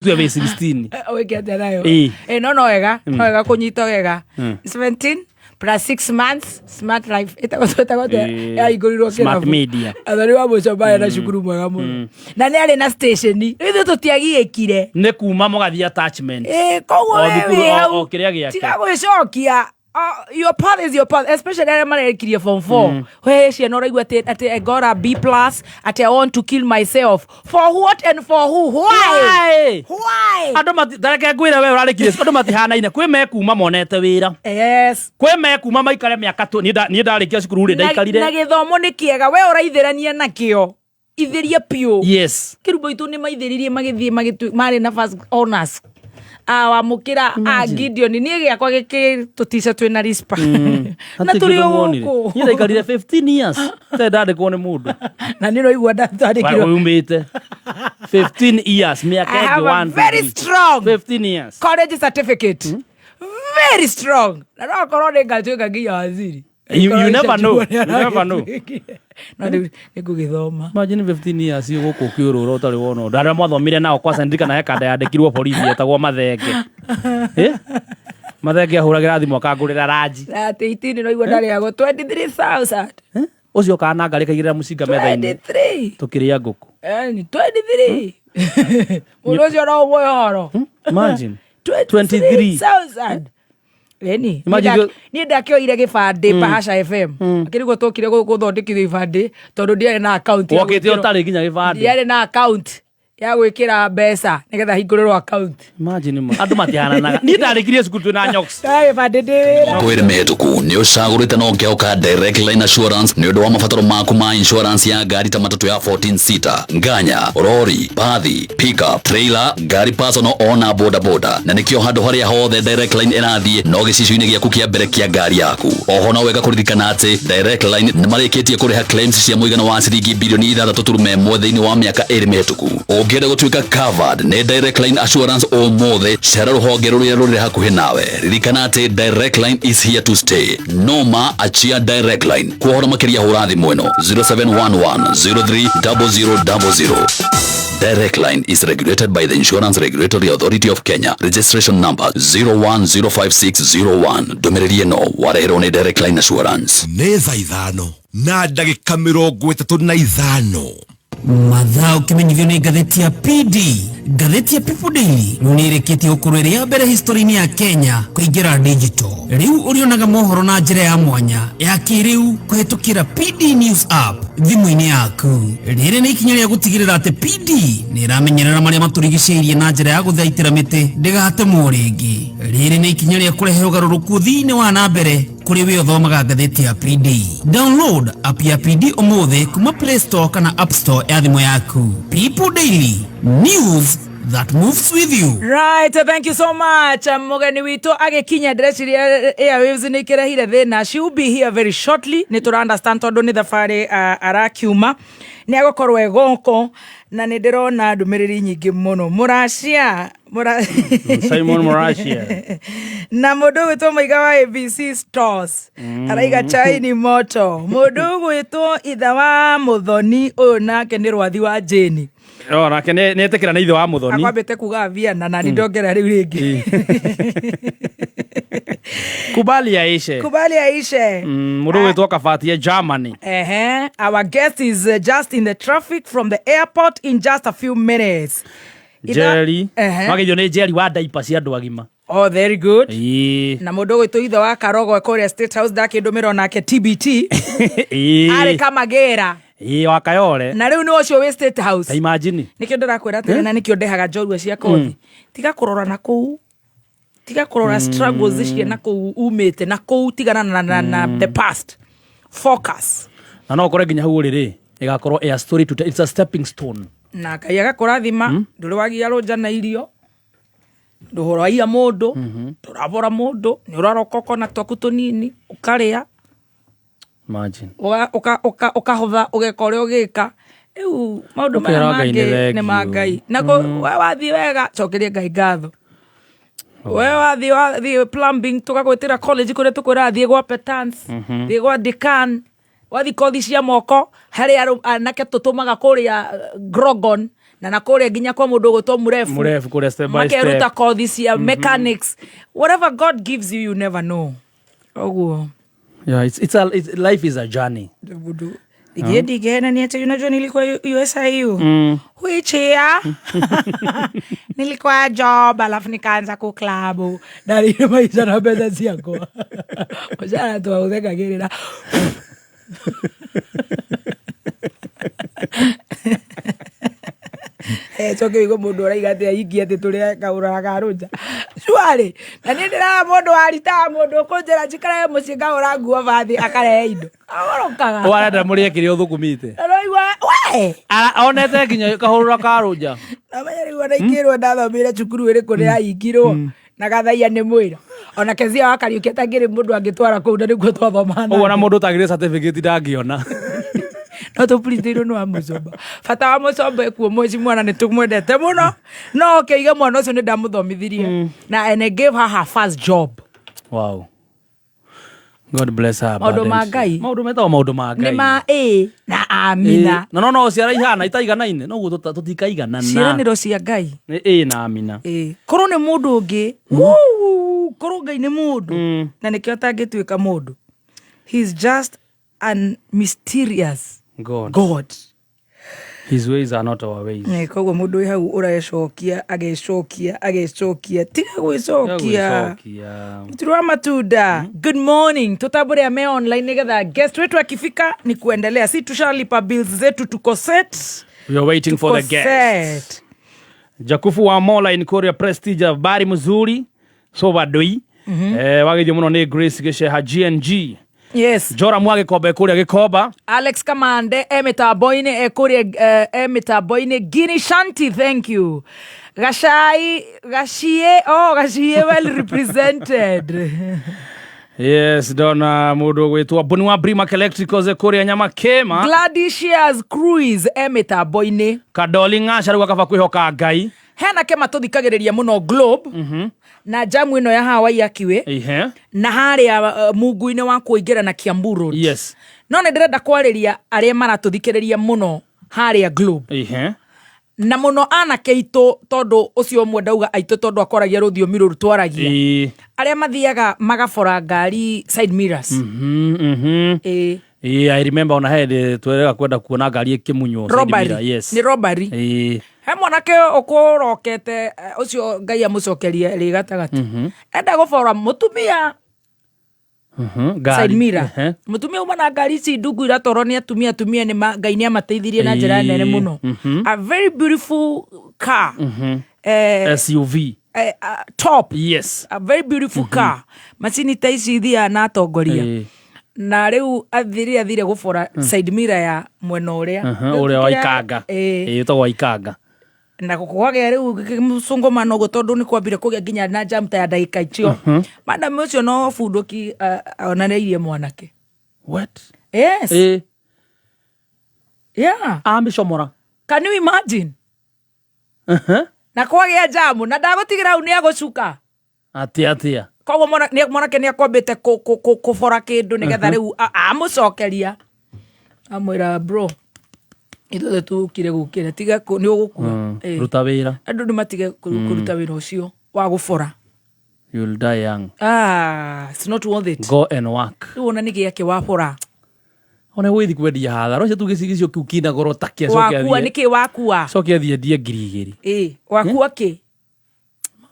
Tuge wĩ 16. Wĩke atĩa nayo? Ĩĩ. No wega, no wega kũnyita wega. 17 plus 6 months Smart Life ĩtagwo ĩtagwo atĩa? Yahingũrirwo Smart kĩrabu. Media. Athoni wa mũico marĩ na cukuru mwega mũno na nĩ arĩ na station. Rĩu ithuĩ tũtiagiĩkire. Nĩ kuma mũgathiĩ attachment. Koguo O we thukuru, wĩ hau, o kĩrĩa gĩake. tiga gwĩcokia. Your path is your path, especially arĩa marekirie form 4. We ciana ũraigua atĩ I got a B plus, atĩ I want to kill myself. For what and for who? Why? Why? Why? Andũ mati tareke ngwĩre we ũrarĩkirie andũ matihanaine. Kwĩ mekuma monete wĩra. Kwĩ mekuma maikare mĩaka tu. Niĩ ndarĩkia cukuru rĩ, Na ndaikarire. gĩthomo nĩ kĩega, we ũraithĩrania nakĩo, ithĩrie piũ. Kĩrumbo itũ nĩ maithĩririe magĩthiĩ marĩ na first honors wamũkĩra a Gideon. Niĩ gĩakwa gĩkĩ tũtica twĩna rispa na tũrĩ o gũkũ. Niĩ ndaikarire 15 years itarĩ ndandĩkwo nĩ mũndũ. Na nĩ ũraigua ndatandĩkirwo. Umĩte 15 years, mĩaka I ĩngĩ have a 1, 2, very 3. strong 15 years college certificate, very strong, na no akorwo nĩ ngatuĩka nginya waziri. You never know. You never know. No rĩu nĩ ngũgĩthoma. Imagine 15 years gũkũ ũkĩũrũra ũtarĩ wona ũndũ. Arĩa mwathomire nao kwaca ndirikana he kanda yandĩkirwo borithi yetagwo Mathenge. Eh? Mathenge ahũragĩra thimũ akangũrĩra ranji. Na atĩ itini no igua ndarĩagwo 23,000. Eh? Ũcio kana ngarĩ kaigĩrĩra mũcinga metha-inĩ. 23. Tũkĩrĩa ngũkũ. Yaani 23. Mũndũ ũcio no ũmwe ũhoro. Imagine. 23,000. Ĩni, Imagine niĩ ndakĩoire gĩbandĩ Bahasha FM. Akĩrigwo tũkire gũthondekithio ibandĩ tondũ ndiarĩ na account ya Wokĩte gwĩkĩrwo- ũtarĩ nginya gĩbandĩ. Ndiarĩ na account ya gwĩkĩra mbeca nĩgetha hingũrĩrwo account. Imagine ma. Andũ matihananaga. Niĩ ndarĩkirie cukuru twĩna nyoks. Ndoya gĩbandĩ ndĩ wĩra. Mĩaka ĩrĩ mĩhĩtũku nĩ ũcagũrĩte na ũkĩhoka Direct Line Assurance nĩ ũndũ wa mabataro maku ma insurance ya ngari ta matatũ ya 14 seater, nganya, rori, bathi, pickup, trailer, ngari personal ona boda boda. Na nĩkĩo handũ harĩa hothe Direct Line ĩrathiĩ no gĩcicio-inĩ gĩaku kĩa mbere kĩa ngari yaku. Oho no wega kũririkana atĩ Direct Line nĩ marĩkĩtie kũrĩha claims cia mũigana wa ciringi bilioni 6.1 thĩinĩ wa mĩaka 2 mĩhĩtũku. Ũngĩenda gũtuĩka covered nĩ Direct Line Assurance ũmũthĩ, cera rũhonge rũrĩa rũrĩ hakuhĩ nawe. Ririkana atĩ Direct Line is here to stay. Noma achia Direct Line. Kwa ũhoro makĩria hũra thimũ ĩno 0711 030000. Direct Line is regulated by the Insurance Regulatory Authority of Kenya. Registration number 0105601. Ndũmĩrĩri ĩno wareherwo nĩ Direct Line Assurance. Nĩ thaa 5 na ndagĩka 35. Mathaa ũkĩmenyithio nĩ ngathĩti ya PD, ngathĩti ya People Daily rĩu nĩ ĩrĩkĩtie gũkorwo ĩrĩ ya mbere history-inĩ ya Kenya kũingĩra digital. Rĩu ũrĩonaga mohoro na njĩra ya mwanya ya kĩrĩu kũhĩtũkĩra PD News app thimũ-inĩ yaku. Rĩrĩ nĩ ikinya rĩa gũtigĩrĩra atĩ PD nĩ ĩramenyerera marĩa matũrigicĩirie na njĩra ya gũthaitĩra mĩtĩ ndĩgatemwo rĩngĩ. Rĩrĩ nĩ ikinya rĩa kũrehe ũgarũrũku thĩinĩ wa na mbere kũrĩ we ũthomaga ngathĩti ya PD. Download app ya PD ũmũthĩ kuma Play Store kana App Store ya thimũ yaku. People Daily, news that moves with you. Right, thank you so much. Mũgeni witũ agĩkinya, ndĩreciria airwaves nĩ ikĩrehire thĩna. She will be here very shortly. Nĩ tũra understand tondũ nĩ thabarĩ arakiuma. Nĩ agũkorwo e gũkũ na nĩ ndĩrona ndũmĩrĩri nyingĩ mũno. Mũracia Mũra... Simon Murashia. Na mũndũ ũgwĩtwo Mũiga wa ABC Stores araiga chai ni moto. Mũndũ ũgwĩtwo itha wa Mũthoni, ũyũ nake nĩ rwathi wa Jane. O nake nĩ etĩkĩra nĩ ithe wa Mũthoni. Akwambĩte kuga Vienna na nĩ ndongera rĩu rĩngĩ. Kubali yaishe. Kubali aishe. Mũndũ ũgwĩtwo Kabatie Germany. Ehe, our guest is just in the traffic from the airport in just a few minutes. Njeri. Ehe. Mageithio nĩ Njeri wa diaper cia andũ agima. Oh, very good. Na mũndũ ũgwĩtwo ithe wa Karogo kũrĩa State House ndakĩndũmĩra onake TBT. Arĩ Kamagĩra. Ĩĩ, wa Kayole. Na rĩu nĩ ũcio wĩ State House. Ta imagine. Nĩkĩo ndĩrakwĩra atĩrĩ, na nĩkĩo ndehaga njorua cia kothi. Tiga kũrora na kũu, tiga kũrora struggles cia na kũu umĩte na kũu, tigana na the past, focus. Na no ũkore nginya hau ũrĩ rĩ, ĩgakorwo a story to tell. It's a stepping stone. Na Ngai agakũrathima, ndũrĩ wagia rũnja na irio, ndũraiya mũndũ, ndũrabora mũndũ, nĩ ũraroka ũkona twaku tũnini ũkarĩa. Imagine. Ũkahotha ũgeka ũrĩa ũgĩka. Rĩu maũndũ maya Ũkera Ngai nĩ mangĩ nĩ ma thengiũ. Ngai na we wathiĩ wega, cokeria Ngai ngatho. We wathiĩ plumbing, tũgagwĩtĩra college kũrĩa tũkwĩraga thiĩ gwa Petans, thiĩ gwa Decan, wathiĩ kothi cia moko harĩ anake tũtũmaga kũrĩa Grogon. Na nakũrĩa nginya kwa mũndũ ũgũtwo Mũrebu. Mũrebu kũrĩa step by Makeruta step. kothi cia mechanics. Whatever God gives you, you never know. Ũguo. Yeah, life is a journey. Mũndũ ingĩ ndingĩhenania atĩ unajua nilikuwa USIU which year nilikuwa job, alafu nikaanza kuklabu ndarire maica na mbeca ciakwa, mũcara twaũthekagĩrĩra. Coke wĩigue mũndũ ũraiga atĩ aingi atĩ tũrĩa kahũraga karũnja cuarĩ, na niĩ ndĩrara mũndũ waritaga mũndũ ũkũnjĩra njikarage mũciĩ ngahũra nguo bathi akarehe indo agorokaga. Warenda mũrĩe kĩrĩa ũthũkũmĩte. Ũraigua we. Onete nginya kahũrũra karũnja. Namenya rĩu ona ingĩrwo ndathomeire cukuru ĩrĩkũ ndĩrahingirwo na gathaia nĩ mwĩra ona Kezia wa Kariũki atangĩrĩ mũndũ angĩtwara kũu na nĩguo twathoma. Ũguo na mũndũ ũtagĩrĩ certificate ndangĩona. No tũpurithĩirwo nĩ wa mũcomba, bata wa mũcomba ekuo mweci mwana nĩ tũmwendete mũno, no ũkĩiga mwana ũcio nĩ ndamũthomithirie na and I gave her her first job. Wow, God bless her Maũndũ ma abundantly. Ngai. Maũndũ metagwo maũndũ ma Ngai. Nĩ ma ĩ na amina. Ĩ, na no ciara ihana itaiganaine noguo tũtikaiganana. Ciĩranĩro cia Ngai. Nĩ ĩ na amina. Ĩ korwo nĩ mũndũ ũngĩ. Wuu, korwo Ngai nĩ mũndũ na nĩkĩo atangĩtuĩka mũndũ. He is just an mysterious God. God. His ways are not our ways. Ĩ, koguo mũndũ wĩ hau ũrecokia agecokia agecokia, tiga gwĩcokia. Gwĩcokia. Mturu wa matunda, good morning. Tutambure ame online nigetha guest wetu akifika ni kuendelea. Si tushalipa bills zetu, tuko set. We are waiting for the Tuko guest. set. Jakufu wa Mola in Korea Prestige, habari mzuri so badoi. Wagithio muno ni Grace Giceha GNG. Jora mwa Gikombe kuria Gikomba. Alex Kamande e mitambo-inĩ, e kũrĩa e mitambo-inĩ. Gini Shanti, thank you. Gacai Gacie, oh, Gacie well represented. Yes, ndona mundu gwitwo Boni wa Brimac Electricals kuria Nyamakema. Gladys Shares Cruise e mitambo-inĩ. Kadoli Ng'aca rĩu akaba kwĩhoka Ngai. Hena ke matũthikagĩrĩria mũno Globe na jamu ĩno ya hawa Waiyaki Ihe. Na harĩa mungu-inĩ wa kũingĩra na Kiambu Road. No nĩ ndĩrenda kwarĩria arĩa maratũthikĩrĩria mũno harĩa Globe Ihe. Na mũno anake aitũ, tondũ ũcio ũmwe ndauga aitũ tondũ akoragia rũthiomi rũru twaragia, arĩa mathiaga magabora ngari side mirrors. Ĩ. Ĩ, I remember ona hĩndĩ twerega kwenda kuona ngari ĩkĩmunywo side Robbery. mirror, yes. Nĩ robbery. He mwanake ũkũrokete ũcio Ngai amũcokerie rĩ gatagatĩ enda gũbora mũtumia Ngari. Side mirror. Mũtumia uma na ngari ici ndungu iratwarwo nĩ atumia, atumia nĩ Ngai nĩ amateithirie na njĩra nene mũno, a very beautiful car, SUV. Top. A very beautiful car, macini ta ici ithiaga na atongoria. Na rĩu athire gũbora side mirror ya mwena ũrĩa. Ũrĩa wa Ikanga. Ĩ. Ĩ, ũtagwo wa Ikanga. Na kwagĩa rĩu mũcũngũmano ũguo tondũ nĩ kwambire kũgĩa nginya na jam ta ya ndagĩka icio, madam ũcio no bunduki onareirie mwanake. What? Yes. Yeah. Amĩcomora. Can you imagine? Na kwagĩa jamu na ndagũtigĩra hau nĩ agũcuka. Atia atia. Koguo mwanake nĩ akwambĩte kũbora kĩndũ nĩgetha rĩu amũcokeria amwĩra, "Bro, ithuothe tũkire gũkĩra, tiga nĩ ũgũkua." Ĩ. Ruta wĩra. Andũ nĩ matige kũruta wĩra ũcio wa gũbora. You'll die young. Ah, it's not worth it. Go and work. Rĩu ona nĩ gĩake wabora. Ona gũgĩthiĩ kwendia hathara ũcio tu gĩcicio kĩu kĩna goro take acoke Wakua athiĩ. nĩkĩ wakua? Acoke athiĩ endie 2000. Ĩ, wakua kĩ?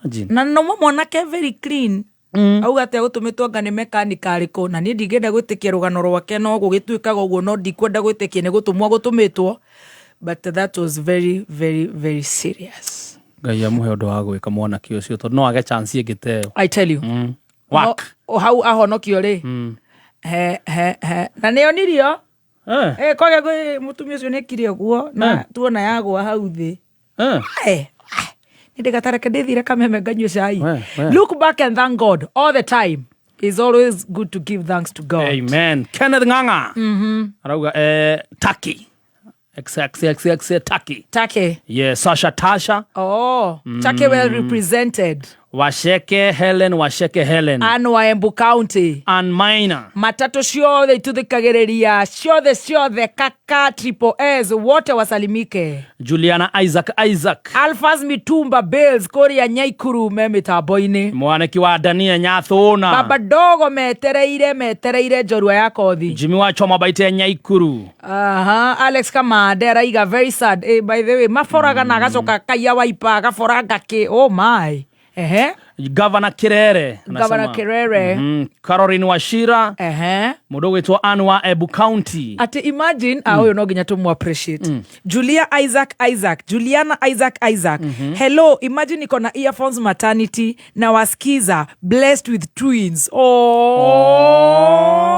Imagine. Na no mwanake very clean. Auga atĩ agũtũmĩtwo anga nĩ mekanika arĩkũ, na niĩ ndingĩenda gwĩtĩkia rũgano rwake, no gũgĩtuĩkaga ũguo, no ndikwenda gwĩtĩkia nĩ gũtũmwo gũtũmĩtwo, but that was very very very serious. Ngai amũhe ũndũ wa gwĩka mwanake ũcio tondũ no age chance ĩngĩ ta ĩyo. I tell you. Work. No, hau ahonokio rĩ, he he he na nĩ onirio. Eh, kwagĩa gwĩ mũtumia ũcio nĩekire ũguo na tuona yagwa hau thĩ. Nĩ ndĩgatareke ndĩthire kameme nganyue cai. We, we. Look back and thank God all the time. It's always good to give thanks to God. Amen. Kenneth Ng'ang'a arauga Turkey XXXX Turkey. Take. Yes, Sasha Tasha. Oh, Take well represented. Waceke Helen, Waceke Helen. Ann wa Embu County. Ann Minor. Matatũ ciothe ituthikagĩrĩria, ciothe ciothe, kaka Triple S wote wasalimike. Juliana Isaac Isaac. Alphas Mitumba Bills kũrĩa Nyaikuru me mĩtambo-inĩ. Mwaneki wa Dania Nyathũna. Baba Dogo metereire metereire njorua ya kothi. Jimmy wa Choma Baite Nyaikuru. Aha, Alex Kamande araiga very sad. By the way, maboraga na agacoka kaiya waipa agaboranga kĩ, oh my. Ehe. Governor Kirere. Governor Kirere. Caroline Wachira. Ehe. Mũndũ ũgwĩtwo Ann wa Embu County. Ati imagine, ũyũ no nginya tũmũ appreciate. Julia Isaac Isaac, Juliana Isaac Isaac. Hello, imagine niko na earphones maternity na wasikiza, blessed with twins. Oh.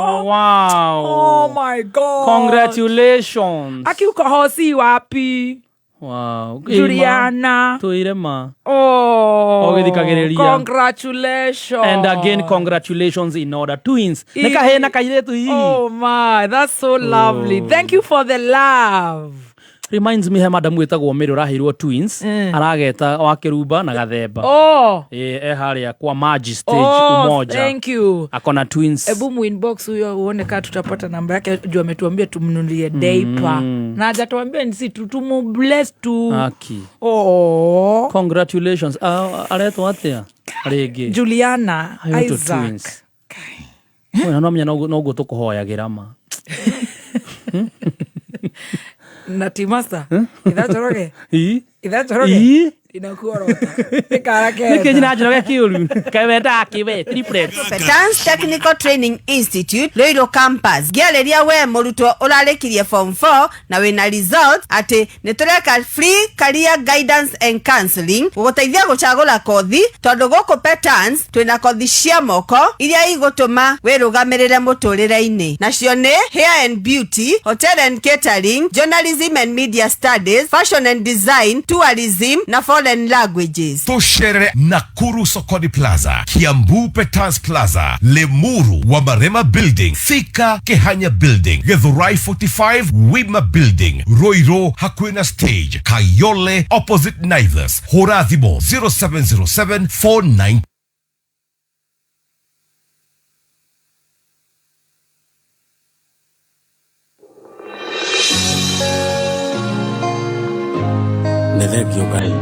Oh, wow. Oh my God. Congratulations. Aki uko hosi wapi? Wow. Juliana. Tuire ma. Oh. Ũgĩthikagĩrĩria. Congratulations. And again, congratulations in order. Twins. Nĩ kahĩĩ na kairĩtu hihi. Oh my, that's so lovely. Thank you for the love. Reminds me he madam wĩtagwo Mary ũraheirwo twins. Arageta wa Kĩrumba na Gathemba. Oh. Ĩ, e harĩa kwa Maji stage. Oh, Umoja. thank you. Akona twins. Ebu muinbox huyo uone kaa tutapata namba yake juu ametuambia tumnunulie diaper. Na hajatuambia ni si tu tumubless tu. Aki. Oh. Congratulations. Aretwo atĩa? Rĩngĩ. Juliana Ayo to Isaac. twins. Wena no menya noguo tũkũhoyagĩra ma. Na timasta. Itha Njoroge. Ii? Itha Njoroge. Ii? Inakuorota. Nĩ kara Nĩkĩ nyina Njoroge kĩũru? Kaĩ wendaga kĩ we? Triplets. Petans Technical Training Institute Ruiru Campus ngĩarĩria we mũrutwo ũrarĩkirie form 4 na wĩna result atĩ nĩ tũreka free career guidance and counseling gũgũteithia gũcagũra kothi tondũ gũkũ Petans twĩna kothi cia moko iria igũtũma wĩrũgamĩrĩre mũtũrĩre-inĩ, nacio nĩ hair and beauty, hotel and catering, journalism and media studies, fashion and design, tourism na foreign languages. Tusherere Nakuru Sokoni Plaza, Kiambu Petans Plaza, Limuru Wamarema Building, Thika Kehanya Building, Githurai 45 Wima Building, Ruiru Hakuina Stage, Kayole opposite Naivas, hũra thimũ 0707 49. Nĩ thengio Ngai.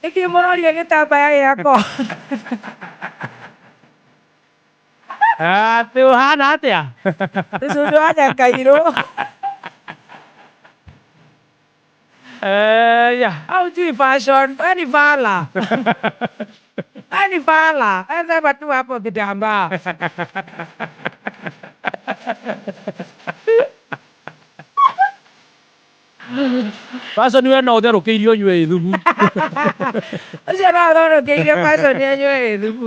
Nĩkĩ mũroria gĩtambaya gĩakwa? Atĩ ũhana atĩa? Tũcũndũ wa Nyakairũ. Eya. Haujui fashion, wewe ni fala. Wewe ni fala. Wewe sema tu hapo kitambaa. Fashion we no ũtherũkĩirie ũnyue ĩ thubu. Ũcio no ũtherũkĩirie fashion anyue ĩ thubu.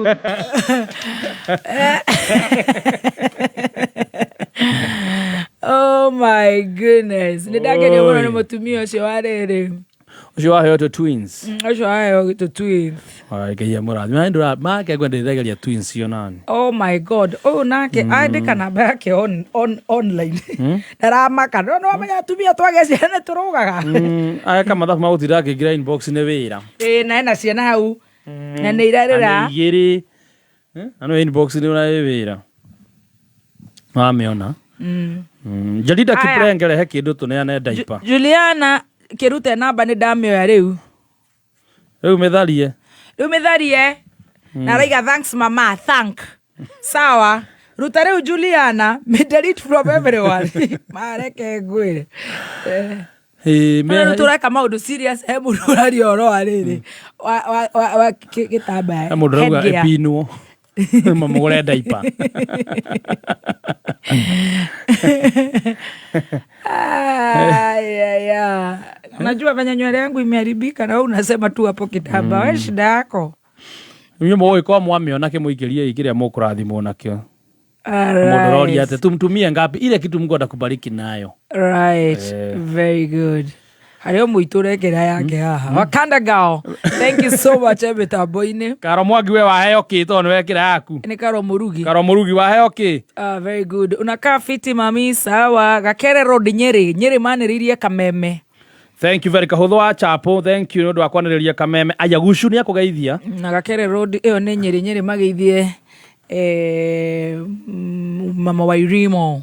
Oh my goodness. Nĩ ndakenio mũno nĩ mũtumia ũcio wa rĩrĩ. Ũcio waheo tũ twins. Ũcio waheo tũ twins. Ngai amũrathime. Ndũra make ngwenda ndĩregeria twins cio nani. Oh my god. Ũyũ nake andĩka namba yake on online. Ndaramaka. No no amenya atumia twagĩa ciana nĩ tũrũgaga. Aya mathabu ma gũtinda akĩingĩra inbox nĩ wĩra. Ĩĩ na ena ciana hau. Na nĩ irarĩra. Na nĩ igĩrĩ. Na no inbox nĩ ũrarĩ wĩra. Wamĩona. Jalida Aya. Kiprenge rehe kĩndũ tũneane diaper. Juliana kĩrute namba nĩ ndamĩoya rĩu. Rĩu mĩtharie. Rĩu mĩtharie. Na araiga thanks mama, thank. Sawa. Ruta rĩu Juliana, me delete from everyone. Mareke ngwĩre. Ĩĩ, Rĩu tũreka maũndũ serious he mũndũ ũraria ũhoro wa rĩrĩ wa gĩtambaya. He mũndũ ũrauga Headgear. ĩpinwo. Mamũgũre diaper. Ay, ay, ay. Unajua venye nywele yangu imeharibika na wewe unasema tu hapo kitambaa. Wewe shida yako. Inyuĩ mũgũgĩkorwo mwamĩona kĩmũikĩrie kĩrĩa mũkũrathimwo nakĩo. Mũndũ ũroria Alright. atĩ tumtumie ngapi ile kitu Mungu atakubariki nayo. Right. Very good. Harĩ o mũitũ ũrekĩra yake haha. Wakanda girl. Thank you so much mĩtambo-inĩ. Karo Mwangi we waheo kĩ tondũ nĩ wekĩra yaku. Nĩ Karo Mũrugi. Karo Mũrugi waheo kĩ? Very good. Unakaa fiti mami, sawa. Gakere Road Nyeri. Nyeri manĩrĩirie Kameme. Thank you very kahũthũ wa chapo. Thank you nĩ ũndũ wa kwanĩrĩria Kameme. Aya Gucu nĩ akũgeithia. Na Gakere Road ĩyo nĩ Nyeri. Nyeri mageithie mama wa Irimo.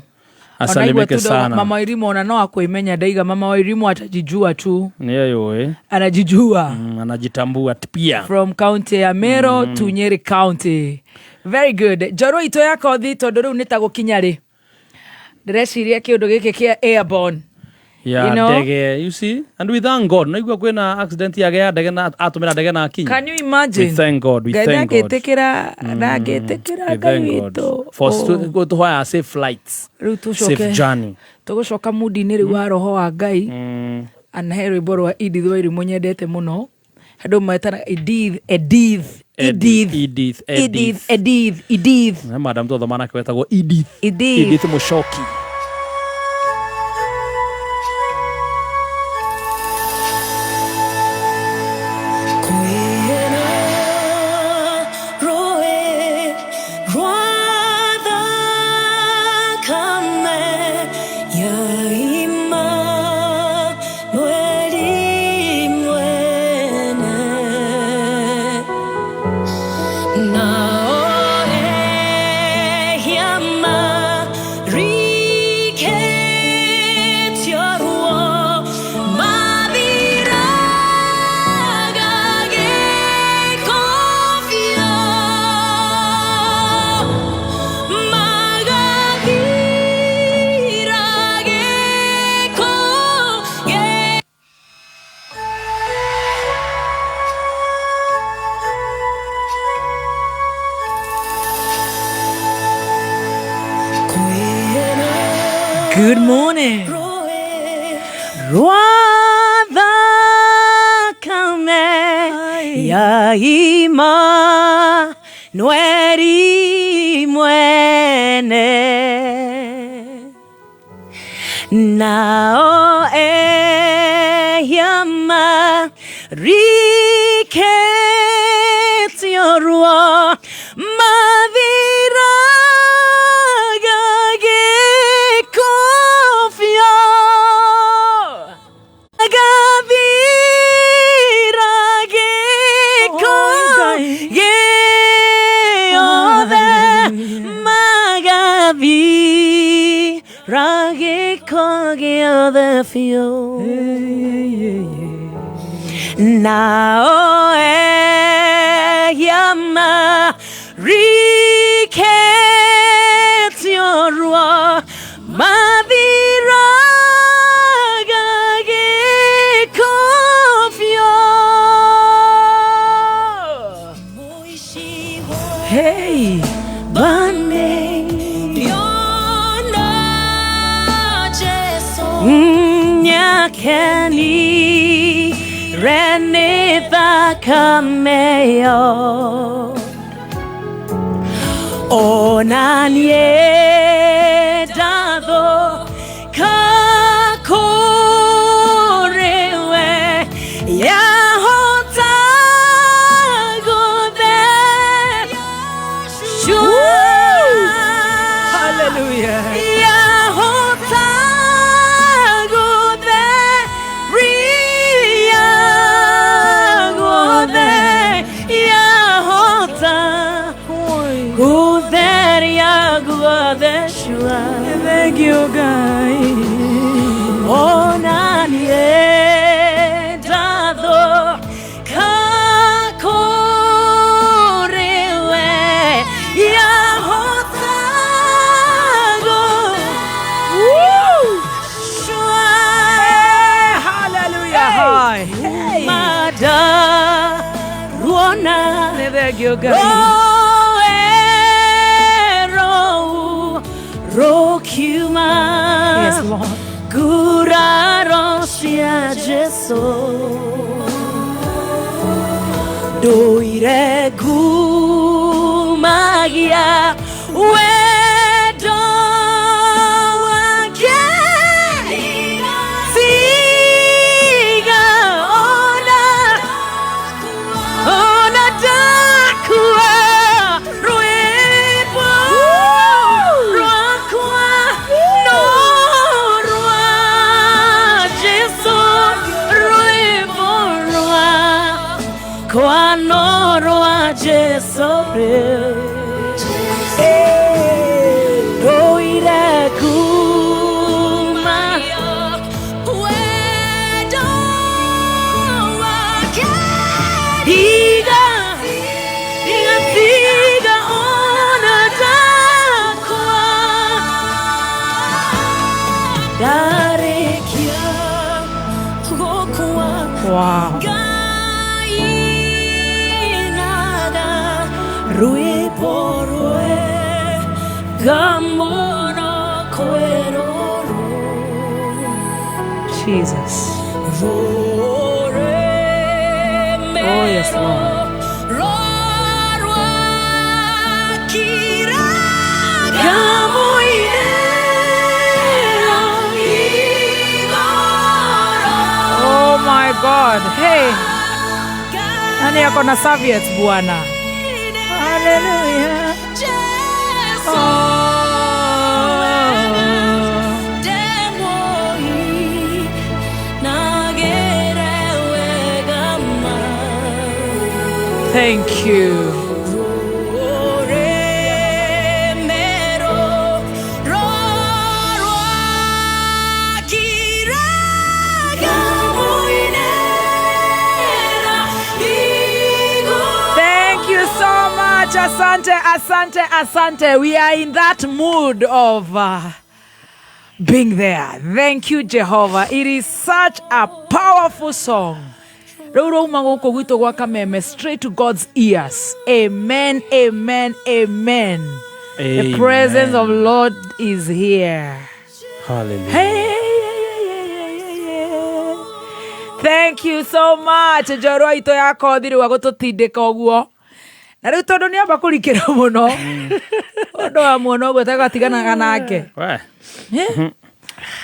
Asalimike Onaigua tu sana. Mama wa Irimo ona no akwĩmenya ndaiga mama wa Irimo atajijua tu. Nĩ yũĩ. Anajijua. Anajitambua pia. From county ya Meru to Nyeri County. Very good. Njorua itũ ya kothi tondũ rĩu nĩ ta gũkinya rĩ. Ndĩreciria kĩũndũ gĩkĩ kĩa airborne. Ya You know? ndege, you see? And we thank God. Naigua kwĩna accident yage ya ndege na atũmĩra ndege na akinya. Can you imagine? We thank God, we Ngai thank God. ndangĩtĩkĩra ndangĩtĩkĩra We Ngai thank God. witũ. For Oh. tũhoya safe flights. Rĩu Safe tũcoke journey. tũgũcoka mundi-inĩ rĩu wa roho wa Ngai. Ana he rwĩmbo rwa Edith Wairimu nyendete mũno. Andũ metana Edith, Edith, Edith, Edith, Edith, Edith, Edith. He madam twathoma nake wetagwo Edith. Edith. Edith Mũcoki. Good morning. Rwathakame ya Imanueli mwene nao ehia marikĩtio ruo mathiraga gĩko biũ Gathira gĩko gĩothe magathira gĩko gĩothe biũ Nao ehia marikĩtio ruo mathiraga gĩko biũ. Hey. Bane Nyakeni renithakameo Onanie ndatho kakũrĩwe yahota gũthecua. Hallelujah. Yahota gũtheria guothe, yahota gũtheria guothe shua. Thank you, Ngai. Onanie ndatho kakũrĩwe yahota gũthecua. Hallelujah. Hi. Hey. Madaruona Thank you, Ngai. Roero rokiuma. Yes, Lord. Nguraro cia Jesu ndũire ngumagia wendo wake tiga ona ona ndakua rwĩmbo rwakwa no rwa Jesu rwĩmbo rwakwa no rwa Jesu rĩ ndũire kuma wendo wake tiga tiga tiga ona ndakua ndarĩkia gũkua. Wow. Ngainaga rwĩmbo rwega mũno kwĩ rũrũ. Jesus. Oh, yes, Lord. Oh my God. Hey. Nani ako na serviettes bwana? Hallelujah. Oh. Thank you. Thank you so much. Asante, asante, asante. We are in that mood of being there. Thank you, Jehovah. It is such a powerful song. Rĩu rauma gũkũ gwitũ gwa Kameme straight to God's ears. Amen, amen, amen. The presence of Lord is here. Hallelujah. Hey, hey, hey, hey, hey, hey. Thank you so much njorua itũ ya kothi rĩu agũtũtindĩka ũguo na rĩu tondũ nĩ amba kũrikĩra mũno ũndũ wa muona ũguo tagatiganaga nake. We.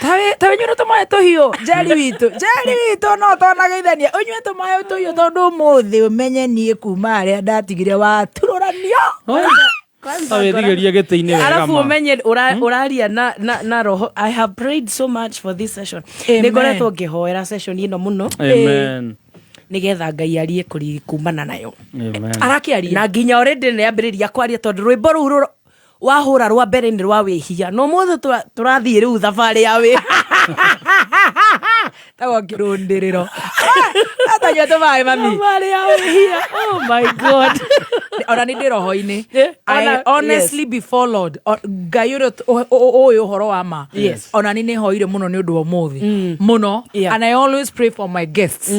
Ta wĩnyue tũmaĩ tũhiũ njeri witũ njeri witũ no tonageithania ũnyue tũmaĩ tũhiũ tondũ ũmũthĩ ũmenye niĩ kuma harĩa ndatigire waturũranio. Ta wĩthigĩrie gĩtĩ-inĩ wega Arabu ma. Umenye ũraria na roho. I have prayed so much for this session. Amen. Nĩ ngoretwo ngĩhoera session ĩno mũno Amen. nĩgetha Ngai arie kũri kumana nayo. Amen. Arakĩaria. Na nginya already nĩ ambĩrĩria kwaria tondũ rwĩmbo rũu wahũra rwa mbere nĩ rwa wĩhia no mũthĩ tũrathiĩ rĩu thabarĩ ya wĩ Tagwo kĩrũndĩrĩro ata. Tanyua tũmaĩ mami. Thabarĩ ya wĩhia. Oh my God. Ona nĩ ndĩ roho-inĩ. I honestly before Lord, Ngai ũrĩa ũĩ ũhoro wa ma. Ona nĩ nĩhoire mũno nĩ ũndũ wa ũmũthĩ mũno. And I always pray for my guests,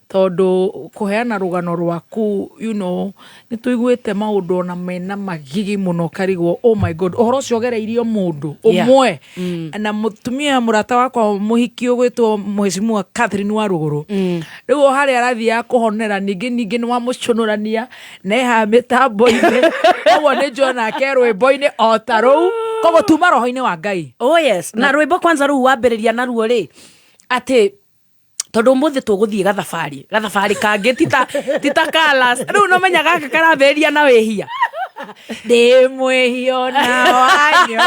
tondũ kũheana rũgano rwaku, nĩ tũiguĩte maũndũ ona mena magigi mũno, karigwo, oh my God, ũhoro ũcio ũgereirio mũndũ ũmwe na mũtumia mũrata wakwa mũhiki ũgwĩtwo Mheshimiwa Catherine wa Ruguru. Rĩu o harĩa arathiaga kũhonera, ningĩ nĩ wamũcũnũrania neha mĩtambo-inĩ, koguo nĩ njũĩ nake rwĩmbo-inĩ o ta rũu, koguo tuma roho-inĩ wa Ngai. Oh yes, na rwĩmbo kwanza rũu wambĩrĩria naruo rĩ, atĩ tondũ ũmũthĩ tũgũthiĩ gathabarĩ kangĩ tita kalas rĩu nomenya gaka karambĩrĩria na wĩhia. Ndĩ mwĩhio na wanyo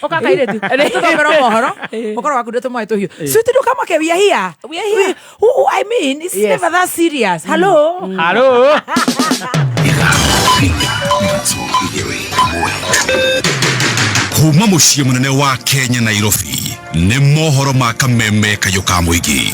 ũkakairĩtu tũthomerwo mohoro ũkorwo waku ndĩ tũmaĩ tũhiũ. Sweet, ndũkamake, we are here. We are here. I mean, it's never that serious. Hello. Halo. Kuma muciĩ mũnene wa Kenya, Nairobi, nĩ mohoro ma kameme kayũ ka mũingĩ.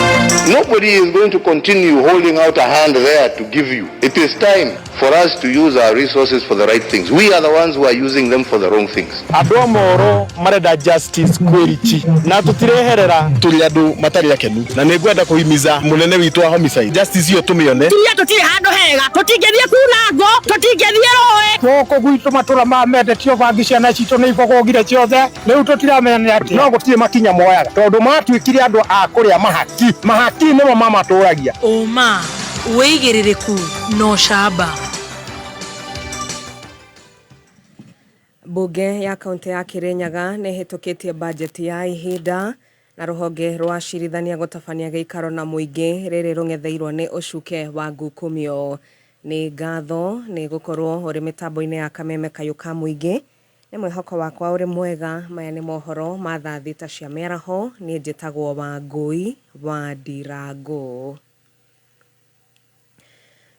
Nobody is going to continue holding out a hand there to give you. It is time for us to use our resources for the right things. We are the ones who are using them for the wrong things. Andũ a moro marenda justice kwĩrichi na tũtireherera. Tũrĩ andũ matarĩ akenu na nĩ ngwenda kũhimiza mũnene witũ wa homicide, justice iyo tũmĩone. Tumia tũtirĩ handũ hega, tũtingĩthiĩ kuna ngũ, tũtingĩthiĩ rũĩ. Gũkũ gwitũ matũra ma mendetio bangi, ciana citũ nĩ ibogogire ciothe, rĩu tũtiramenya nĩ atĩa, no gũtirĩ makinya moyaga tondũ matuĩkire andũ a kũrĩa mahaki. Mahaki nĩmo mamatũragia. Ũma, wĩigĩrĩrĩku na ũcamba. Mbunge ya kaunti ya Kirinyaga nĩ ĩhĩtũkĩtie bajeti ya ihinda. Na rũhonge rwa acirithania gũtabania gĩikaro na mũingĩ rĩrĩ rũng'etheirwo nĩ ũcuke wa ngukumio. Nĩ ngatho nĩ gũkorwo ũrĩ mĩtambo-inĩ ya kameme kayũ ka mũingĩ. Nĩ mwĩhoko wakwa ũrĩ mwega. Maya nĩ mohoro ma thaa 6 cia mĩaraho. Niĩ njĩtagwo Wangũi wa Ndirango.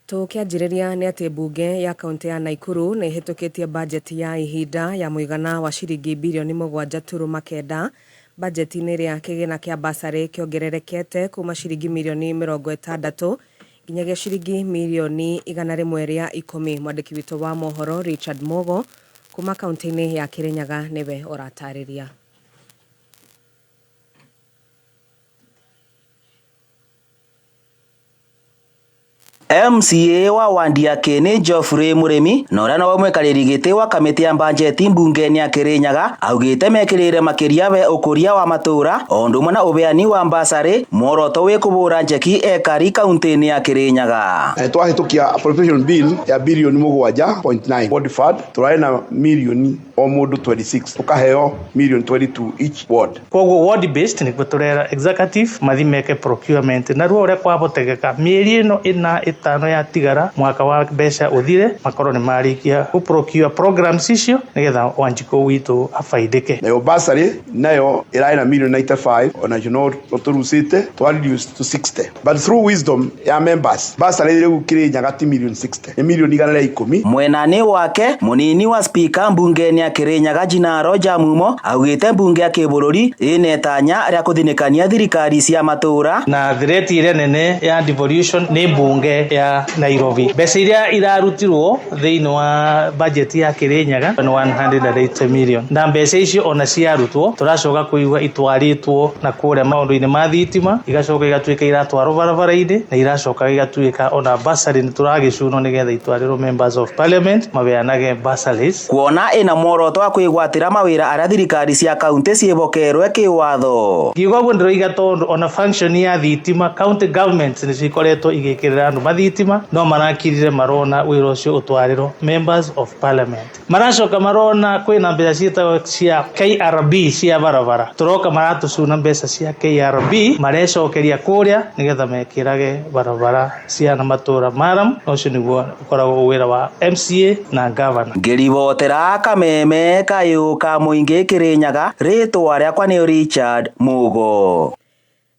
Tũkĩanjĩrĩria nĩ atĩ mbunge ya kaunti ya Naikuru nĩ ĩhĩtũkĩtie bajeti ya ihinda ya mũigana wa ciringi birioni 7.9. Bajeti-inĩ ĩrĩa kĩgĩna kĩa basarĩ kĩongererekete kuma ciringi mirioni 60 nginyagia ciringi mirioni 110. Mwandĩki witũ wa mohoro Richard Mogo kuma kaunti-inĩ ya Kirinyaga nĩwe ũratarĩria. MCA wa wandi ya Kĩĩnĩ Geoffrey Mũrĩmi na ũrĩa nowe mwikarĩri gĩtĩ wa kamĩtĩ ya bajeti mbunge-inĩ ya Kĩrĩnyaga augĩte mekĩrĩire makĩria we ũkũria wa matũra o ũndũ ũmwe na ũbeani wa basarĩ, muoroto wĩ kũbũra njeki ekari kaunti-inĩ ya Kĩrĩnyaga. Twahĩtũkia appropriation bill ya birioni 7.9. Ward fund tũrarĩ na mirioni o mũndũ 26, tũkaheo mirioni 22 each ward. Koguo ward based nĩguo tũrera executive mathi meke procurement naruo ũrĩa kwahotekeka mĩeri ĩno ĩna ĩtano yatigara mwaka wa mbeca ũthire, makorwo nĩ marĩkia gũ procure programs icio nĩgetha Wanjikũ witũ abaidĩke. Nayo bursary nayo ĩrarĩ na mirioni 95, onacio no tũrucĩte twa reduce to 60, but through wisdom ya members, bursary rĩu Kĩrĩnyaga ti mirioni 60, nĩ mirioni 110. Mwenani wake munini wa spika mbunge-inĩ ya Kĩrĩnyaga Jinaro Jamumo augĩte mbunge ya kĩbũrũri ĩna itanya rĩa kũthinĩkania thirikari cia matũra. Na threat ĩrĩa nene ya devolution nĩ mbunge ya Nairobi. Mbeca iria irarutirwo thĩinĩ wa budget ya Kĩrĩnyaga nĩ 180 million, na mbeca icio ona ciarutwo tũracoka kũigua itwarĩtwo na kũrĩa maũndũ-inĩ ma thitima, igacoka igatuĩka iratwarwo barabara-inĩ, na iracoka igatuĩka ona bursary nĩ tũragĩcunwo nĩgetha itwarĩrwo members of parliament mabeanage bursaries. Kuona ĩna muoroto wa kwĩgwatĩra mawĩra arĩa thirikari cia kaunti ciĩhokerwe kĩwatho. Ngiuga ũguo ndĩroiga tondũ ona function ya thitima, county governments nĩ cikoretwo igĩkĩrĩra andũ mathitima, no marakirire marona wĩra ũcio ũtwarĩrwo members of parliament. Maracoka marona kwĩna mbeca ciĩtagwo cia KRB cia barabara, tũroka maratũcuna mbeca cia KRB, marecokeria kũrĩa nĩgetha mekĩrage barabara cia na matũra maram, na ũcio nĩguo ũkoragwo wĩra wa MCA na governor. Ngĩribotera kameme kayũ ka mũingĩ Kĩrĩnyaga, rĩtwa rĩakwa nĩ Richard Mugo.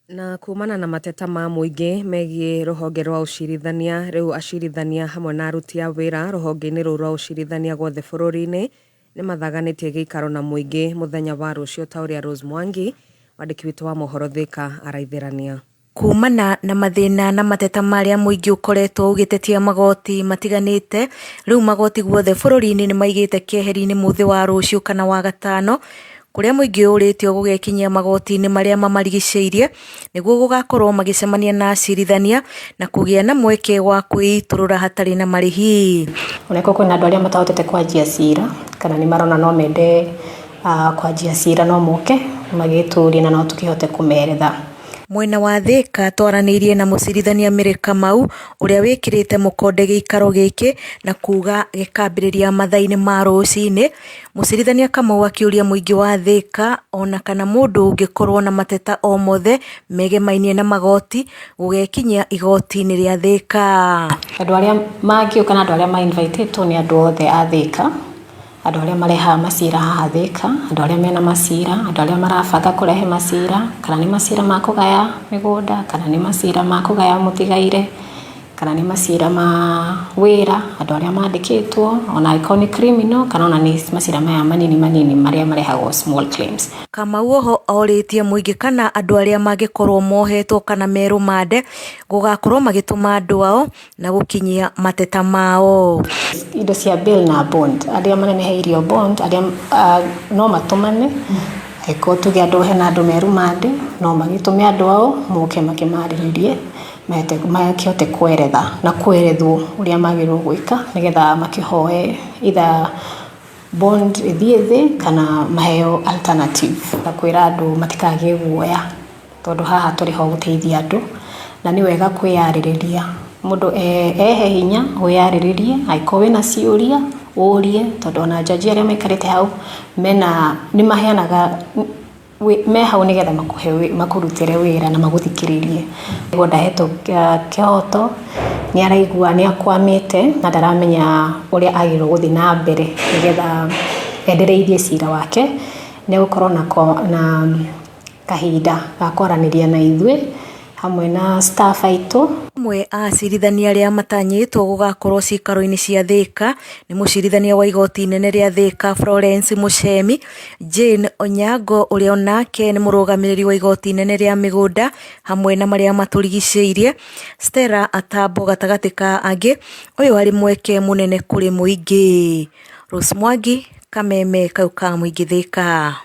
Na kumana na mateta ma mũingĩ megiĩ rũhonge rwa ũcirithania, rĩu acirithania hamwe na aruti a wĩra rũhonge-inĩ rũu rwa ũcirithania guothe bũrũri-inĩ nĩ mathaganĩtie gĩikaro na mũingĩ mũthenya wa rũciũ, ta ũrĩa Rose Mwangi, mwandĩki witũ wa mohoro Thika, araithĩrania. Kumana na mathĩna na mateta marĩa mũingĩ ũkoretwo ũgĩtetia magoti matiganĩte, rĩu magoti guothe bũrũri-inĩ nĩ maigĩte keheri-inĩ mũthĩ wa rũciũ kana wa gatano, kũrĩa mũingĩ ũrĩtio gũgekinyia magoti-inĩ marĩa mamarigicĩirie nĩguo gũgakorwo magĩcemania na acirithania na kũgĩa na mweke wa kwĩitũrũra hatarĩ na marĩhi. Onakorwo kwĩna andũ arĩa matahotete kwanjia cira kana nĩ marona no mende kwanjia cira no moke magĩtũrie na no tũkĩhote kũmeretha. Mwena wa Thika twaranĩirie na mũcirithania Mary Kamau ũrĩa wĩkĩrĩte mũkonde gĩikaro gĩkĩ na kuga gĩkambĩrĩria mathaa-inĩ ma rũcinĩ. Mũcirithania Kamau akĩũria mũingĩ wa Thika ona kana mũndũ ũngĩkorwo na mateta o mothe megemainie na magoti gũgekinyia igoti-inĩ rĩa Thika. Andũ arĩa mangĩũka na andũ arĩa ma invitĩtwo nĩ andũ othe a Thika, andũ arĩa marehaga macira haha Thika, andũ arĩa mena macira, andũ arĩa marabanga kũrehe macira, kana nĩ macira ma kũgaya mĩgũnda, kana nĩ macira ma kũgaya mũtigaire, kana nĩ macira ma wĩra, andũ arĩa mandĩkĩtwo, ona angĩkorwo nĩ criminal, kana ona nĩ macira maya manini manini marĩa marehagwo small claims. Kamau oho orĩtie mũingĩ kana andũ arĩa mangĩkorwo mohetwo kana me rũmande gũgakorwo magĩtũma andũ ao na gũkinyia mateta mao. Indo cia bail na bond, arĩa maneneheirio bond, arĩa no matũmane, angĩkorwo tuge andũ hena andũ me rumande, no magĩtũme andũ ao moke makĩmarĩrĩrie, makĩhote kweretha na kwerethwo ũrĩa magĩrĩirwo gwĩka nĩgetha makĩhoe either bond ĩthiĩ thĩ kana maheo alternative. Na kwĩra andũ matikagĩe guoya tondũ haha tũrĩ ho gũteithia andũ na nĩ wega kwĩyarĩrĩria. Mũndũ ehe hinya wĩyarĩrĩrie, angĩkorwo wĩna ciũria ũrie, tondũ ona njanji arĩa maikarĩte hau mena nĩ maheanaga me hau nĩgetha makũrutĩre wĩra na magũthikĩrĩrie. Nĩguo ndahetwo kĩhoto, nĩ araigua nĩ akwamĩte na ndaramenya ũrĩa agĩrĩirwo gũthiĩ na mbere nĩgetha endereithie cira wake. Nĩ egũkorwo na kahinda ga kwaranĩria na ithuĩ hamwe na staff aitũ. Amwe a acirithania arĩa matanyĩtwo gũgakorwo ciikaro-inĩ cia Thika nĩ mũcirithania wa igoti inene rĩa Thika Florence Muchemi, Jane Onyango ũrĩa onake nĩ mũrũgamĩrĩri wa igoti inene rĩa mĩgũnda hamwe na marĩa matũrigicĩirie, Stella Atambo gatagatĩ ka angĩ. Ũyũ arĩ mweke mũnene kũrĩ mũingĩ. Rose Mwangi, Kameme kau ka mũingĩ Thika.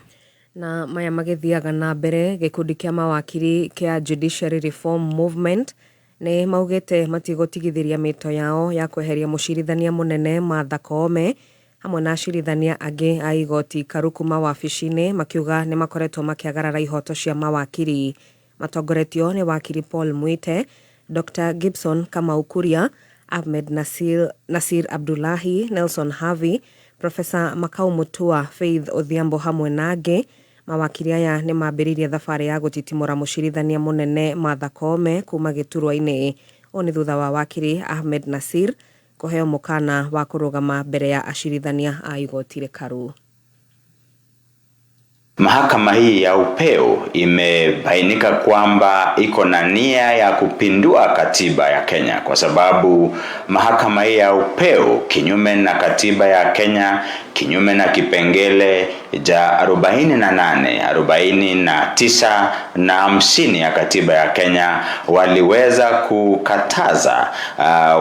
Na maya magĩthiaga na mbere, gĩkundi kĩa mawakiri kĩa Judiciary Reform Movement nĩ maugĩte matigũtigithĩria mĩto yao ya kweheria mũcirithania mũnene Martha Koome hamwe na acirithania angĩ a igoti karu kuma wabici-inĩ, makiuga nĩ makoretwo makĩagarara ihoto cia mawakiri. Matongoretio nĩ wakiri Paul Mwite, Dr Gibson Kamau Kuria, Ahmed Nasir, Nasir Abdullahi, Nelson Havi, Professor Makau Mutua, Faith Odhiambo hamwe na angĩ. Mawakiri aya nĩ mambĩrĩirie thabarĩ ya gũtitimũra mũcirithania mũnene Martha Koome kuma gĩturwa-inĩ. Ũũ nĩ thutha wa wakiri Ahmed Nasir kũheo mũkana wa kũrũgama mbere ya acirithania a igoti rĩkaru. Mahakama hii ya upeo imebainika kwamba iko na nia ya kupindua katiba ya Kenya, kwa sababu mahakama hii ya upeo, kinyume na katiba ya Kenya, kinyume na kipengele cha 48, 49 na 50 ya katiba ya Kenya, waliweza kukataza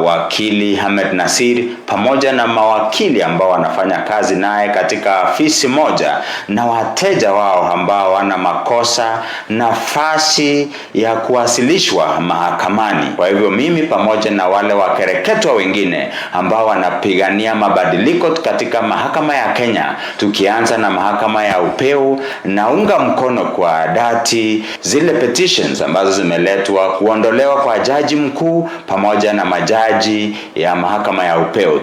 wakili Ahmed Nasir pamoja na mawakili ambao wanafanya kazi naye katika afisi moja na wateja wao ambao wana makosa nafasi ya kuwasilishwa mahakamani. Kwa hivyo mimi pamoja na wale wakereketwa wengine ambao wanapigania mabadiliko katika mahakama ya Kenya, tukianza na mahakama ya upeo, naunga mkono kwa dhati zile petitions ambazo zimeletwa kuondolewa kwa jaji mkuu pamoja na majaji ya mahakama ya upeo.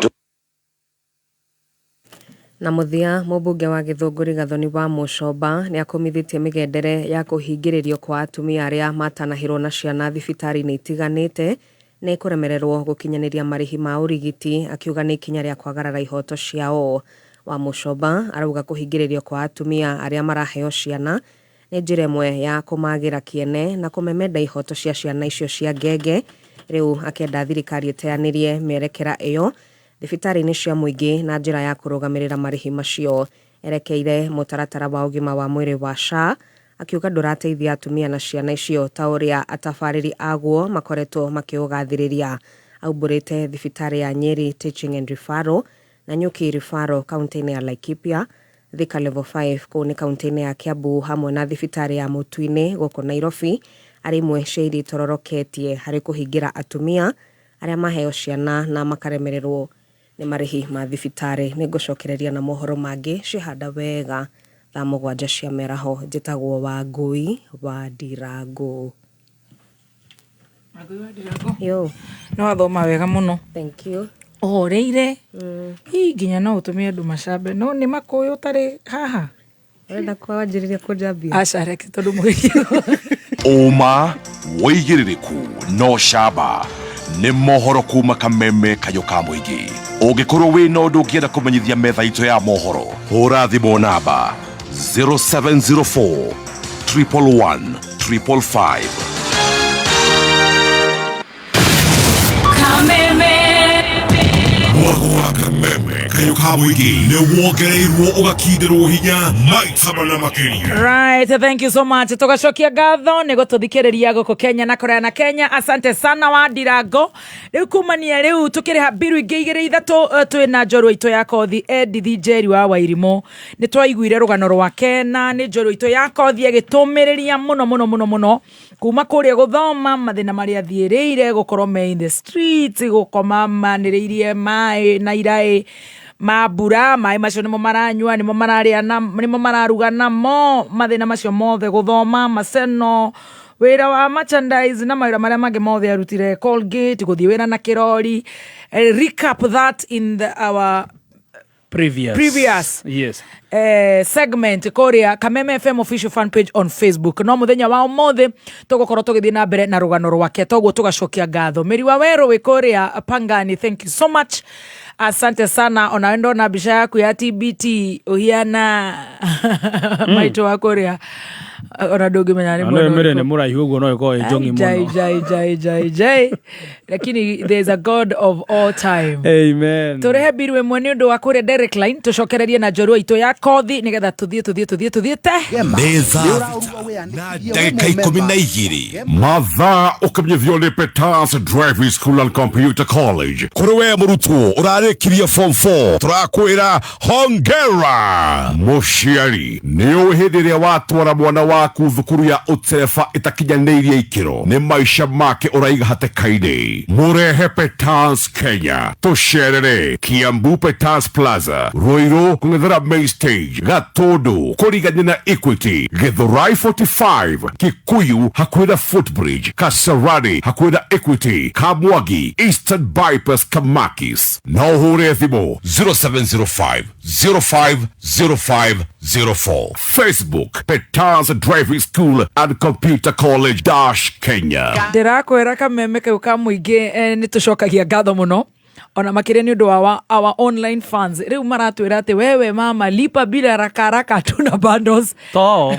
Na mũthia, mũmbunge wa Gĩthũngũri Gathoni wa Mũcomba nĩ akũmithĩtie mĩgendere ya kũhingĩrĩrio kwa atumia arĩa matanahĩrwo na ciana thibitarĩ-inĩ itiganĩte nĩ kũremererwo gũkinyanĩria marĩhi ma ũrigiti, akiuga nĩ ikinya rĩa kwagarara ihoto ciao. Wa Mũcomba arauga kũhingĩrĩrio kwa atumia arĩa maraheo ciana nĩ njĩra ĩmwe ya kũmagĩra kĩene na kũmemenda ihoto cia ciana icio cia ngenge. Rĩu akĩenda thirikari ĩteanĩrie mĩerekera ĩyo thibitarĩ-inĩ cia mũingĩ na njĩra ya kũrũgamĩrĩra marĩhi macio. Erekeire mũtaratara wa ũgima wa mwĩrĩ wa SHA Akiuga ndũrateithia atumia na ciana icio ta ũrĩa atabarĩri aguo makoretwo makĩũgathĩrĩria. Aumbũrĩte thibitarĩ ya Nyeri Teaching and Referral na Nyuki Referral kaunti-inĩ ya Laikipia, Thika Level 5 kũu nĩ kaunti-inĩ ya Kiambu hamwe na thibitarĩ ya Mũtui-inĩ gũkũ Nairobi arĩ imwe cia iria itororoketie harĩ kũhingĩra atumia arĩa maheo ciana na makaremererwo nĩ marĩhi ma thibitarĩ. Nĩngũcokereria na mohoro mangĩ ciehanda wega thaa mũgwanja cia mĩaraho. Njĩtagwo Wangũi wa Ndirangũ. Yo. Nĩ wathoma wega mũno. Thank you. Ũhoreire. Ii nginya no ũtũme andũ macambe no nĩ makũĩ ũtarĩ haha. Ũrenda kwanjĩrĩria kũnjambia? Aca reke tondũ mũgerio. Ũma, wĩigĩrĩrĩku na ũcamba nĩ mohoro kuma kameme kayũ ka mũingĩ. Ũngĩkorwo wĩ na ũndũ ũngĩenda kũmenyithia metha itũ ya mohoro, hũra thimũ namba 0704 111 555. Kameme. Mwago wa kameme kayũ ka mũingĩ nĩ wongereirwo ũgakindĩrwo hinya maita mana makĩria. Right, thank you so much. Tugacokia ngatho nĩ gũtũthikĩrĩria gũkũ Kenya na kũraya na Kenya. Asante sana wa Ndirango. Rĩu kumania rĩu tũkĩrĩha mbiru ingĩ igĩrĩ ithatũ twĩ na njorua itũ ya kothi Edith Njeri wa Wairimũ. Nĩ twaiguire rũgano rwake na nĩ njorua itũ ya kothi agĩtũmĩrĩria mũno mũno mũno mũno kuma kũrĩa gũthoma mathĩna marĩa athiĩrĩire gũkorwo me in the streets gũkoma manĩrĩirie maĩ na iraĩ ma mbura maĩ macio nĩmo maranyua nĩmo mararĩa na nĩmo mararuga namo mathĩna macio mothe gũthoma maceno wĩra wa merchandise na mawĩra marĩa mangĩ mothe arutire Colgate gũthiĩ wĩra na kĩrori. Recap that in our previous previous yes segment kũrĩa Kameme FM official fan page on Facebook. No mũthenya wa ũmũthĩ tũgũkorwo tũgĩthiĩ na mbere na rũgano rwake, toguo tũgacokia ngatho. Mĩri wa Werũ wĩ kũrĩa Pangani, thank you so much, asante sana. Onawe ndona mbica yaku ya TBT ũhiana maitũ wa kũrĩa, ona ndũngĩmenya nĩ Na mwena no mĩrĩ ũrĩkũ. nĩ mũraihu ũguo no ĩkorwo ĩ njongi Jai, mũno. jai, jai, jai, jai. Lakini there's a God of all time. Amen. Tũrehe mbiru ĩmwe nĩ ũndũ wa kũrĩa direct line tũcokererie na njorua itũ ya kothi nĩgetha tũthiĩ tũthiĩ tũthiĩ tũthiĩ te Nĩ thaa thita na ndagĩka 12. Mathaa ũkĩmenyithio nĩ Peters Driving School and Computer College. Kũrĩ we mũrutwo ũrarĩkirie form 4 tũrakwĩra hongera. Mũciari nĩ ũĩ hĩndĩ ĩrĩa watwara mwana waku thukuru ya ũtereba ĩtakinyanĩirie ikĩro nĩ maica make ũraiga hatĩka-inĩ. Mũrehe Peters Kenya tũcerere Kiambu Peters Plaza, Ruiru kũng'ethera main stage, Gatũndũ kũrigania na Equity, Githurai 45, Kikuyu hakuhĩ na Footbridge, Kasarani hakuhĩ na Equity, Kamwangi Eastern Bypass, Kamakis. Na ũhũre thimũ 0705 050504. Facebook Peters Driving School and Computer College dash Kenya. Ndĩrakwĩra kameme kau ka mũingĩ nĩ tũcokagia ngatho mũno ona makĩria nĩ ũndũ wa our online fans. Rĩu maratwĩra atĩ wewe mama lipa bila haraka haraka tuna bundles to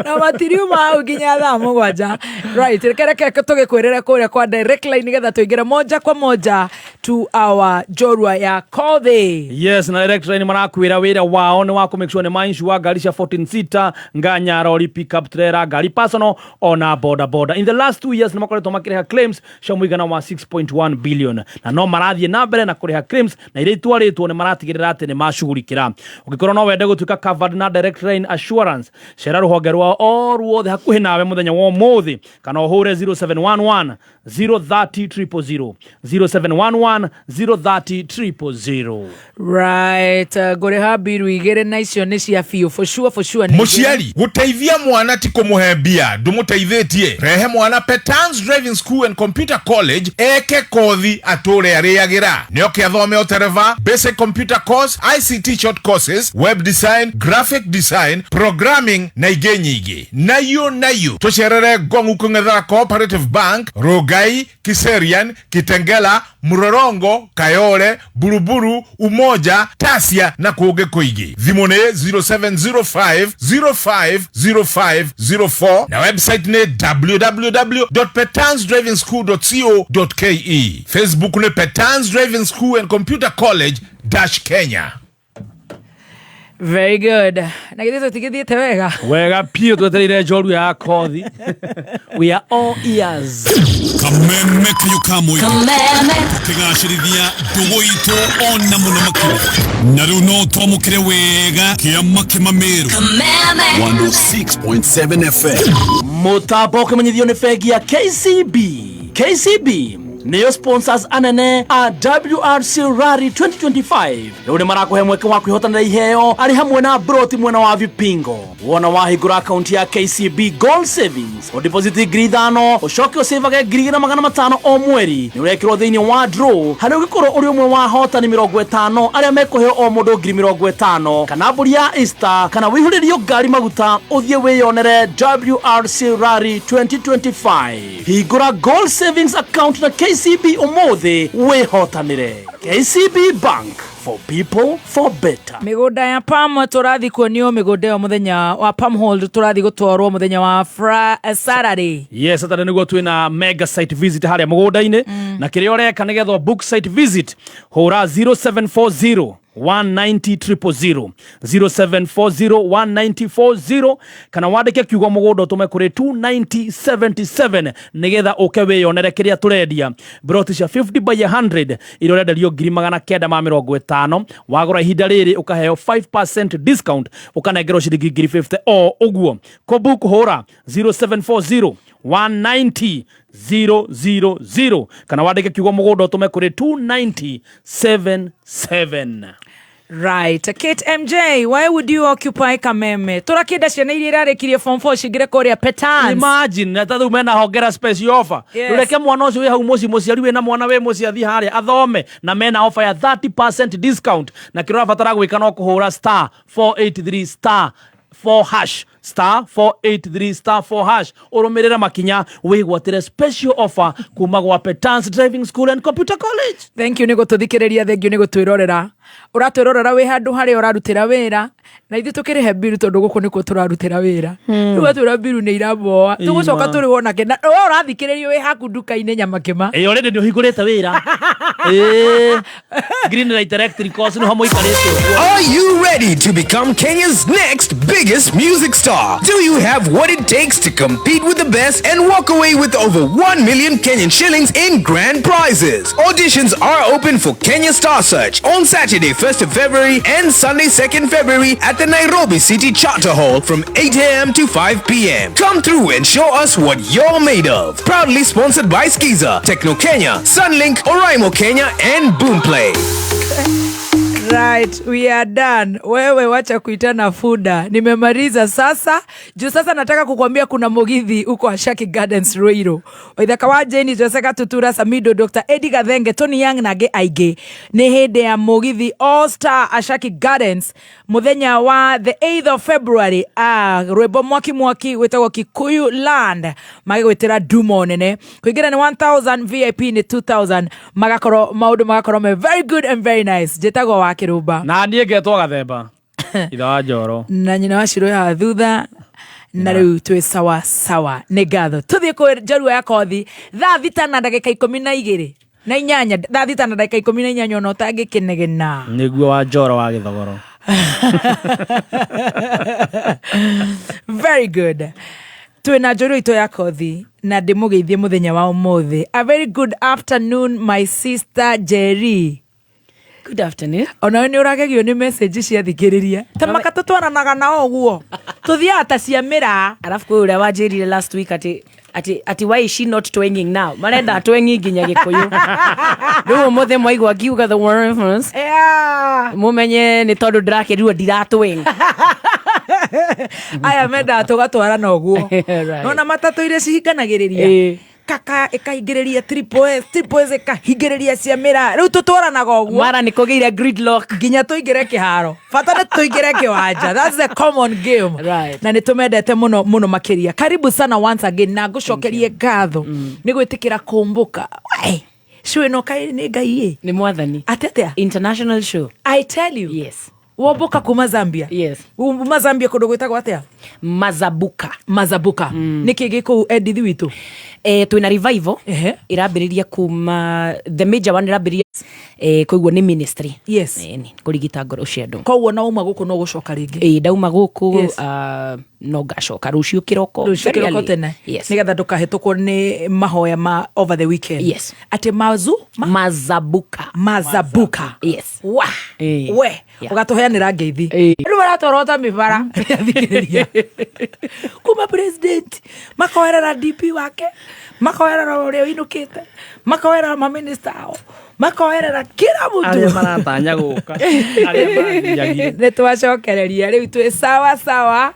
na matiriuma hau nginya thaa 7. Right, reke reke tũgĩkwĩrĩre kũrĩa kwa direct line nĩgetha tũingĩre moja kwa moja to our njorua ya kothi. Yes, na direct line marakwĩra wĩra wao nĩ wa kũ make sure nĩ mainsure ngari cia 14 seater, nganya, lorry, pickup, trailer, ngari personal ona boda boda. In the last 2 years nĩ makoretwo makĩrĩha claims cia mũigana wa 6.1 billion na no marathiĩ na mbere na kũrĩha claims na iria itwarĩtwo nĩ maratigĩrĩra atĩ nĩ macugurikĩra. Ũngĩkorwo no wende gũtuĩka covered na direct line assurance, cera rũhonge rwao o ruothe hakuhĩ nawe mũthenya wa ũmũthĩ kana ũhũre 0711 030 000, 0711 030 000. Right, ngũrĩha mbiru igĩrĩ na icio nĩ cia biũ for sure, for sure nĩ igĩrĩ. Mũciari gũteithia mwana ti kũmũhe mbia ndũmũteithĩtie. Rehe mwana Petans Driving School and Computer College eke kothi atũre arĩagĩra. Nĩoke athome ũtereba, basic computer course, ICT short courses, web design, graphic design, programming na ingĩ nyingĩ. Nayo nayo tũcerere Ngong'u kũng'ethera Cooperative Bank, Rongai, Kiserian, Kitengela, Mlolongo, Kayole, Buruburu, Umoja, Tasia na kũngĩ kũingĩ. Thimũ nĩ 0705 050504 na website nĩ www.petansdrivingschool.co.ke. Facebook nĩ Petans Driving School and Computer College dash Kenya. Very good. Na githĩ tũtigĩthiĩte wega? Wega piũ, twetereire njorua ya kothi. We are all ears. Kameme kayo ka mũingĩ. Kameme. Tũkĩgacĩrithia ndũgũ itũ ona mũno makĩria, na rĩu no twamũkĩre wega kĩama kĩmamĩrũ. Kameme. 106.7 FM. Mũtambo ũkĩmenyithio nĩ bengi ya KCB. KCB nĩyo sponsors anene a WRC Rally 2025. Rĩu nĩ marakũhe mweke wa kwĩhotanĩra iheo arĩ hamwe na broti mwena wa Vipingo. Wona wahingũra akaunti ya KCB Gold Savings, ũdeposit 5,000, ũcoke ũcĩvage 2,500 o mweri, nĩ ũrekĩrwo thĩinĩ wa draw harĩa ũngĩkorwo ũrĩ ũmwe wa ahotani 50 arĩa mekũheo o mũndũ 50,000, kana mbũri ya Easter, kana wĩihũrĩrio ngari maguta ũthiĩ wĩyonere WRC Rally 2025. Hingũra Gold Savings account na KCB ũmũthĩ wĩhotanĩre. KCB Bank, for people, for better. Mĩgũnda ya Palm tũrathiĩ kuonio mĩgũnda ĩyo mũthenya wa Palm Hold, tũrathiĩ gũtwarwo mũthenya wa Saturday. Yes, Saturday nĩguo twĩna mega site visit harĩa mũgũnda-inĩ, na kĩrĩa ũreka nĩgetha book site visit, hũra 0740 190 000, 0740 190 kana wandĩke kiugo mũgũnda ũtũme kũrĩ 29077 nĩgetha ũke wĩyonere kĩrĩa tũrendia. Broti cia 50 by 100 iria ũrenderio 950,000, wagũra ihinda rĩrĩ ũkaheo 5% discount, ũkanengerwo ciringi 50,000 o ũguo. Kũbook hũra 0740 190 000 kana wandĩke kiugo mũgũnda ũtũme kũrĩ 29077. Right. Kate MJ, why would you occupy Kameme? Tũrakĩenda ciana iria irarĩkirie form 4 cingĩre kũrĩa Petans. Imagine, na rĩu mena hongera special offer. Yes. Reke mwana ũcio wĩ hau mũciĩ, mũciari wĩna mwana wĩ mũciĩ athiĩ harĩa athome, na mena offer ya 30% discount, na kĩrĩa ũrabatara gwĩka no kũhũra star 483 star 4 hash, star 483 star 4 hash, ũrũmĩrĩre makinya wĩgwatĩre special offer kuma gwa Petans Driving School and Computer College. Thank you nĩ gũtũthikĩrĩria, thank you nĩ gũtwĩrorera. Ũratwĩrorera wĩ handũ harĩa ũrarutĩra wĩra, na ithuĩ tũkĩrĩhe mbiru tondũ gũkũ nĩkuo tũrarutĩra wĩra. Rĩu atwĩra mbiru nĩ iraboa, tũgũcoka Ima. tũrĩhwo nake, na we ũrathikĩrĩrio wĩ haku nduka-inĩ nyamakĩma. Ĩ, already nĩ ũhingũrĩte wĩra. Ĩ, Green Light Electricals nĩho mũikarĩte ũguo. Are you ready to become Kenya's next biggest music star? Do you have what it takes to compete with the best and walk away with over 1 million Kenyan shillings in grand prizes? Auditions are open for Kenya Star Search on Saturday, 1st of February and Sunday, 2nd February at the Nairobi City Charter Hall from 8 a.m. to 5 p.m. Come through and show us what you're made of. Proudly sponsored by Skiza, Techno Kenya, Sunlink, Oraimo Kenya, and Boomplay. Right, we are done. Wewe wacha kuitana fuda. Nimemaliza sasa. Juu sasa nataka kukwambia kuna mugithi huko Ashaki Gardens Ruiru. Waithaka wa Jane Joseka Tutura Samido Dr. Eddie Gathenge Tony Young na angĩ aingĩ. Nĩ hĩndĩ ya mugithi All Star Ashaki Gardens muthenya wa the 8th of February. Ah, rwĩmbo mwaki mwaki wĩtagwo Kikuyu Land magĩgwĩtĩra ndumo nene. Kũingĩra nĩ 1000, VIP nĩ 2000, magakorwo maũndũ magakorwo me very good and very nice. Njĩtagwo wa Kĩrũmba. Na niĩ ngetwo Gathemba ithe wa Njoro. Na nyina wa Shiro ya thutha, na rĩu twĩ sawa sawa. Nĩ ngatho. Tũthiĩ kwĩ njarua ya kothi thaa 6:28, thaa 6:18, ona ũtangĩkĩnegena. Nĩguo wa Njoro wa Gĩthogoro. Very good. Twĩna njorua itũ ya kothi na ndĩmũgeithie mũthenya wa ũmũthĩ. A very good afternoon, my sister Jerry. Good afternoon. Onawe nĩ ũragegio nĩ message cia thikĩrĩria ta maka tũtwaranaga nao ũguo tũthiaga ta cia mĩraa. Alafu kwĩ ũrĩa wanjĩrire last week ati why is she not twanging now, marenda twangi nginya Gĩkũyũ. Rĩu ũmũthĩ mwaigua ngiuga the words, mumenye nĩ tondũ ndĩrakĩrirwo ndiratwing. Aya mendaga tũgatwarana ũguo. Right. Nona matatũ iria cihinganagĩrĩria, kaka ĩkahingĩrĩria triple S, triple S ĩkahingĩrĩria cia mĩraa, rĩu tũtwaranaga ũguo. Mara nĩ kũgĩire gridlock. Nginya tũingĩre kĩharo, bata nĩ tũingĩre kĩwanja. That's the common game. Right. Na nĩ tũmendete mũno mũno makĩria. Karibu sana once again, na ngũcokerie ngatho nĩ gwĩtĩkĩra kũmbũka. Wai, show ĩno kaĩ nĩ Ngai ĩ. Nĩ mwathani. Atĩ atĩa? International show. I tell you. Yes. Womboka kuma Zambia. Yes. Uma Zambia kũndũ gwĩtagwo atĩa? Mazabuka. Mazabuka. Nĩ kĩ gĩ kũu Edith witũ? Twĩna revival ĩrambĩrĩria kuma the major one ĩrambĩrĩria Koguo nĩ ministry. Yes. Ĩni, kũrigita ngoro cia andũ. Koguo na uma gũkũ no gũcoka rĩngĩ? Ĩĩ, ndauma gũkũ. Yes. No ngacoka rũciũ kĩroko. Rũciũ Very kĩroko early. tene. Yes. Nĩgetha ndũkahĩtũkwo nĩ mahoya ma over the weekend. Yes. Atĩ mazu mazabuka. Mazabuka. Yes. Wa Ĩĩ. we Yeah. ũgatũheanĩra ngeithi. Andũ maratwarwo ta mĩbara athikĩrĩria kuma president makoerera DP wake, makoerera ũrĩa ũinũkĩte, makoerera maminista ao, makoerera kila Arĩa mũndũ. maratanya gũka, arĩa mathiagire. Nä twacokereria rä u twä sawa sawa.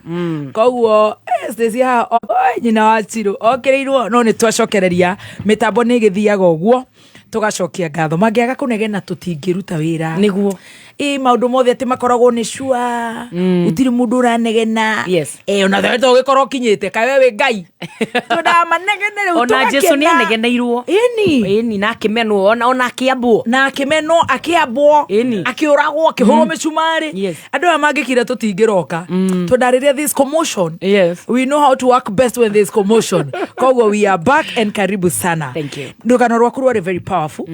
Koguo Stacy haha oi, nyina wa Chirũ okä rä irwo no nä twacokereria mä tambo nä ä gä thiaga å guo tũgacokia ngatho mangĩaga kũnegena tũtingĩruta wĩra. Nĩguo. Ĩ maũndũ mothe atĩ makoragwo nĩ cua gũtirĩ mũndũ ũranegena. Yes. Ona we ũgĩkorwo ũkinyĩte kaĩ we wĩ ngai twendaga manegene rĩu. Ona Jesu nĩ Tũgakena. anegeneirwo. Ĩni. Ĩni, na akĩmenwo, ona akĩambwo. Na akĩmenwo, akĩambwo. Ĩni. Akĩũragwo, akĩhũrwo mĩcumarĩ. Yes. Andũ aya mangĩkira tũtingĩroka tondũ rĩrĩa this commotion. Yes. We know how to work best when there's commotion. Koguo we are back and karibu sana. Thank you. Rũgano rwaku rwarĩ very powerful.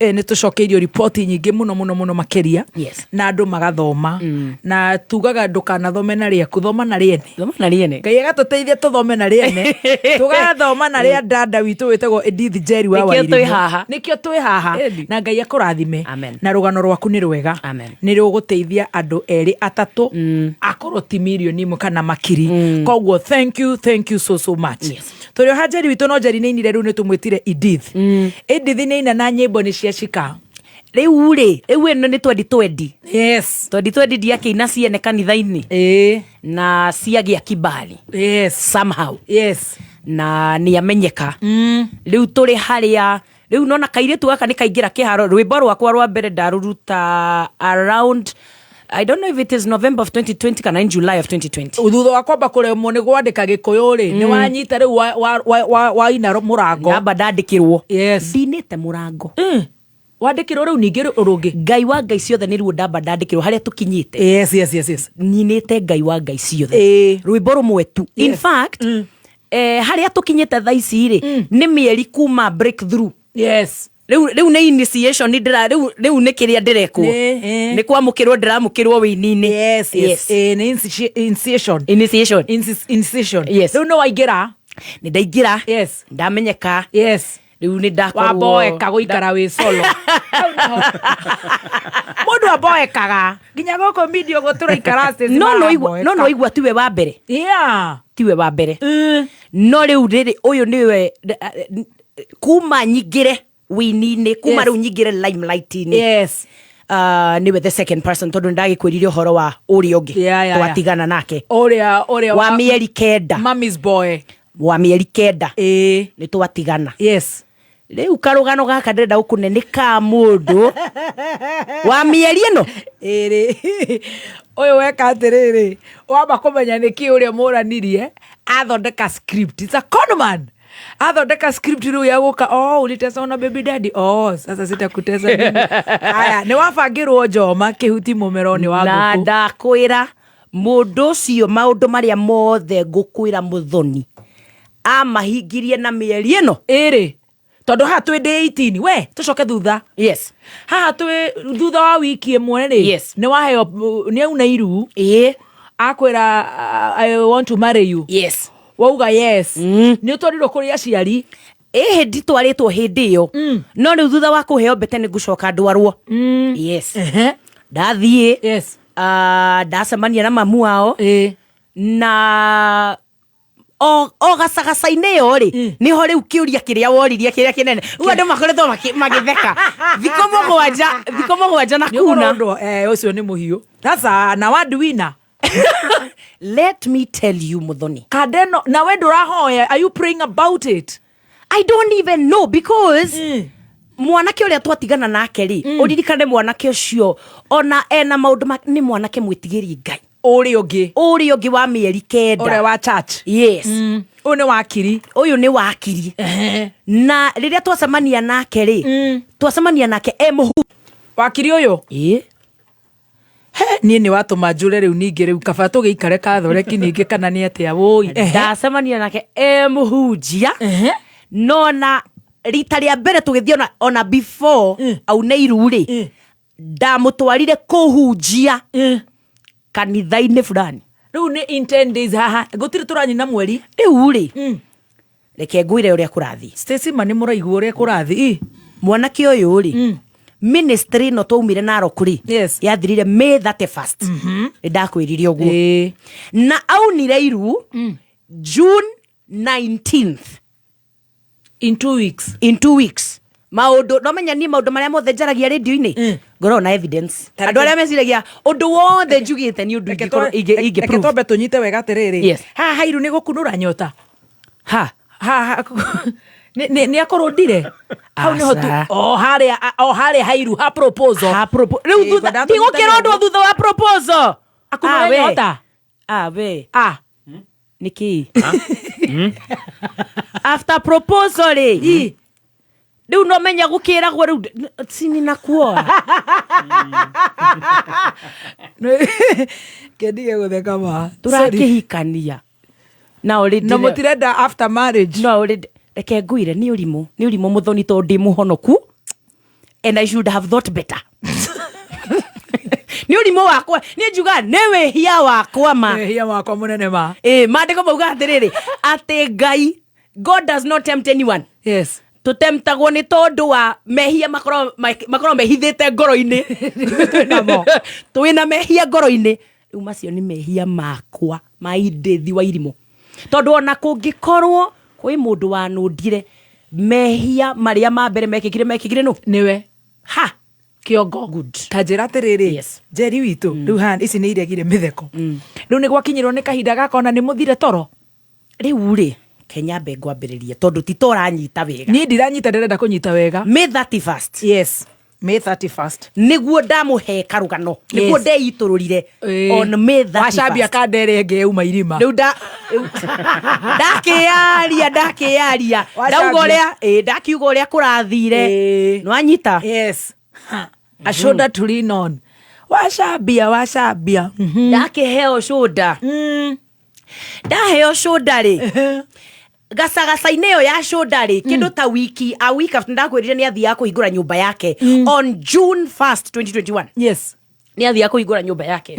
Nĩ tũcokeirio riboti nyingĩ mũno mũno mũno makĩria. Yes. Na andũ magathoma na tugaga ndũkanathome na rĩaku, thoma na rĩene. Thoma na rĩene. Ngai agatũteithia tũthome na rĩene, tũgathoma na rĩa dada witũ wĩtagwo Edith Njeri wa Nĩkĩo Wairimu. twĩ haha. Nĩkĩo twĩ haha. Ĩni. Na Ngai akũrathime. Amen. Na rũgano rwaku nĩ rwega. Amen. Nĩ rũgũteithia andũ erĩ atatũ akorwo ti mirioni ĩmwe kana makiri. Koguo thank you, thank you so so much. Yes. Tũrĩ o ha Njeri witũ no Njeri nĩ inire rĩu nĩ tũmwĩtire Edith. Edith nĩ ina na nyĩmbo nĩ cia cika. Rĩu rĩ, rĩu ĩno nĩ twendi twendi. Yes. Twendi twendi ndiakĩina ciene kanitha-inĩ. Ĩĩ. Na ciagĩa kibali. Yes. Somehow. Yes. Na nĩ amenyeka. Rĩu tũrĩ harĩa rĩu nona kairĩtu gaka nĩ kaingĩra kĩharo. Rwĩmbo rwakwa rwa mbere ndarũruta around, I don't know if it is November of 2020 kana in July of 2020. Thutha wa kwamba kũremwo nĩ gwandĩka gĩkũyũ rĩ, nĩ wanyita rĩu waina mũrango. Namba ndandĩkĩrwo. Yes. Ndinĩte mũrango. Wandĩkĩrwo rĩu ningĩ rũngĩ. Ngai wa ngai ciothe nĩ ruo ndamba ndandĩkĩrwo harĩa tũkinyĩte. Yes. Nyinĩte ngai wa ngai ciothe. Ĩĩ. Rwĩmbo rũmwe tu. In fact, harĩa tũkinyĩte thaa ici rĩ, nĩ mĩeri kuma breakthrough. Yes. Rĩu nĩ initiation ndĩra rĩu nĩ kĩrĩa ndĩrekwo. Nĩ, Nĩ kwamũkĩrwo ndĩramũkĩrwo wĩini-inĩ. Yes. Ĩĩ, nĩ initiation. Initiation. Initiation. Yes. Rĩu nĩ waingĩra. Nĩ ndaingĩra. Yes. Ndamenyeka. Yes. Rĩu nĩ ndakorwo Wamboeka gũikara wĩ solo. Mũndũ amboekaga nginya gũkũ media ũguo tũraikara Stacy No no igua tiwe wa mbere. Yeah. Tiwe wa mbere. No rĩu rĩrĩ ũyũ nĩwe kuma nyingĩre wĩini-inĩ, kuma Yes. rĩu nyingĩre limelight-inĩ. Yes. Nĩwe the second person tondũ nĩndagĩkwĩrire ũhoro wa ũrĩa ũngĩ Yeah. twatigana nake. Ũrĩa wa mĩeri 9. Mommy's boy. Wa mĩeri 9. Ĩĩ. Nĩ twatigana. Yes. Rĩu karũgano gaka ndĩrenda gũkũne nĩ ka mũndũ wa mĩeri ĩno. Ĩrĩ. Ũyũ weka atĩrĩrĩ, wamba kũmenya nĩkĩ ũrĩa mũranirie, athondeka script. It's a con man. Athondeka script rĩu ya gũka, oh, ulitesa na baby daddy. Oh, sasa sitakutesa mimi. Haya, nĩ wabangĩrwo njoma kĩhuti mũmero-inĩ wa Na ngũkũ. ndakwĩra mũndũ ũcio maũndũ marĩa mothe ngũkwĩra mũthoni amahingirie na mĩeri ĩno ĩrĩ. Tondũ haha twĩ day 18 we tũcoke thutha. Yes. Haha twĩ thutha wa wiki ĩmwe rĩ. Yes. Nĩ waheo nĩ auna iru. Ĩĩ. Akwĩra I want to marry you. Yes. Wauga yes. Nĩ ũtwarirwo kũrĩ aciari. Ĩhĩ nditwarĩtwo hĩndĩ ĩyo. No rĩu thutha wa kũheo mbete nĩ ngũcoka ndwarwo. Yes. Ndathiĩ. Yes. Ndacemania na mamu wao. Ĩĩ. Na o gacagaca-inĩ ĩyo rĩ, nĩho rĩu kĩũria kĩrĩa woririe kĩrĩa kĩnene. Rĩu andũ makoretwo magĩtheka. Thikũ 7 na Nĩ kuna. ũkũrondwo, ũcio nĩ mũhiũ. Sasa na wandi wina. Let me tell you Muthoni. Kandeno, na we ndũrahoya, are you praying about it? I don't even know because mwanake ũrĩa twatigana nake rĩ, ũririkane mwanake ũcio ona ena maũndũ nĩ mwanake mwĩtigĩri Ngai. Ũrĩa ũngĩ. Ũrĩa ũngĩ wa mĩeri 9. Ũrĩa wa church. Yes. Ũyũ nĩ wakiri. Ũyũ nĩ wakiri. Na rĩrĩa twacemania nake rĩ, twacemania nake e mũhu. Wakiri ũyũ? Ĩĩ. He, niĩ nĩ watũma njũre rĩu ningĩ rĩu kaba tũgĩikare kathoreki ningĩ kana nĩ atĩa wũi. Ndacemania nake e mũhunjia. No na Rita rĩa mbere tũgĩthiĩ ona before aune iru rĩ, ndamũtwarire kũhunjia kanitha-inĩ fulani. Rĩu nĩ in 10 days haha gũtirĩ tũranyina mweri. Rĩu rĩ, reke ngwĩre ũrĩa kũrathiĩ. Stacy, ma nĩ mũraigua ũrĩa kũrathiĩ? Mwanake ũyũ rĩ, ministry ĩno twaumire Narok rĩ, yathirire May 31st, nĩ ndakwĩrire ũguo, na aunire iru June 19th. In 2 weeks. In 2 weeks. Maũndũ nomenya niĩ, maũndũ marĩa mothe njaragia rĩndio-inĩ ngoragwo na evidence. Andũ arĩa meciragia ũndũ wothe njugĩte nĩ ũndũ ingĩkorwo Reke ingĩ-prove. Twambe tũnyite wega atĩrĩrĩ. Haha hairu nĩ gũkunũra nyota. Ha. Haha nĩ akorwo ndire hau nĩho tu. Aca. O harĩa hairu ha proposal. Ha rĩu thutha ndigũkĩrondwo thutha wa proposal. Akunũra Ah, we. nyota. Ah, we. Ah. Nĩ kĩ after proposal rĩ, rĩu no menya gũkĩragwo rĩu sini nakuoa. Kendige gũtheka ma. Tũrakĩhikania na already Na mũtirenda after marriage? No already, reke ngwĩre, nĩ ũrimũ, nĩ ũrimũ mũthoni, tondũ ndĩ mũhonoku and I should have thought better. Nĩ ũrimũ wakwa, nĩ njuga nĩ wĩhia wakwa ma. Wĩhia wakwa mũnene ma. Ĩ maandĩko mauga atĩrĩrĩ, atĩ Ngai, God does not tempt anyone. Tũtemtagwo nĩ tondũ wa mehia makorwo mehithĩte ngoro-inĩ. Twĩna mehia ngoro-inĩ. Rĩu macio nĩ mehia makwa ma indĩthi wa irimũ, tondũ ona kũngĩkorwo kwĩ mũndũ wanũndire, mehia marĩa ma mbere mekĩkire nũ? Nĩwe. Ha. Kĩongo. Good. Ta njĩra atĩrĩrĩ, Njeri witũ, rĩu haha ici nĩ iregire mĩtheko. Rĩu nĩ gwakinyĩrwo nĩ kahinda gakona nĩ mũthire toro? Rĩu rĩ, kenyambe ngwambĩrĩrie tondũ ti toranyita wega. Niĩ ndiranyita, ndĩrenda kũnyita wega. May 31st. Yes, May 31st. Nĩguo ndamũhe karũgano, nĩguo ndeitũrũrire on May 31st. Wacambia kandere ĩngĩ yauma irima. Rĩu ndakĩyaria, ndakĩyaria, ndauga ũrĩa, ĩ, ndakiuga ũrĩa kũrathire, nĩwanyita? Yes. A shoulder to lean on. Wacambia, wacambia. Ndakĩheo shoulder, ndaheo shoulder rĩ, gacagaca-inĩ ĩyo ya shoulder rĩ, kĩndũ ta wiki, a week after, ndakwĩrire nĩ athiaga kũhingũra nyũmba yake on June 1st 2021. Nĩ athiaga kũhingũra nyũmba yake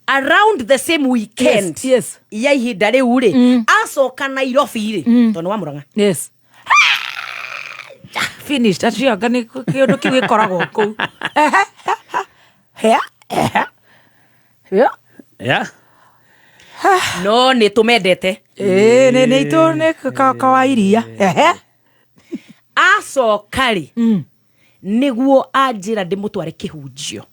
around the same weekend ya ihinda rĩu rĩ, acoka Nairobi rĩ, tondũ nĩ wa Mũrang'a. Yes, finished. Acio anga nĩ kĩũndũ kĩu gĩkoragwo kũu. Yeah. No nĩ tũmendete. Ĩĩ, nĩ itũ nĩ kawa iria. Ehe. Acoka rĩ, nĩguo anjĩra ndĩmũtware kĩhunjio,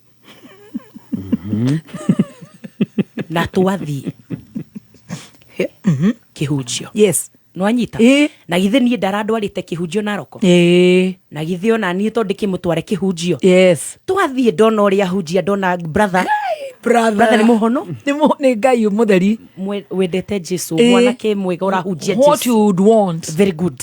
na twathiĩ kĩhunjio. Nwanyita? Na githĩ niĩ ndarandwarĩte kĩhunjio Naroko? Na githĩ ona niĩ to ndĩkĩmũtware kĩhunjio? Twathiĩ, ndona ũrĩa hunjia, ndona brother. Brother. Brother nĩ mũhono. Nĩ Ngai mũtheri. Wendete Jesu, mwanake mwega ũrahunjia What Jesu. you would want. Very good.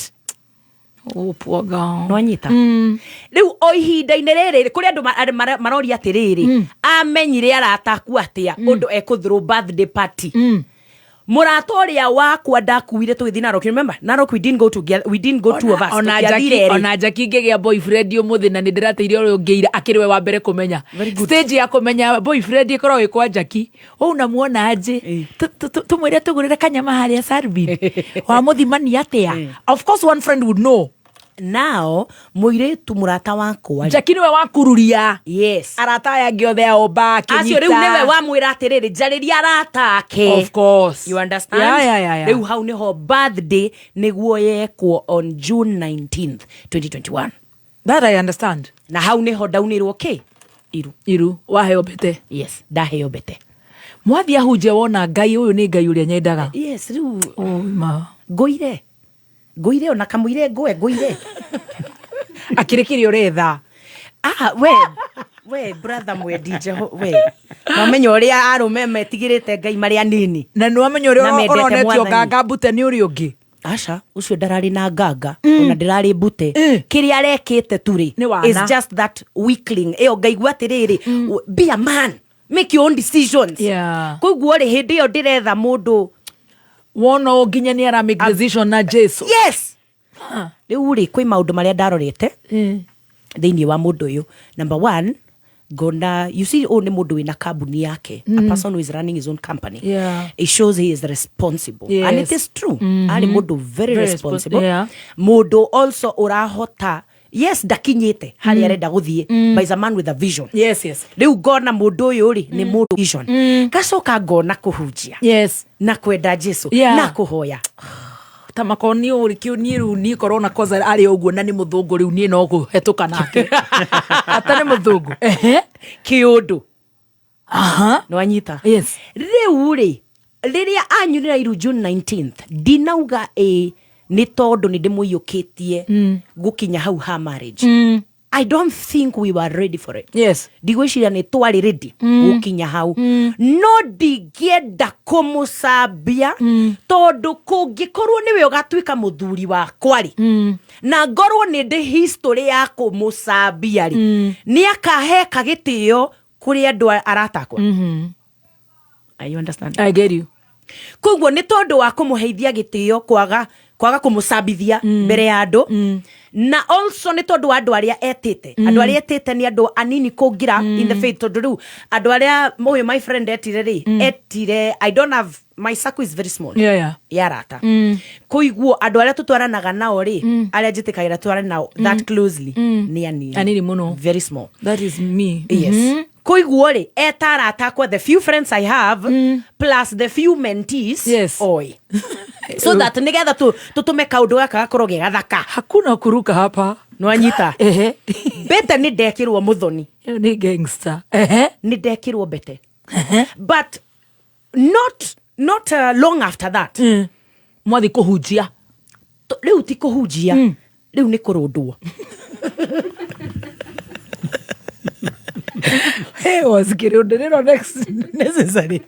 Oh, poor girl. Nwanyita? Rĩu o ihinda-inĩ rĩrĩ kũrĩ andũ maroria atĩrĩrĩ, amenyire arata aku atĩa ũndũ ekũthrow birthday party? Mũrata ũrĩa wakwa ndakuire tũgĩthiĩ Narok, you remember Narok, we didn't go together, we didn't go two of us. Ona tũtiathire Jackie, erĩ. ona Jackie ngĩgĩa boyfriend ũmũthĩ na nĩ ndĩrateire ũrĩa ũngĩira akĩrĩ we wa mbere kũmenya. Stage ya kũmenya boyfriend ĩkoragwo ĩ kwa Jackie. Ũũ unamuona aje? Tũmwĩre tũgũrĩre kanyama harĩa Sarbin. Wamũthimani atĩa? Of course one friend would know. Nao mũirĩtu mũrata wakwa rĩ, Jackie nĩwe wakururia. Yes. Arata aya angĩ othe ao ba acio rĩu nĩwe wamwĩra atĩrĩrĩ, njarĩria arata ake. Of course. You understand? Yeah. Rĩu hau nĩho birthday nĩguo yekwo on June 19th 2021. That I understand. Na hau nĩho ndaunĩrwo kĩ iru. Iru waheo mbete. Yes, ndaheo mbete. Mwathiĩ ahunjia, wona Ngai ũyũ nĩ Ngai ũrĩa nyendaga. Yes, rĩu Oh, ma. Ngũire, ngũire, ona kamũire ngũe ngũire. Akĩrĩ kĩrĩa ũretha. Ah, we brother mwendi jeho, we nomenya ũrĩa arũme metigĩrĩte Ngai marĩ anini. Na nĩ wamenya ũrĩa Na mendete ũronetio Mwathani. nganga mbute nĩ ũrĩa ũngĩ. Aca, ũcio ndararĩ na nganga, ona ndĩrarĩ mbute. Kĩrĩa arekĩte tu rĩ, Nĩ wana. is just that weakling ĩyo ngaigua atĩrĩrĩ, be a man, make your own decisions. Koguo rĩ, hĩndĩ ĩyo ndĩretha mũndũ. Wona o nginya nĩ ara make decision na Jesu. Yes. Rĩu rĩ, kwĩ maũndũ marĩa ndarorete thĩinĩ wa mũndũ ũyũ. Number one, ngona, you see, ũyũ nĩ mũndũ wĩna kambuni yake, a person who is running his own company. It shows he is responsible. And it is true, arĩ mũndũ very, Very responsible, mũndũ also ũrahota, yes, ndakinyĩte harĩa arenda gũthiĩ, but is a man with a vision. Rĩu ngona mũndũ ũyũ rĩ, nĩ mũndũ vision. Ngacoka ngona kũhunjia na kwenda Jesu na kũhoya. Ta makoni å rä kä niä rä u niä korwo na koza arä å guo na nä må thå ngå rä u niä no kå hetå nake ata nä må thå ngå. Kĩũndũ nĩwanyita. Rĩu rĩ, rĩrĩa anyunĩra iru June 19th, ndinauga ĩ nĩ tondũ nĩ ndĩmũiyũkĩtie gũkinya hau ha marriage. I don't think we were ready for it. Ndigwĩciria nĩ twarĩ ready gũkinya hau, no ndingĩenda kũmũcambia, tondũ kũngĩkorwo nĩwe ũgatuĩka mũthuri wakwa rĩ, na ngorwo nĩ ndĩ history ya kũmũcambia rĩ, nĩ akaheka gĩtĩo kũrĩ andũ aratakwa. You understand? I get you. Koguo nĩ tondũ wa kũmũheithia gĩtĩo, kwaga kũmũcambithia mbere ya andũ, na also nĩ tondũ wa andũ arĩa etĩte. Andũ arĩa etĩte nĩ andũ anini kũngira in the faith, tondũ rĩu andũ arĩa ũyũ my friend etire rĩ, etire, I don't have, my circle is very small ya arata. Koiguo andũ arĩa tũtwaranaga nao rĩ, arĩa njĩtĩkagĩra twarane nao that closely, nĩ anini. Anini mũno. Very small. That is me. Yes. Koiguo rĩ, eta arata akwa, the few friends I have, plus the few mentees, oi, so that nigetha tũtũme kaũndũ gaka gakorwo ge gathaka. Hakuna kuruka hapa. Nwanyita? Ehe. Mbete nĩ ndekĩrwo, mũthoni. Ĩyo nĩ gangster. Ehe. Nĩ ndekĩrwo mbete, but not long after that. Mwathi kũhunjia? Rĩu ti kũhunjia, rĩu nĩ kũrũndwo. Hey, was kĩrũndĩrĩro next necessary?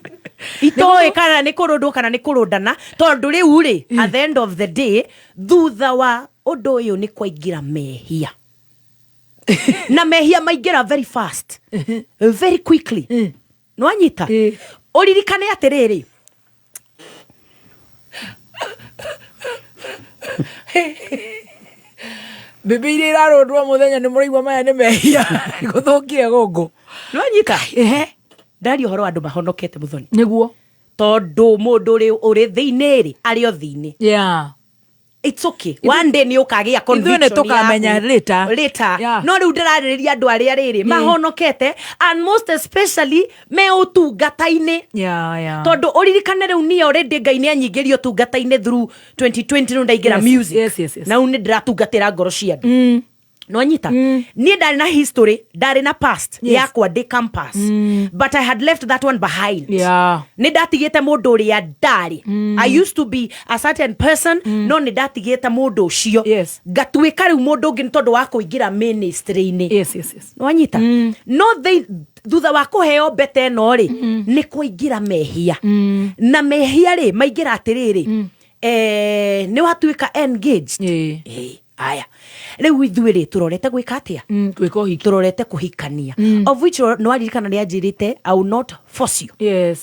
Itoĩ kana nĩ kũrũndwo kana nĩ kũrũndana, tondũ rĩu rĩ, at the end of the day, thutha wa ũndũ ũyũ nĩ kwaingĩra mehia, na mehia maingĩra very fast, very quickly. Nwanyita? Ũririkane atĩrĩrĩ, Mbĩmbĩ iria irarũndwo mũthenya nĩ mũraigua maya nĩ mehia gũthũkie gũkũ. Nwanyita? Ndaria ũhoro wa andũ mahonokete, mũthoni. Nĩguo. Tondũ mũndũ ũrĩ thĩinĩ rĩ, arĩ o thĩinĩ. It's okay, one day nĩ ũkagĩa Ithuĩ nĩ conviction tũkamenya yaku. Later. Later. No rĩu ndĩrarĩrĩria andũ arĩa rĩrĩ mahonokete, and most especially me ũtungata-inĩ, tondũ ũririkane rĩu niĩ already Ngai nĩ anyingĩria ũtungata-inĩ through 2020. Rĩu ndaingĩra music na rĩu nĩ ndĩratungatĩra ngoro cia andũ. Nwanyita? Niĩ ndarĩ na history, ndarĩ na past yakwa ndĩ campus, but I had left that one behind. Nĩ ndatigĩte mũndũ ũrĩa ndarĩ. I used to be a certain person, no nĩ ndatigĩte mũndũ ũcio, ngatuĩka rĩu mũndũ ũngĩ nĩ tondũ wa kũingĩra ministry-inĩ. Nwanyita? No thutha wa kũheo mbete ĩno rĩ, nĩ kũingĩra mehia, na mehia rĩ maingĩra atĩrĩrĩ, nĩ watuĩka engaged. Aya, rĩu ithuĩ rĩ, tũrorete gwĩka atĩa? Gwĩka ũhiki. Tũrorete kũhikania, of which nĩwaririkana nĩ anjĩrĩte, "I will not force you."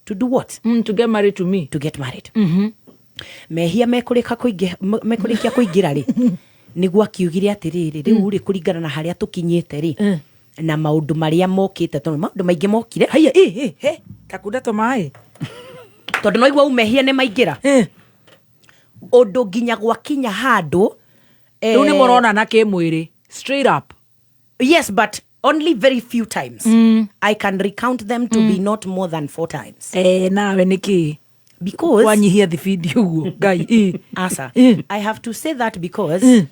To do what? To get married to me. To get married. Mehia mekũrĩka mekũrĩkia kũingĩra rĩ, nĩguo akiugire atĩrĩrĩ, rĩu rĩ, kũringana na harĩa tũkinyĩte rĩ, na maũndũ marĩa mokĩte, tondũ maũndũ maingĩ mokire. Haya, ĩ ĩ he takunda tũmaĩ. Tondũ no igua umehia nĩ maingĩra ũndũ nginya gwakinya handũ Rĩu nĩ mũronana kĩmwĩrĩ straight up? Yes, but only very few times. I can recount them to be not more than four times. Nawe nĩkĩ? Because wanyihia thibindi ũguo, Ngai ĩ. Asa, I have to say that because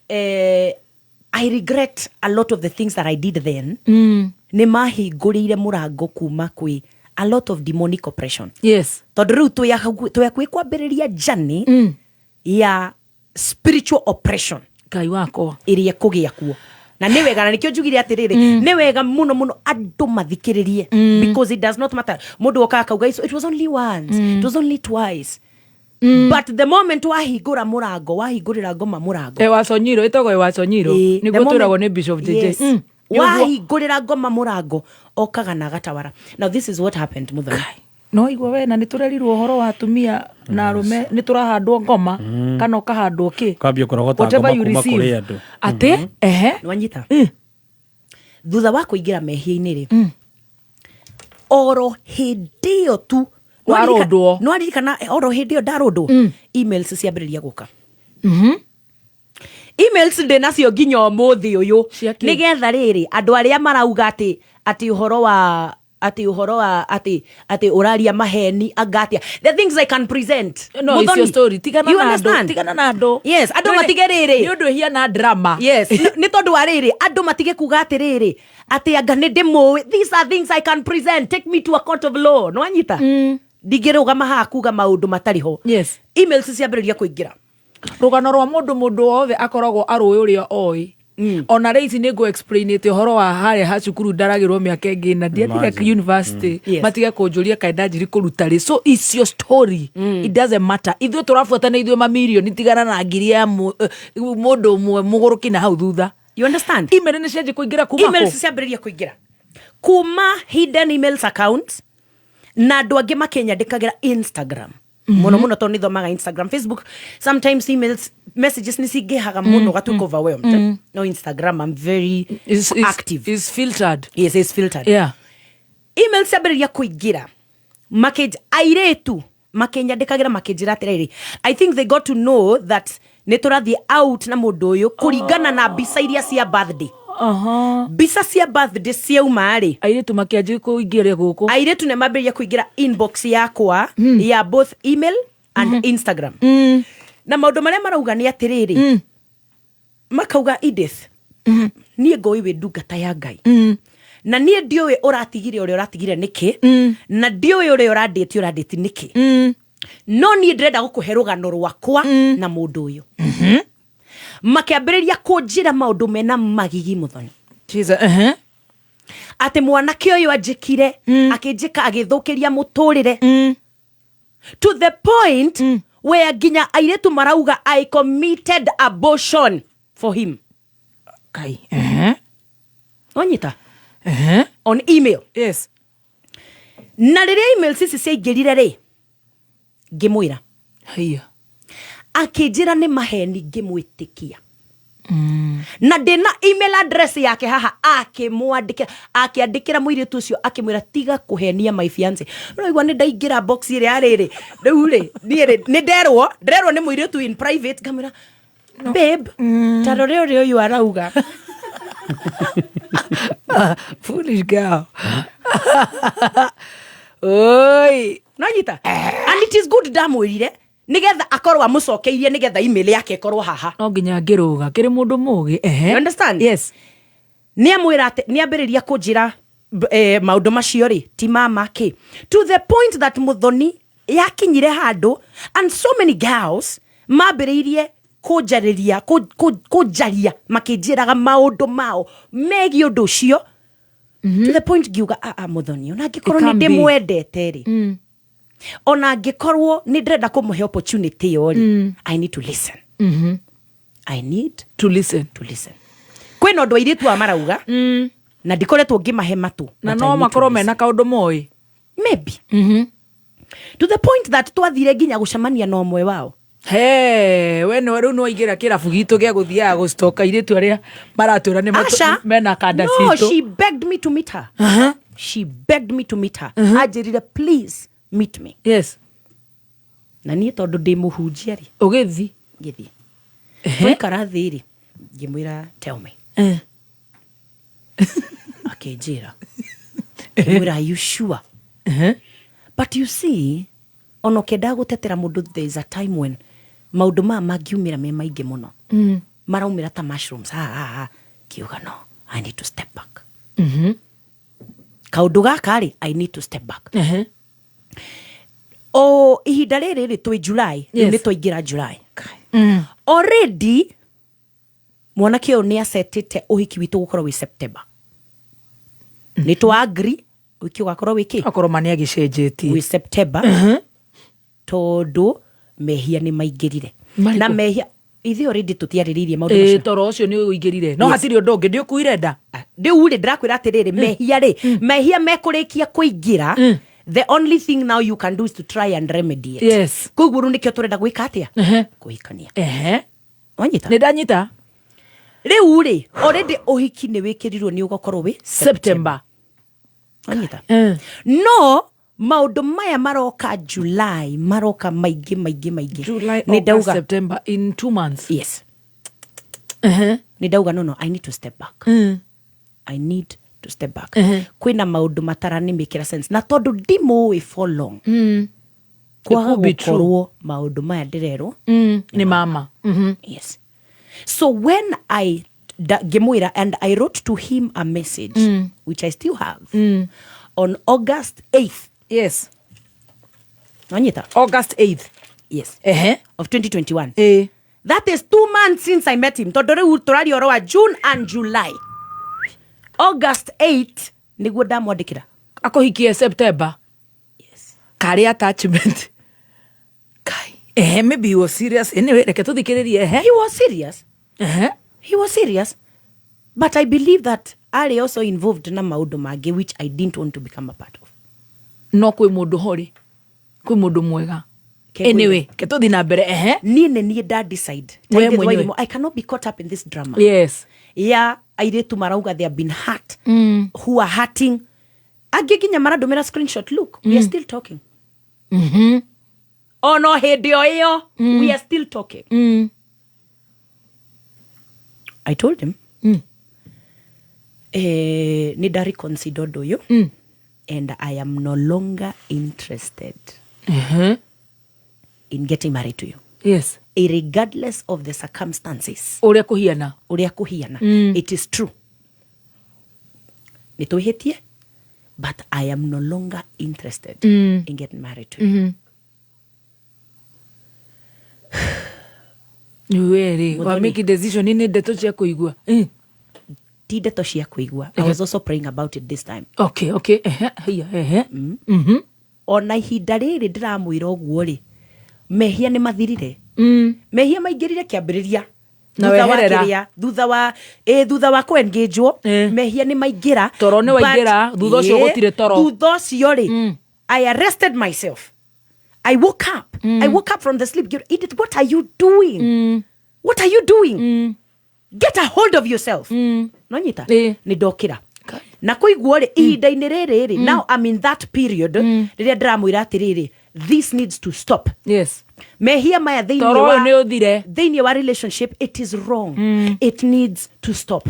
I regret a lot of the things that I did then. Nĩ mahingũrĩire mũrango kuma kwĩ a lot of demonic oppression. Tondũ rĩu twĩ hakuhĩ kwambĩrĩria journey ya spiritual oppression. Ngai wakwa. Ĩrĩa ĩkũgĩa kuo, na nĩ wega, na nĩkĩo njugire atĩrĩrĩ, nĩ wega mũno mũno andũ mathikĩrĩrie, because it does not matter mũndũ okaga akauga, "It was only once, it was only twice," but the moment wahingũra mũrango, wahingũrĩra ngoma mũrango. Ewaconyiro, ĩtagwo ewaconyiro. The Nĩguo twĩragwo nĩ Bishop JJ. Yes. Wahingũrĩra ngoma mũrango, okaga na agatawara. Now this is what happened, mũthoni. No igua we na nä tå rerirwo å horo wa atumia na arå nä tå rahandwo ngoma kana å kahandwo kä Kwambia kũrogota Whatever ngoma you kuma receive. kũrĩ andũ. Atä ehe Nĩwanyita? Thutha wa kũingĩra mehia-inĩ rĩ, oro hĩndĩ ĩyo tu Warũndwo. nĩwaririkana oro hĩndĩ ĩyo ndarũndwo, emails ciambĩrĩria gũka. Emails ndĩ nacio nginya ũmũthĩ ũyũ, nĩgetha rĩrĩ andũ arĩa marauga atĩ atĩ ũhoro wa atĩ ũhoro wa atĩ atĩ ũraria maheni anga atĩa, the things I can present. No, it's Mũthoni, your story. Tigana you na andũ, understand? tigana na andũ. Yes, andũ Nĩ- matige rĩrĩ. nĩ ũndũ ĩhiana drama. Yes, nĩ tondũ wa rĩrĩ andũ matige kuga atĩrĩrĩ atĩ anga nĩ ndĩmũĩ. These are things I can present. Take me to a court of law. Nĩwanyita? Ndingĩrũgama haha kuga maũndũ matarĩ ho. Yes. Emails ciambĩrĩria kũingĩra. Rũgano rwa mũndũ mũndũ wothe akoragwo arũĩ ũrĩa oĩ. Ona rä ici nä ngå explainĩte ũhoro wa harĩa ha cukuru ndaragĩrwo mĩaka ĩngĩ na ndiatiga Imagine. university. Yes. Matige kũnjũria kaĩ ndanjiri kũruta rĩ. So it's your story, it doesn't matter. Ithuĩ tũrabuata nĩ ithuĩ mamirioni, tigana na ngiri ya mũndũ ũmwe mũgũrũki na hau thutha. You understand? Email nĩ cianjia kũingĩra kuma kũ? Emails ciambĩrĩria kũingĩra kuma hidden emails account na andũ angĩ makĩnyandĩkagĩra Instagram mũno mũno tondũ nĩthomaga Instagram. Facebook sometimes emails messages nĩ cingĩhaga mũno gatuĩka overwhelmed. No Instagram I'm very active. Is filtered. Yes, it's filtered. Yeah. Email ciambĩrĩria kũingĩra makĩnj airĩtu makĩnyandĩkagĩra makĩnjĩra atĩrĩrĩ, I think they got to know that nĩ tũrathiĩ out na mũndũ ũyũ kũringana na mbica iria cia birthday. Mbica cia birthday ciauma rĩ, airĩtu makĩanjia kũingĩra gũkũ. Airĩtu nĩ mambĩrĩria kũingĩra inbox yakwa ya both email and Instagram, na maũndũ marĩa marauga nĩ atĩrĩrĩ, makauga, "Edith, niĩ ngũĩ wĩ ndungata ya Ngai, na niĩ ndiũĩ ũratigire ũrĩa ũratigire nĩkĩ, na ndiũĩ ũrĩa ũrandĩti ũrandĩti nĩkĩ, no niĩ ndĩrenda gũkũhe rũgano rwakwa na mũndũ ũyũ." Makĩambĩrĩria kũnjĩra maũndũ mena magigi, Mũthoni. Jesus, uh-huh. Atĩ mwanake ũyũ anjĩkire, akĩnjĩka, agĩthũkĩria mũtũrĩre to the point where nginya airĩtu marauga I committed abortion for him. Kai. Wanyita? On email. Yes. Na rĩrĩa emails ici ciaingĩrire rĩ, ngĩmwĩra. Haiya. Akĩnjĩra nĩ maheni, ngĩmwĩtĩkia. Na ndĩna email address yake haha. Akĩmwandĩkĩra, akĩandĩkĩra mũirĩtu ũcio akĩmwĩra, "Tiga kũhenia my fiance." Ũraigua nĩ ndaingĩra box ĩrĩa ya rĩrĩ rĩu rĩ, niĩ rĩ nĩ nderwo, nderwo nĩ mũirĩtu in private. Ngamwĩra, "Babe, ta rore ũrĩa ũyũ arauga." Foolish girl. Oi. Nanyita? And it is good ndamwĩrire nigetha akorwo amũcokeirie, nigetha email yake ĩkorwo haha. No nginya ngĩrũga kĩrĩ mũndũ mũgĩ, ehe. You understand? Yes. Nĩ amwĩra atĩ nĩ ambĩrĩria kũnjĩra maũndũ macio rĩ ti mama kĩ, to the point that Mũthoni yakinyire handũ and so many girls mambĩrĩirie kũnjarĩria, kũnjaria makĩnjĩraga maũndũ mao megiĩ ũndũ ũcio, to the point ngiuga, "Aa, Mũthoni, ona angĩkorwo It nĩ can be. ndĩmwendete rĩ, ona angĩkorwo nĩ ndĩrenda kũmũhe opportunity ĩyo rĩ, I need to listen. I need to listen." To listen. Kwĩna ũndũ airĩtu a marauga na ndikoretwo ngĩmahe matũ, Na but I no need to makorwo listen. mena kaũndũ moĩ. Maybe. To the point that twathire nginya gũcemania na ũmwe wao. He, we nĩ rĩu nĩwaingĩra kĩrabu gitũ gĩa gũthiaga gũcitoka airĩtu arĩa maratwĩra nĩ Asha, mena kanda no, citũ. she begged me to meet her. She begged me to meet her. Anjĩrire, "Please meet me." Yes. Na niĩ tondũ ndĩ mũhunjia rĩ, ũgĩthi. Ngĩthiĩ, twaikara thĩ rĩ, ngĩmwĩra, "Tell me." Akĩnjĩra. Ngĩmwĩra, "Are you sure?" But you see, ona ũkĩendaga gũtetera mũndũ, there is a time when maũndũ maya mangiumĩra me maingĩ mũno, maraumĩra ta mushrooms. Ha, ha, ha. Kiuga, "No, I need to step back. Kaũndũ gaka rĩ, I need to step back." O ihinda rĩrĩ rĩ, twĩ July rĩu, nĩ twaingĩra July already. Mwanake ũyũ nĩ acetĩte ũhiki witũ gũkorwo wĩ September. Nĩ twa agree ũhiki ũgakorwo wĩ kĩ? Akorwo ma nĩ agĩcenjetie. Wĩ September, tondũ mehia nĩ maingĩrire. Marĩkũ? Na mehia ithuĩ already tũtiarĩrĩirie maũndũ Ĩ, macio. toro ũcio nĩ ũingĩrire no Yes. hatirĩ ũndũ ũngĩ, ndĩ ũkuire nda. Rĩu rĩ, ndĩrakwĩra atĩrĩrĩ, mehia rĩ, mehia mekũrĩkia kũingĩra. The only thing now you can do is to try and remedy it. Yes. Koguo rĩu nĩkĩo tũrenda gwĩka atĩa? Ehe. Kũhikania. Ehe. Wanyita? Nĩ ndanyita. Rĩu rĩ, already ũhiki nĩ wĩkĩrirwo nĩ ũgakorwo wĩ September. Wanyita? No maũndũ maya maroka July, maroka maingĩ maingĩ maingĩ. July, Nĩ August, ndauga September in 2 months. Yes. Ehe. Nĩ ndauga no, I need to step back. I need to step back. Kwĩna maũndũ mataranĩmĩkĩra sense na tondũ ndimũĩ for long. Kwaga It could be true. gũkorwo maũndũ maya ndĩrerwo Nĩ mama. Yes. So when I ngĩmwĩra, and I wrote to him a message which I still have on August 8th. Yes. Wanyita? August 8th. Yes. Ehe. Of 2021. Eh. That is 2 months since I met him. Tondũ rĩu tũraria ũhoro wa June and July. August 8 nĩguo ndamwandĩkĩra. Akũhikie September. Yes. Karĩ attachment. Kai. Ehe, maybe he was serious. Anyway, reke tũthikĩrĩrie ehe. He was serious. Ehe. He was serious. But I believe that arĩ also involved na maũndũ mangĩ which I didn't want to become a part of. No kwĩ mũndũ horĩ. Kwĩ mũndũ mwega. Ke Anyway, ke tũthiĩ na mbere ehe. Niĩ nĩ niĩ nda decide. We Ta Edith mwenyewe. Wairimu, I cannot be caught up in this drama. Yes. Ya airĩtu marauga they have been hurt. Who are hurting. Angĩ nginya marandũmĩra screenshot. Look, we are still talking. Ono hĩndĩ o ĩyo, we are still talking. I told him nĩ nda reconsider ũndũ ũyũ and I am no longer interested in getting married to you. Yes. Regardless of the circumstances. Ũrĩa kũhiana. Ũrĩa kũhiana. It is true. Nĩ twĩhĩtie, but I am no longer interested in getting married to you. We rĩ, wa Mũthoni. make decision nĩ ndeto cia kũigua. Ti ndeto cia kũigua. I was also praying about it this time. Okay, ehe, haiya, ehe. Ona ihinda rĩrĩ ndĩramwĩra ũguo rĩ, mehia nĩ mathirire. Mehia maingĩrire kĩambĩrĩria. Na Thutha wa weherera. kĩrĩa, thutha wa kũengĩnjwo, mehia nĩ maingĩra. Toro nĩ But- waingĩra, thutha ũcio Ĩ, gũtirĩ toro. Thutha ũcio rĩ, I arrested myself. I woke up. I woke up from the sleep. Edith, what are you doing? What are you doing? Get a hold of yourself. Nonyita? Nĩ ndokĩra. Na kũiguo rĩ, ihinda-inĩ rĩrĩ rĩ, now I'm in that period rĩrĩa ndĩramwĩra atĩrĩrĩ, this needs to stop. Yes. Mehia maya thĩinĩ Toro wa ũyũ nĩ ũthire. thĩinĩ wa relationship, it is wrong. It needs to stop.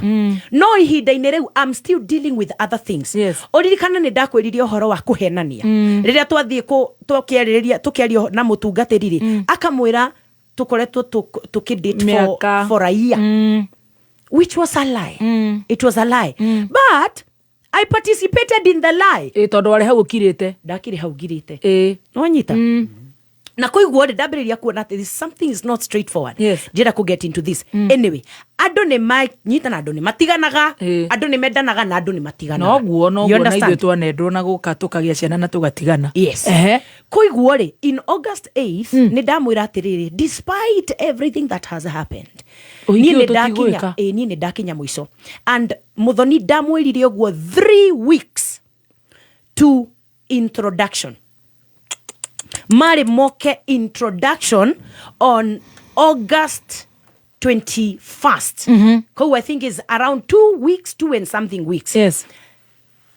No ihinda-inĩ rĩu I'm still dealing with other things. Yes. Ũririkana nĩ ndakwĩrire ũhoro wa kũhenania. Rĩrĩa twathiĩ tũkĩarĩrĩria tũkĩaria na mũtungatĩri rĩ, akamwĩra tũkoretwo tũkĩdate Mĩaka. for a year. Which was a lie. It was a lie. But I participated in the lie. Ĩ, tondũ warĩ hau ũkirĩte. Ndakĩrĩ hau ngirĩte. Ĩ. Nĩwanyita? Na koiguo rĩ, ndambĩrĩria kuona atĩ something is not straightforward. Yes. Njĩra kũ get into this. Anyway, andũ nĩ manyita na andũ nĩ matiganaga, andũ nĩ mendanaga na andũ nĩ matiganaga. Noguo You noguo na ithuĩ understand? twanendwo na gũka tũkagĩa ciana na tũgatigana. Yes. Ehe. Koiguo rĩ, in August 8th nĩ ndamwĩra atĩrĩrĩ, despite everything that has happened, Ũhiki niĩ ũyũ nĩ ndakinya tũtigwĩka. ĩ, niĩ nĩ ndakinya mũico. And Mũthoni ndamwĩrire ũguo 3 weeks to introduction. Marĩ moke introduction on August 21st. Koguo I think is around 2 weeks, two and something weeks. Yes.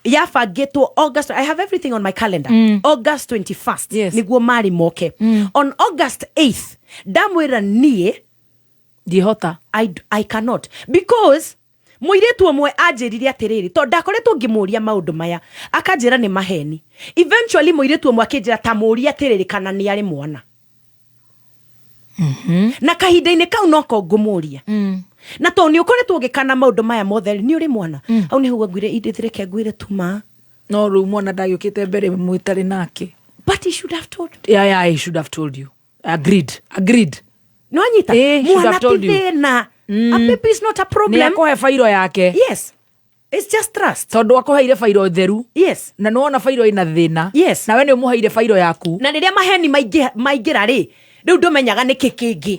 Yabangĩtwo August, I have everything on my calendar. August 21st. Yes. Nĩguo marĩ moke. On August 8th, ndamwĩra niĩ Ndihota. I cannot because mũirĩtu ũmwe anjĩrire atĩrĩrĩ, tondũ ndakoretwo ngĩmũria maũndũ maya akanjĩra nĩ maheni. Eventually mũirĩtu ũmwe akĩnjĩra ta mũũria atĩrĩrĩ kana nĩ arĩ mwana. Na kahinda-inĩ kau noko ngũmũria, na tondũ nĩ ũkoretwo ũgĩkana maũndũ maya mothe rĩ, nĩ ũrĩ mwana. Hau nĩho ngwire, Edith, reke ngwĩre tuma. No rĩu mwana ndagĩũkĩte mbere mwĩtarĩ nake. But he should have told. Yeah, he should have told you. Agreed. Agreed. Nĩwanyita? Eh, should Mwana have ti told you. thĩna. A baby is not a problem. Nĩ akũhe bairo yake. Yes. It's just trust. Tondũ akũheire bairo theru. Yes. Na nĩwona bairo ĩna thĩna. Yes. Nawe nĩ ũmũheire bairo yaku. Na rĩrĩa maheni maingĩra rĩ, rĩu ndũmenyaga nĩkĩ kĩngĩ.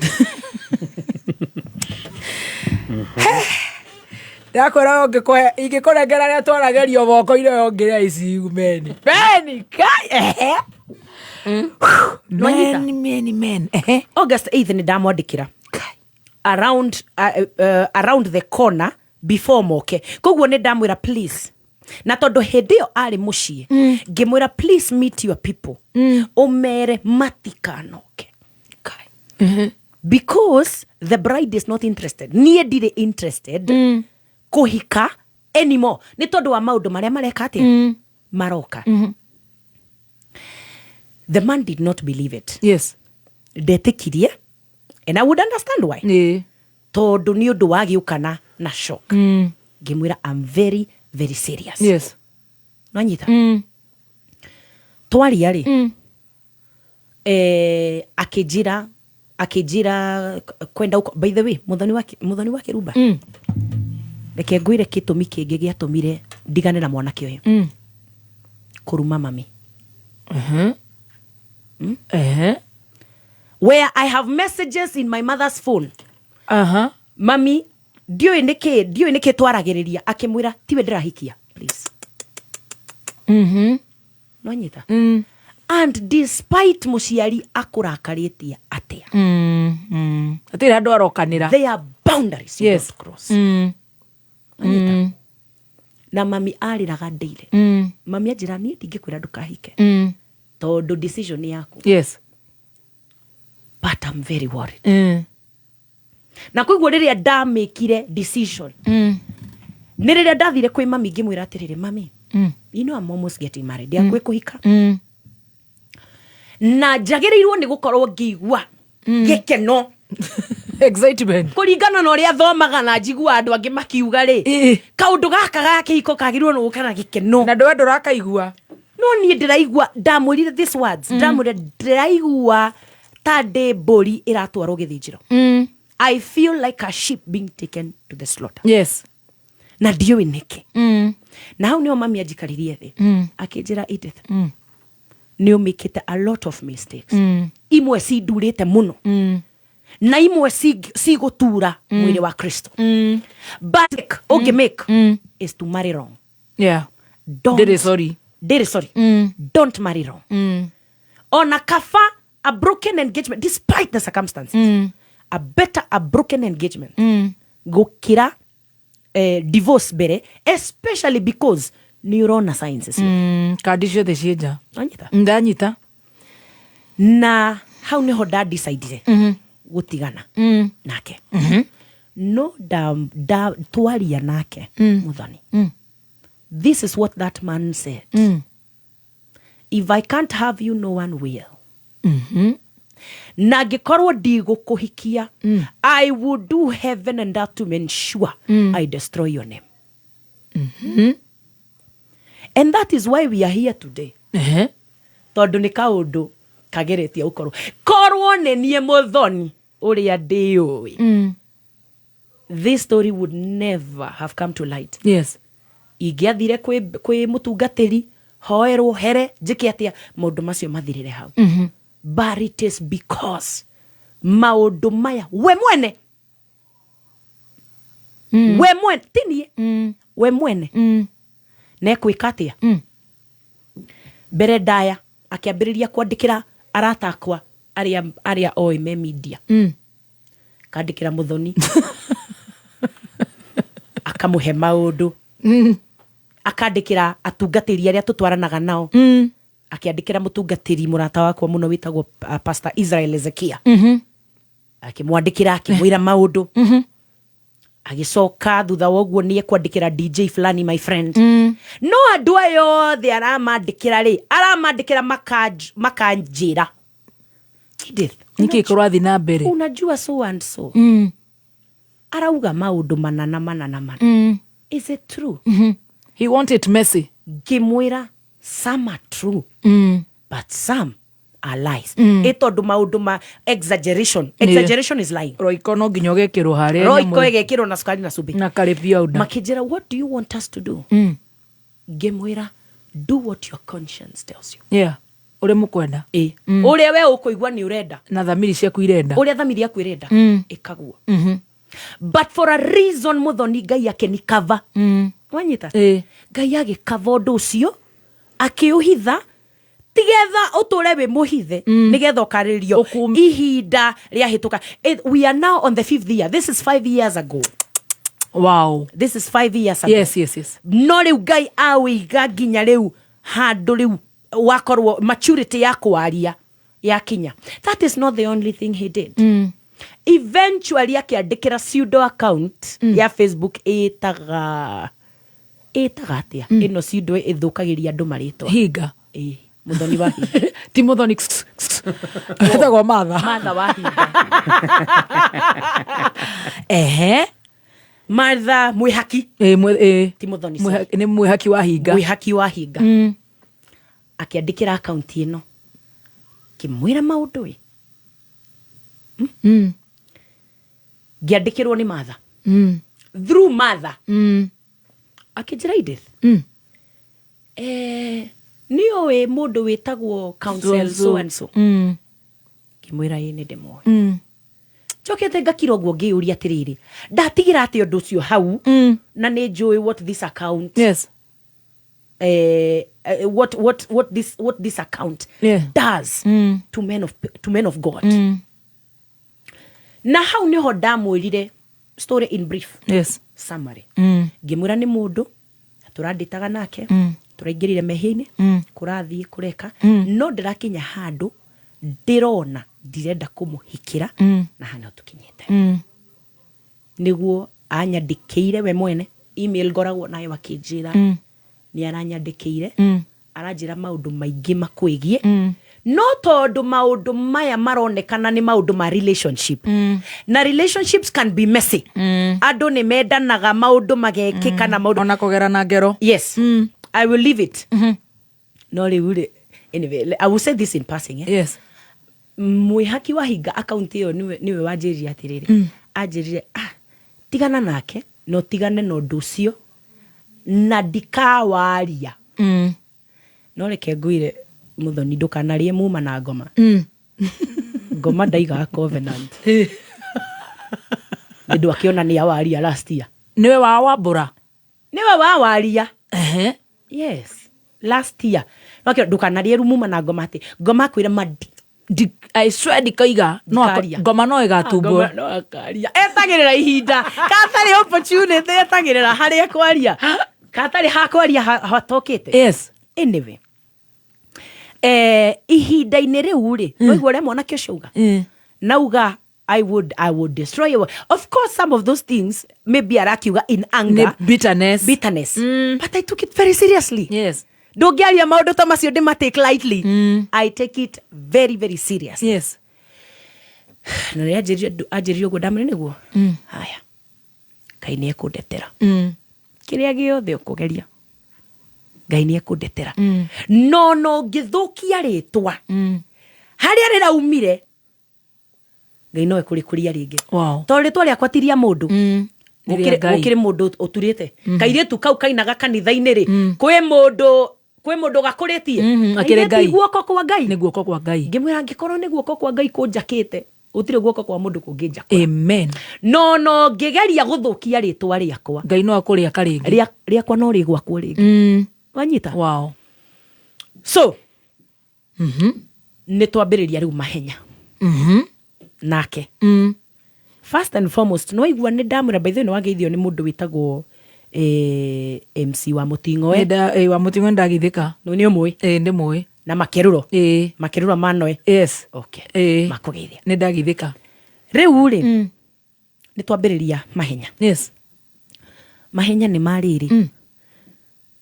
Ndakwĩra ũngĩkũhe ingĩkũnengera rĩa twaragerio moko-inĩ ũyũ ũngĩrĩa ici meni. Meni kai ehe. Nwanyita? Meni meni meni. Ehe. August 8th nĩ ndamwandĩkĩra around, around the corner before moke koguo nĩ ndamwĩra please na tondũ hĩndĩ ĩyo arĩ mũciĩ ngĩmwĩra please meet your people ũmere matikanoke because the bride is not interested niĩ ndirĩ interested kũhika anymore nĩ tondũ wa maũndũ marĩa mareka atĩa maroka the man did not believe it yes ndetĩkirie and I would understand why yeah. tondũ nĩ ũndũ wa gĩũkana na shock ngĩmwĩra I'm very very serious Yes. nwanyita twaria rĩ eh, akĩnjĩra akĩnjĩra kwenda ũko by the way mũthoni wa mũthoni wa kĩrumba reke ngwĩre gĩtũmi kĩngĩ gĩatũmire ndigane na mwanake ũyũ kũruma mami Ehe. where I have messages in my mother's phone Aha. mami ndiũĩ nĩkĩ ndiũĩ nĩkĩ twaragĩrĩria akĩmwĩra tiwe ndĩrahikia please nonyita and despite mũciari akũrakarĩtie atĩa Hatirĩ handũ arokanĩra. There are boundaries you Yes. don't cross. Nonyita? Na mami arĩraga ndĩire mami anjĩra niĩ ndingĩkwĩra ndũkahike tondũ decision nĩ yaku Yes. but I'm very worried na koguo rĩrĩa ndamĩkire decision nĩ rĩrĩa ndathire kwĩ mami ngĩmwĩra atĩrĩrĩ mami you know I'm almost getting married ndiakwĩ kũhika na njagĩrĩirwo nĩ gũkorwo ngĩigua gĩkeno Excitement. kũringana na ũrĩa thomaga na njigua andũ angĩ makiuga rĩ kaũndũ gaka ga kĩhiko kagĩrĩirwo nĩ gũka na gĩkeno Na ndũwe ndũrakaigua. No niĩ ndĩraigua ndamwĩrire this words ndamwĩrire ndĩraigua ta ndĩ mbũri ĩratwarwo gĩthĩnjĩro I feel like a sheep being taken to the slaughter Yes. Na ndiũĩ nĩkĩ na hau nĩho mami anjikaririe thĩ akĩnjĩra Edith nĩ ũmĩkĩte a lot of mistakes imwe cindurĩte mũno na imwe cigũtura mwĩrĩ wa Kristo but ũngĩ make is to marry wrong. Yeah. Don't- Ndĩrĩ sorry. Ndĩrĩ sorry. Don't marry wrong ona kaba a broken engagement despite the circumstances a better a broken engagement gũkĩra divorce mbere especially because nĩ ũrona signs ciothe. Kandi ciothe ciĩ nja. Wanyita? Ndanyita. Na hau nĩho ndadecidire gũtigana nake no nda, nda twaria nake muthoni this is what that man said if I can't have you no one will na ngĩkorwo ndigũkũhikia I would do heaven and earth to ensure I destroy your name and that is why we are here today Ehe. tondũ nĩ kaũndũ kageretie gũkorwo korwo nĩ niĩ mũthoni ũrĩa ndĩũĩ this story would never have come to light Yes. Ingĩathire kwĩ mũtungatĩri hoerwo here njĩke atĩa maũndũ macio mathirĩre hau but it is because maũndũ maya we mwene we mwene ti niĩ we mwene nekwĩka atĩa mbere ndaya akĩambĩrĩria kwandĩkĩra arata akwa arĩa arĩa oĩ me media kandĩkĩra mũthoni akamũhe maũndũ akandĩkĩra atungatĩri arĩa tũtwaranaga nao akĩandĩkĩra mũtungatĩri mũrata wakwa mũno wĩtagwo Pastor Israel Ezekia akĩmwandĩkĩra akĩmwĩra maũndũ agĩcoka thutha wa ũguo nĩ ekwandĩkĩra DJ fulani my friend no andũ aya othe aramandĩkĩra rĩ aramandĩkĩra makanjĩra Edith Nĩkĩ kũrathiĩ na mbere? Unajua so and so arauga maũndũ manana manana mana is it true? He wanted messy. Ngĩmwĩra some are true but some are lies ĩ tondũ maũndũ ma exaggeration exaggeration is lying. Roiko no nginya ũgekĩrwo harĩa Roiko nyamũ- ĩgekĩrwo na cukari na cumbĩ na karĩ powder. Makĩnjĩra what do you want us to do ngĩmwĩra do what your conscience tells you. Yeah. Ũrĩa mũkwenda. Ĩ ũrĩa we ũkũigua nĩ ũrenda Na thamiri ciaku irenda. Ũrĩa thamiri yaku ĩrenda ĩkaguo But for a reason, Muthoni, Ngai akĩnikava. Wanyita? Ngai agĩkava ũndũ ũcio, akĩũhitha tigetha ũtũre wĩ mũhithe, nĩgetha ũkarĩrio ihinda rĩahĩtũka. We are now on the fifth year. This is 5 years ago. This is 5 years ago. No rĩu Ngai awĩiga nginya rĩu handũ rĩu wakorwo maturity ya kwaria yakinya. That is not the only thing he did. Eventually akĩandĩkĩra pseudo account ya Facebook, ĩtaga atĩa ĩno pseudo ĩthũkagĩria andũ marĩtwa? Hinga. Ĩ, Muthoni wa Hinga. Ti Muthoni, etagwo Matha. Martha wa Hinga. Ehe, Martha Mwĩhaki. Ĩ. Ti Muthoni, sorry. Nĩ Mwĩhaki wa Hinga. Mwĩhaki wa Hinga. Akĩandĩkĩra akaunti ĩno, kĩmwĩra maũndũ ĩ. Ngĩandĩkĩrwo nĩ Martha, through Martha. Akĩnjĩra, "Edith, nĩ ũĩ mũndũ wĩtagwo counsel so and so?" Ngĩmwĩra, "Ĩ, nĩ ndĩmũĩ." Njokete ngakira ũguo, ngĩyũria atĩrĩrĩ, ndatigĩra atĩ ũndũ ũcio hau, na nĩ njũĩ what this account what this account does to men of God. Na hau niho ndamwĩrire story in brief, summary. Ngĩmwĩra nĩ mũndũ tũrandĩtaga nake, tũraingĩrire mehia-inĩ, kũrathiĩ kũreka, no ndĩrakinya handũ ndĩrona ndirenda kũmũhikĩra, na hana tũkinyĩte. Nĩguo anyandĩkĩire we mwene email ngoragwo nayo, akĩnjĩra nĩ aranyandĩkĩire, aranjĩra maũndũ maingĩ makwĩgiĩ, no tondũ maũndũ maya maronekana nĩ maũndũ ma relationship, na relationships can be messy, andũ nĩ mendanaga, maũndũ magekĩka na maũndũ ona kũgerana ngero. Yes. I will leave it. No rĩu rĩ, anyway, I will say this in passing, eh? Mwĩhaki wa Hinga, akaunti ĩyo, nĩwe wanjĩrire atĩrĩrĩ, anjĩrire, "Ah, tigana nake na ũtigane na ũndũ ũcio na ndikawaria." No reke ngwĩre, Mũthoni, ndũkanarĩe muma na ngoma. Ngoma ndaigaga covenant. Nĩ ndũ akĩona nĩ awaria last year. Nĩwe wa wambũra. Nĩwe wawaria. Yes, last year. No akĩona ndũkanarĩe muma na ngoma, atĩ ngoma akwĩra ma I swear ndikaiga no Ndikaria. Ngoma no ĩgatumbwo. Ngoma no akaria, etagĩrĩra ihinda katarĩ opportunity, etagĩrĩra harĩa kwaria katarĩ hakwaria hatokĩte. Anyway, ihinda-inĩ rĩu rĩ, no igua ũrĩa mwanake ũcio auga, nauga, I would destroy you." Of course, some of those things maybe arakiuga in anger. Nĩ bitterness. Bitterness. But I took it very seriously. Ndũngĩaria maũndũ ta macio ndĩma take lightly. I take it very, very serious. Na rĩrĩa anjĩrire ũguo, ndamwĩra nĩguo. Haya. Ngai nĩ ekũndetera. Kĩrĩa gĩothe ũkũgeria, Ngai nĩ ekũndetera. No ngĩthũkia rĩtwa harĩa rĩraumire, Ngai no ekũrĩkũria rĩngĩ. Tondũ rĩtwa rĩakwa ti rĩa mũndũ. Nĩ rĩa Ngai. Gũkĩrĩ mũndũ ũturĩte kairĩtu kau kainaga kanitha-inĩ rĩ, kwĩ mũndũ gakũrĩtie. Akĩrĩ Kairĩtu Ngai. Guoko kwa Ngai. Nĩ guoko kwa Ngai. Ngĩmwĩra angĩkorwo nĩ guoko kwa Ngai kũnjakĩte, gũtirĩ guoko kwa mũndũ kũngĩnjakũra. Amen. No ngĩgeria gũthũkia rĩtwa rĩakwa, Ngai no akũrĩaka rĩngĩ. Rĩakwa no rĩgwakwo rĩngĩ. Wanyita? So nĩ twambĩrĩria rĩu mahenya nake. First and foremost, nĩ waigua nĩ ndamwĩra, by the way, nĩ wageithio nĩ mũndũ wĩtagwo MC wa Mũting'oe. Wa Mũting'oe ndagithĩka. Nĩ ũmũĩ? Ĩ, ndĩmũĩ. Na Makeruro. Ĩ. Makeruro manoe. Yes. Okay. Ĩ. Makũgeithia. Nĩ ndagithĩka. Rĩu rĩ, nĩ twambĩrĩria mahenya. Mahenya nĩ marĩrĩ,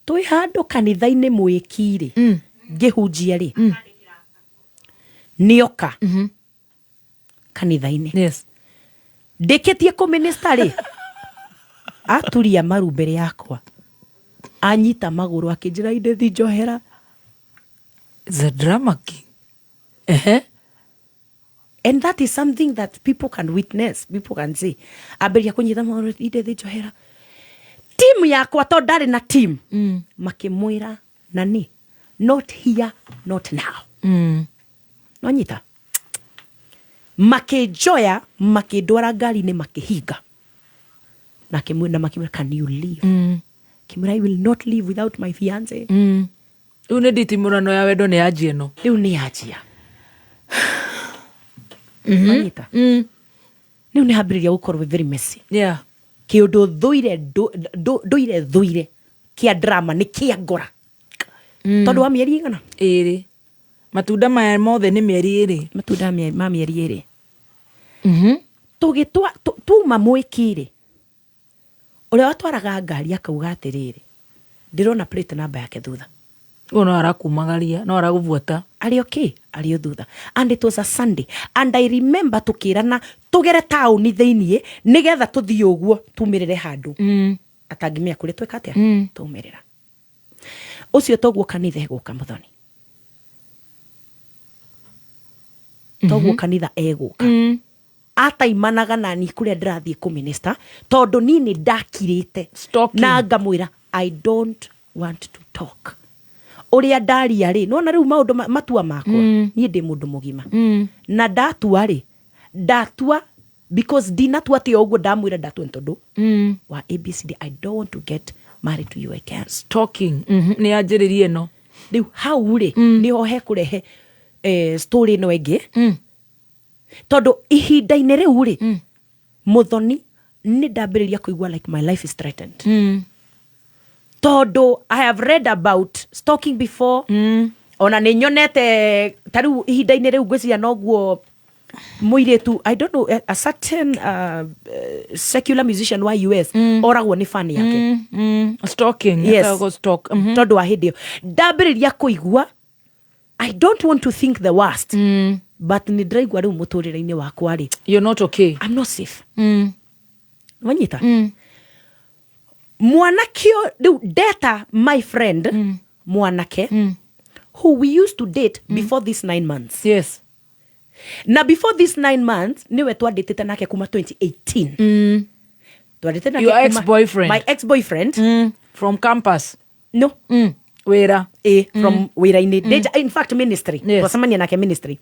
twĩ handũ kanitha-inĩ mwĩki rĩ, ngĩhunjia rĩ, nĩoka kanitha-inĩ. Ndĩkĩtie kũminista rĩ, aturia maru mbere yakwa, anyita magũrũ, akĩnjĩra, "Indethi, njohera." The drama king. Ehe. And that is something that people can witness, people can see. Ambĩrĩria kũnyita magũrũ, "Indethi, njohera." Team yakwa, to ndarĩ na team, makĩmwĩra, "Nani, not here, not now." Nonyita, makĩnjoya, makĩndwara ngari-inĩ, makĩhinga. Na akĩmwĩra, na makĩmwĩra, "Can you leave?" Akĩmwĩra, "I will not leave without my fiance." Rĩu nĩ nditimũrano ya wendo nĩ yanjia ĩno. Rĩu nĩ yanjia. Wanyita? Rĩu nĩ hambĩrĩria gũkorwo very messy. Kĩũndũ thũire, ndũire thũire kĩa drama nĩ kĩa ngora, tondũ wa mĩeri igana? Ĩrĩ. Matunda maya mothe nĩ mĩeri 2. Matunda ma mĩeri 2. Tũgĩtwa tuma mwĩki-rĩ, ũrĩa watwaraga ngari akauga atĩrĩrĩ, "Ndĩrona plate number yake thutha." Ũyũ no arakumagaria, no aragũbuata. Arĩ okay, arĩ o thutha. And it was a Sunday, and I remember tũkĩrana tũgere taũni thĩiniĩ nĩgetha tũthiĩ ũguo tumĩrĩre handũ atangĩmenya kũrĩa tweka atĩa. Twaumĩrĩra ũcio toguo kanitha egũka, Mũthoni, toguo kanitha egũka. Ataimanaga nani kũrĩa ndĩrathiĩ kũminista, tondũ niĩ nĩ ndakirĩte na ngamwĩra, "I don't want to talk." Ũrĩa ndaria rĩ, nona rĩu maũndũ matua makwa. Niĩ ndĩ mũndũ mũgima na ndatua rĩ, ndatua because ndinatua atĩ o ũguo ndamwĩra ndatua nĩ tondũ wa ABCD. I don't want to get married to you again. Stalking. Nĩ yanjĩrĩria ĩno. Rĩu hau rĩ, nĩho hekũrehe story ĩno ĩngĩ, tondũ ihinda-inĩ rĩu rĩ, Mũthoni, nĩ ndambĩrĩria kũigua like my life is threatened, tondũ I have read about stalking before. Ona nĩ nyonete ta rĩu ihinda-inĩ rĩu ngwĩciria noguo mũirĩtu, I don't know, a certain secular musician wa US oragwo nĩ fan yake. Stalking. Yes. Etagwo stalk. Tondũ wa hĩndĩ ĩyo ndambĩrĩria kũigua, I don't want to think the worst, but nĩ ndĩraigua rĩu mũtũrĩre-inĩ wakwa rĩ, You're not okay. I'm not safe. Wanyita? Mwanake rĩu ndeta my friend, mwanake who we used to date before this 9 months. Na before this 9 months niwe twandĩtĩte nake kuma 2018. Twandĩte nake Your ex-boyfriend. My ex-boyfriend. From campus? No. Wĩra. Eh, from wĩra-inĩ. In fact, ministry. Twacemania nake ministry.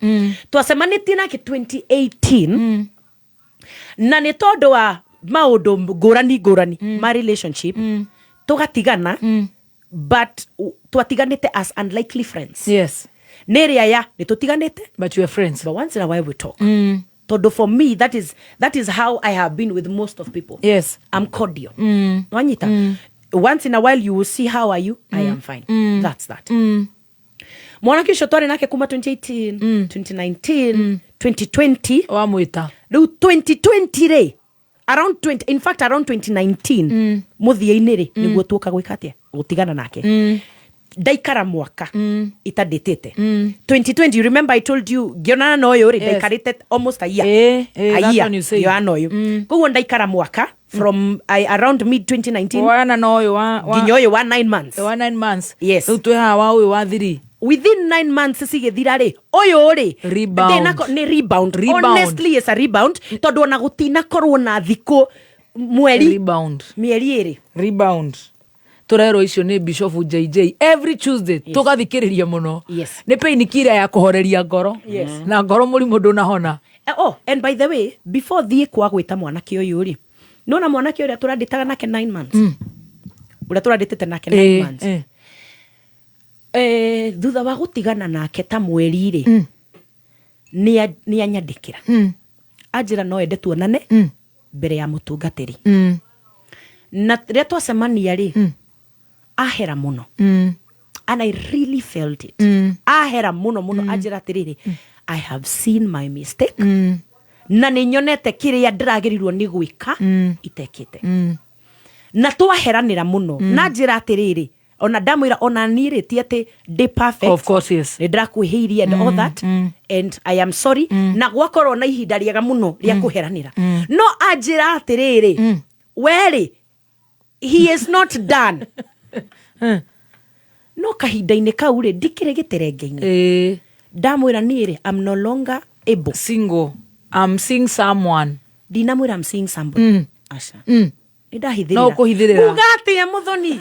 Twacemanĩtie nake 2018, na nĩ tondũ wa maũndũ ngũrani ngũrani ma relationship tũgatigana, but twatiganĩte as unlikely friends. Nĩ ĩrĩa ya nĩ tũtiganĩte, but you are friends, but once in a while we talk, tondũ for me that is how I have been with most of people. I'm cordial. Wanyita? Once in a while you will see, "How are you?" "I am fine." That's that. Mwanake ũcio twarĩ nake kuma 2018, 2019, 2020. Wamwĩta. Rĩu 2020 rĩ, around 20, in fact around 2019 mũthia-inĩ rĩ, nĩguo tuoka gwĩka atĩa, gũtigana nake. Ndaikara mwaka itandĩtĩte. 2020, you remember I told you ngĩonana na ũyũ rĩ, ndaikarĩte almost a year. A That's year when you said. ngĩonana na ũyũ. Koguo ndaikara mwaka from around mid 2019 Wana na ũyũ wa nginya ũyũ wa 9 months. Wa 9 months. Yes. Rĩu twĩ haha wa ũyũ wa 3. Within 9 months cigĩthira rĩ, ũyũ rĩ, Rebound. Nĩ rebound. Rebound. Honestly, it's a rebound, tondũ ona gũtinakorwo na thikũ mweri Rebound. mĩeri 2. Rebound. Tũrerwo icio nĩ Bishop JJ every Tuesday. Tũgathikĩrĩria mũno. Nĩ painkiller ya kũhoreria ngoro. Na ngoro mũrimũ ndũnahona. Oh, and by the way, before thiĩ kwa gwĩta mwanake ũyũ rĩ, nona mwanake ũrĩa tũrandĩtaga nake 9 months, ũrĩa tũrandĩtĩte nake 9 months, thutha wa gũtigana nake ta mweri rĩ, nĩ anyandĩkĩra, anjĩra no ende tuonane mbere ya mũtungatĩri. Na rĩrĩa twacemania rĩ, ahera mũno, and I really felt it. Ahera mũno mũno. Anjĩra atĩrĩrĩ, "I have seen my mistake, na nĩ nyonete kĩrĩa ndĩragĩrĩirwo nĩ gwĩka itekĩte." Na twaheranĩra mũno. Na njĩra atĩrĩrĩ, ona ndamwĩra ona niĩ rĩ, ti atĩ ndĩ perfect. Of course, yes. Nĩ ndĩrakwĩhĩirie and all that, and I am sorry. Na gwakorwo na ihinda rĩega mũno rĩa kũheranĩra. No anjĩra atĩrĩrĩ, werĩ he is not done. No kahinda-inĩ kau rĩ, ndikĩrĩ gĩterenge-inĩ. Ndamwĩra niĩ rĩ, I'm no longer able. Single, I'm seeing someone. Ndinamwĩra I'm seeing somebody. Aca. Nĩ ndahithĩrĩra. No ũkũhithĩrĩra. Uga atĩa, Mũthoni?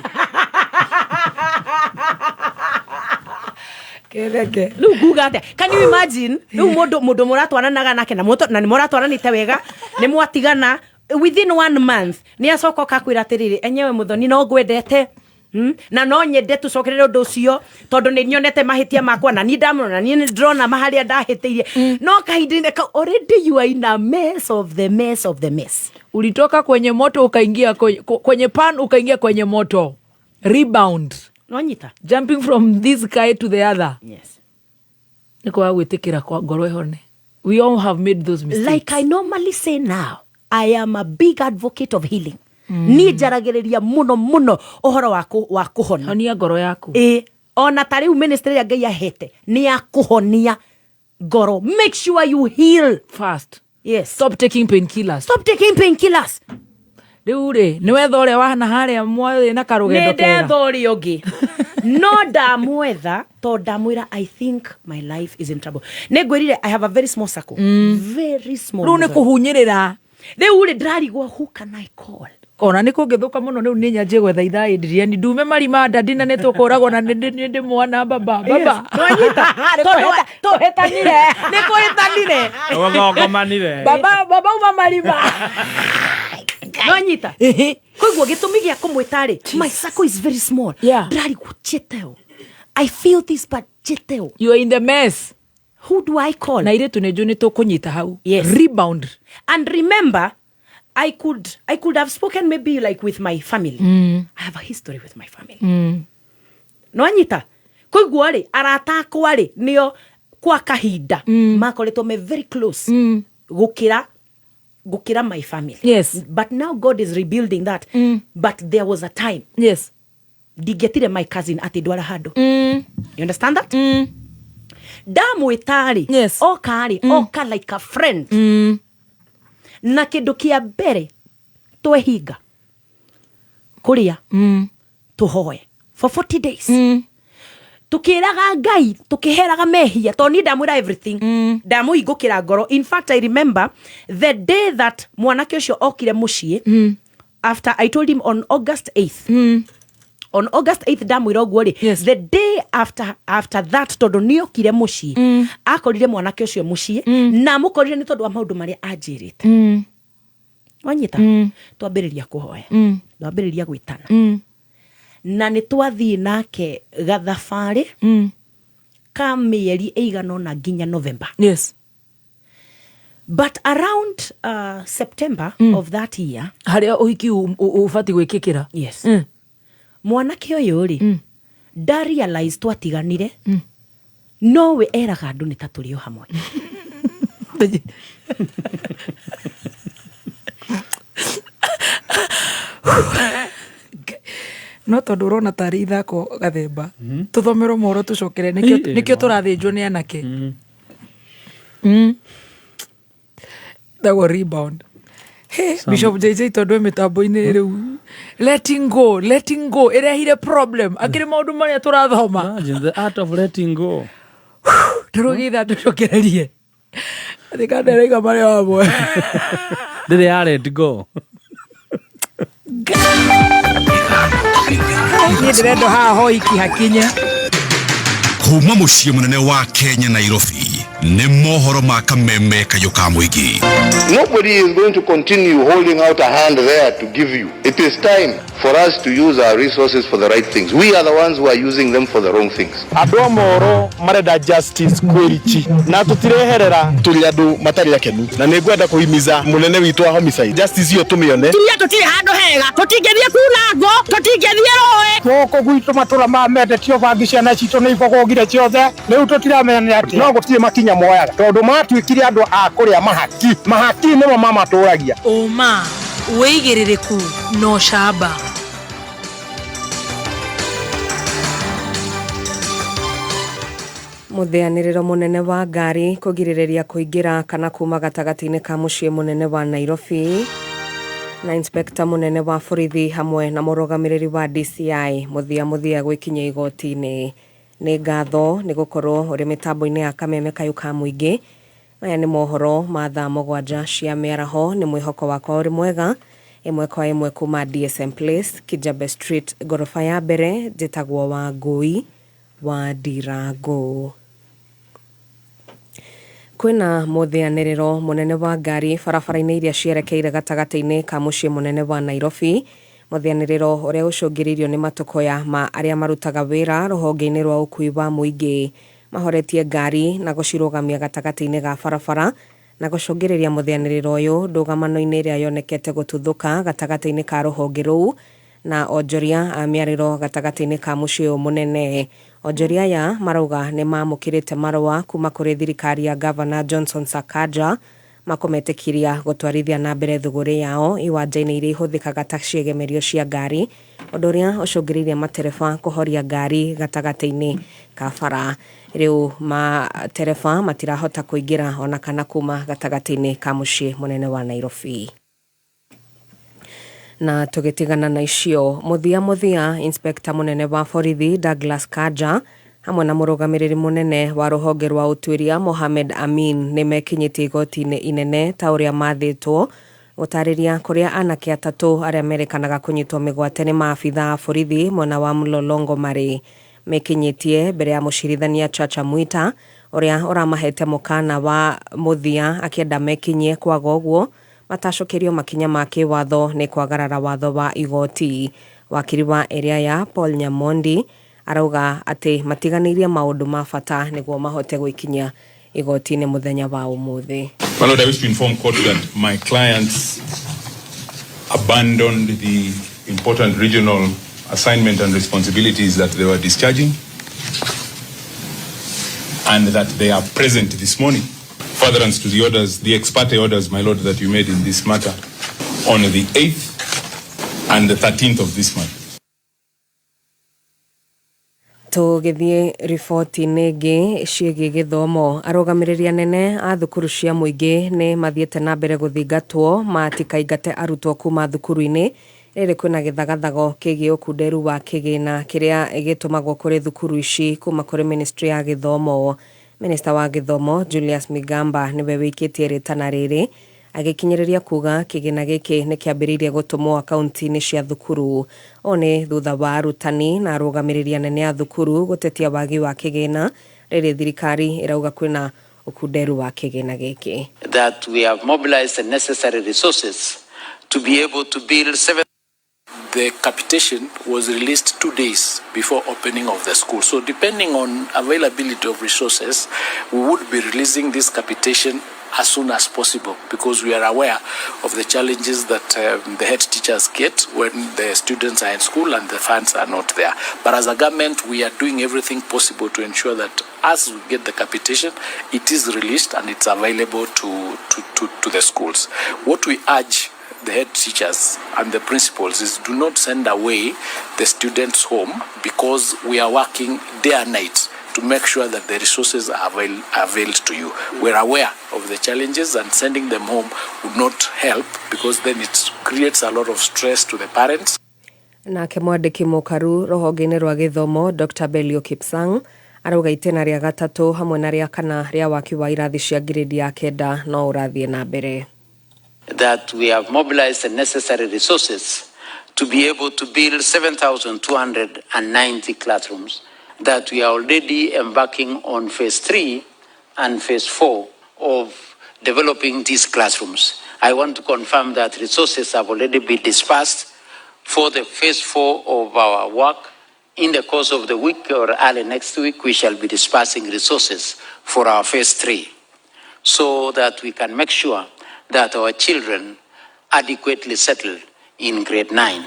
Kĩreke. Rĩu nguga atĩa? Can you imagine rĩu mũndũ mũratwaranaga nake na nĩ mũratwaranĩte wega, nĩ mwatigana, Within one month nä acoka okakwä ra atä rä rä enyewe må thoni no ngwendete. Na no nyende tũcokerere ũndũ ũcio tondũ nĩ nyonete mahĩtia makwa na niĩ ndamũrora na niĩ nĩ ndĩrona harĩa ndahĩtĩirie, no kahinda-inĩ kau already you are in a mess of the mess of the mess. Ulitoka kwenye moto ukaingia kwenye pan, ukaingia kwenye moto. Rebound. Nonyita. Jumping from this guy to the other. Yes. Nĩ kwaga gwĩtĩkĩra kwa ngoro ĩhone. We all have made those mistakes. Like I normally say now, I am a big advocate of healing. Niĩ njaragĩrĩria mũno mũno ũhoro wa kũhona. Honia ngoro yaku. Ĩ, ona ta rĩu ministry ĩrĩa Ngai ahete nĩ ya kũhonia ngoro. Make sure you heal fast. Yes. Stop taking painkillers. Stop taking painkillers. Rĩu rĩ, nĩ wetha ũrĩa wahana harĩa mwarĩ na karũgendo Nĩ kega? ndetha ũrĩa ũngĩ, no ndamwetha tondũ ndamwĩra I think my life is in trouble. Nĩ ngwĩrire I have a very small circle. Very small. Rĩu nĩ kũhunyĩrĩra. Rĩu rĩ, ndĩrarigwo, who can I call? Ona nĩ kũngĩthũka mũno rĩu nĩ nyanjie gwetha ithaa ĩndiriani ndume marima ndandi na nĩ tũkũragwo na nĩ ndĩ mwana baba baba. Nwanyita. Tondũ tũhĩtanire. Nĩ kũhĩtanire. Ũgogomanire. Baba baba uma marima. Nwanyita. Koguo gĩtũmi gĩa kũmwĩta rĩ, my circle is very small. Ndĩrarigwo cheteo, I feel this, but cheteo. You are in the mess. Who do I call? Na irĩtu nĩ njũĩ nĩ tũkũnyita hau. Yes. Rebound. And remember, I could have spoken maybe like with my family. I have a history with my family. Nwanyita. Koguo rĩ, arata akwa rĩ, nĩo kwa kahinda makoretwo me very close gũkĩra my family. Yes. But now God is rebuilding that. But there was a time. Yes. Ndingĩetire my cousin atĩ ndwara handũ. You understand that? Ndamwĩta rĩ, yes. Oka rĩ, oka like a friend. Na kĩndũ kĩa mbere twehinga kũrĩa, tũhoe for 40 days, tukĩraga Ngai, tukĩheraga mehia, tondũ niĩ ndamwĩra everything, ndamũhingũkĩra ngoro. In fact, I remember the day that mwanake ũcio okire mũciĩ after I told him on August 8th. On August 8th ndamwĩra ũguo rĩ, yes. The day after that, tondũ nĩokire mũciĩ, akorire mwanake ũcio mũciĩ, na amũkorire nĩ tondũ wa maũndũ marĩa anjĩrĩte. Wanyita? Twambĩrĩria kũhoya, twambĩrĩria gwĩtana, na nĩ twathiĩ nake gathabarĩ ka mĩeri ĩigana ũna nginya November. Yes. But around September of that year, harĩa ũhiki ũbatiĩ gwĩkĩkĩra. Yes. Mwanake ũyũ rĩ, nda realize twatiganire, nowe eraga andũ nĩ ta tũrĩ o hamwe. No tondũ ũrona tarĩ ithako gathemba, tũthomerwo mohoro tũcokere. Nĩkĩo nĩkĩo tũrathĩnjwo nĩ anake. Tagwo rebound. Hey, Bishop JJ, tondũ e mĩtambo-inĩ rĩu, letting go, letting go ĩrehire problem akĩrĩ maũndũ marĩa tũrathoma. Imagine the art of letting go. Tũrũgitha tũcokererie atĩ kanderaiga marĩa hamwe. Ndĩrĩ ya let go. Niĩ ndĩrenda haha hoiki hakinye. Kuma mũciĩ mũnene wa Kenya, Nairobi, nĩ mohoro ma kameme kayũ ka mũingĩ. Nobody is going to continue holding out a hand there to give you. It is time for us to use our resources for the right things. We are the ones who are using them for the wrong things. Andå a moro marenda justice kwĩrichi na tũtireherera tũrĩ andũ matarĩ akenu na nĩ ngwenda kũhimiza mũnene witũ wa homicide justice iyo tũmĩone. Tumia tũtirĩ handũ hega, tũtingĩthiĩ kuna ngũ, tũtingĩthiĩ rũĩ. Gũkũ gwitũ matũra ma mendetio bangi, ciana citũ nĩ ibogogire ciothe, rĩu tũtiramenya nĩ atĩa. No gũtirĩ makinya moyaga tondũ matuĩkire andũ a kũrĩa mahaki. Mahaki nĩmo mamatũragia. Ũma, wĩigĩrĩrĩku na ũcamba. Mũthĩanĩrĩro mũnene wa ngari kũgirĩrĩria kũingĩra kana kuma gatagatĩ-inĩ ka mũciĩ mũnene wa Nairobi, na inspekta mũnene wa borithi hamwe na mũrũgamĩrĩri wa DCI mũthia mũthia gwĩkinyia igoti-inĩ. Nĩ ngatho nĩ gũkorwo ũrĩ mĩtambo-inĩ ya kameme kayũ ka mũingĩ. Maya nĩ mohoro ma thaa 7 cia mĩaraho. Nĩ mwĩhoko wakwa ũrĩ mwega. Ĩmwe kwa ĩmwe kuma DSM Place, Kijabe Street, ngoroba ya mbere. Njĩtagwo Wangũi wa Ndirango. Kwĩna mũthĩanĩrĩro mũnene wa ngari barabara-inĩ iria cierekeire gatagatĩ-inĩ ka mũciĩ mũnene wa Nairobi. Mũthĩanĩrĩro ũrĩa ũcũngĩrĩirio nĩ matũkũya ma arĩa marutaga wĩra rũhonge-inĩ rwa ũkui wa mũingĩ. Mahoretie ngari na gũcirũgamia gatagatĩ-inĩ ga barabara na gũcũngĩrĩria mũthĩanĩrĩro ũyũ ndũgamano-inĩ ĩrĩa yonekete gũtuthũka gatagatĩ-inĩ ka rũhonge rũu na onjoria a mĩarĩro gatagatĩ-inĩ ka mũciĩ ũyũ mũnene. Onjoria aya marauga nĩ maamũkĩrĩte marũa kuma kũrĩ thirikari ya Gavana Johnson Sakaja makũmetĩkĩria gũtwarithia na mbere thũgũrĩ yao iwanja-inĩ iria ihũthĩkaga ta ciĩgemerio cia ngari, ũndũ ũrĩa ũcũngĩrĩirie matereba kũhoria ngari gatagatĩ-inĩ ka bara. Rĩu matereba matirahota kũingĩra ona kana kuma gatagatĩ-inĩ ka mũciĩ mũnene wa Nairobi. Na tũgĩtigana na icio, mũthia mũthia, Inspector mũnene wa borithi Douglas Kanja hamwe na mũrũgamĩrĩri mũnene wa rũhonge rwa ũtuĩria Mohamed Amin nĩ mekinyĩtie igoti-inĩ inene ta ũrĩa mathĩtwo gũtarĩria kũrĩa anake atatũ arĩa merĩkanaga kũnyitwo mĩgwate nĩ maabitha a borithi mwena wa Mlolongo marĩ. Mekinyĩtie mbere ya mũcirithania Chacha Mwita ũrĩa ũramahete mũkana wa mũthia akĩenda mekinyie kwaga ũguo matacũkĩrio makinya ma kĩwatho nĩ kwagarara watho wa igoti. Wakiri wa area ya Paul Nyamondi arauga atĩ matiganĩirie maũndũ ma bata nĩguo mahote gwĩkinyia igoti-inĩ mũthenya wa ũmũthĩ. My Lord, I wish to inform court that my clients abandoned the important regional assignment and responsibilities that they were discharging and that they are present this morning. Furtherance to the orders, the ex parte orders, my Lord, that you made in this matter on the 8th and the 13th of this month. Tũgĩthiĩ riboti-inĩ ĩngĩ ciĩgiĩ gĩthomo, arũgamĩrĩri anene a thukuru cia mũingĩ nĩ mathiĩte na mbere gũthingatwo matikaingate arutwo kuma thukuru-inĩ rĩrĩ kwĩna gĩthagathago kĩgiĩ ũkunderu wa kĩgĩna kĩrĩa gĩtũmagwo kũrĩ thukuru ici kuma kũrĩ ministry ya gĩthomo. Minista wa gĩthomo Julius Migamba nĩwe wĩkĩtie rĩtana rĩrĩ agĩkinyĩrĩria kuga kĩgĩna gĩkĩ nĩ kĩambĩrĩirie gũtũmwo akaunti-inĩ cia thukuru. Ũũ nĩ thutha wa arutani na arũgamĩrĩri anene a thukuru gũtetia wagi wa kĩgĩna rĩrĩ thirikari ĩrauga kwĩna ũkunderu wa kĩgĩna gĩkĩ. That we have mobilized the necessary resources to be able to build seven. The capitation was released 2 days before opening of the school. So depending on availability of resources, we would be releasing this capitation as soon as possible because we are aware of the challenges that the head teachers get when the students are in school and the funds are not there. But as a government, we are doing everything possible to ensure that as we get the capitation, it is released and it's available to the schools. What we urge the head teachers and the principals is do not send away the students home because we are working day and night to make sure that the resources are availed to you. We're aware of the challenges, and sending them home would not help because then it creates a lot of stress to the parents. Nake mwandĩki mũkaru rũhonge-inĩ rwa gĩthomo Dr Belio Kipsang arauga itĩna rĩa gatatũ hamwe na rĩa kana rĩa waki wa irathi cia ngirĩndi ya kenda no ũrathiĩ na mbere. That we have mobilized the necessary resources to be able to build 7,290 classrooms, that we are already embarking on phase 3 and phase 4 of developing these classrooms. I want to confirm that resources have already been dispersed for the phase 4 of our work. In the course of the week or early next week, we shall be dispersing resources for our phase 3 so that we can make sure that our children adequately settle in grade 9.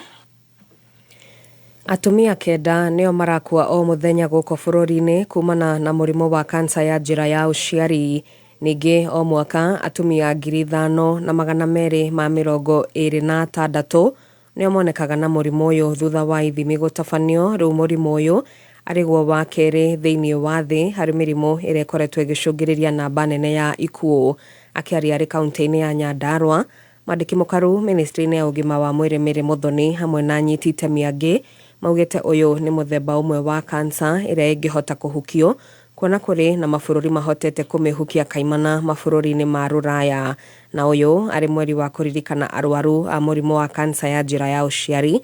Atumia kenda nĩo marakua o mũthenya gũkũ bũrũri-inĩ kumana na mũrimũ wa kansa ya njĩra ya ũciari. Ningĩ o mwaka atumia 5226 nĩo monekaga na mũrimũ ũyũ thutha wa ithimi gũtabanio. Rĩu mũrimũ ũyũ arĩguo wa kerĩ thĩinĩ wa thĩ harĩ mĩrimũ ĩrĩa ĩkoretwo ĩgĩcũngĩrĩria namba nene ya ikuũ. Akĩaria arĩ kaunti-inĩ ya Nyandarua, mwandĩki mũkaru ministry-inĩ ya ũgima wa mwĩrĩ Mary Muthoni hamwe na anyiti itemi angĩ maugĩte ũyũ nĩ mũthemba ũmwe wa kansa ĩrĩa ĩngĩhota kũhukio kuona kũrĩ na mabũrũri mahotete kũmĩhukia kaimana mabũrũri-inĩ ma rũraya. Na ũyũ arĩ mweri wa kũririkana arwaru a mũrimũ wa kansa ya njĩra ya ũciari,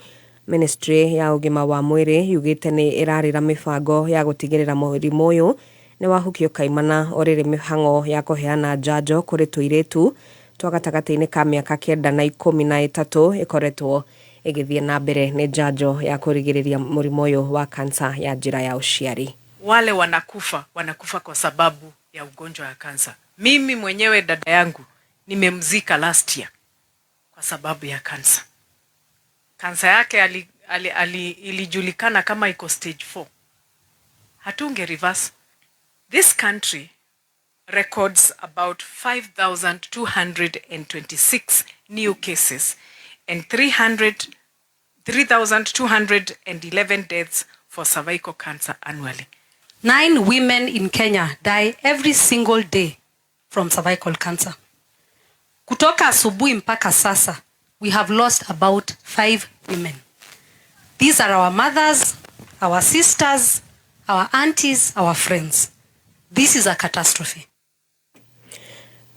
ministry ya ũgima wa mwĩrĩ yugĩte nĩ ĩrarĩra mĩbango ya gũtigĩrĩra mũrimũ ũyũ Nĩ wahukio kaimana o rĩrĩ mĩhang'o ya kũheana njanjo kũrĩ tũirĩtu twa gatagatĩ-inĩ ka mĩaka 9 na 13 ĩkoretwo ĩgĩthiĩ na mbere. Nĩ njanjo ya kũrigĩrĩria mũrimũ ũyũ wa kansa ya njĩra ya ũciari. Wale wanakufa, wanakufa kwa sababu ya ugonjwa ya kansa. Mimi mwenyewe dada yangu nimemzika last year kwa sababu ya kansa. Kansa yake ilijulikana kama iko stage 4. Hatunge reverse. This country records about 5,226 new cases and 3,211 deaths for cervical cancer annually. 9 women in Kenya die every single day from cervical cancer. Kutoka asubuhi mpaka sasa, we have lost about 5 women. These are our mothers, our sisters, our aunties, our friends. This is a catastrophe.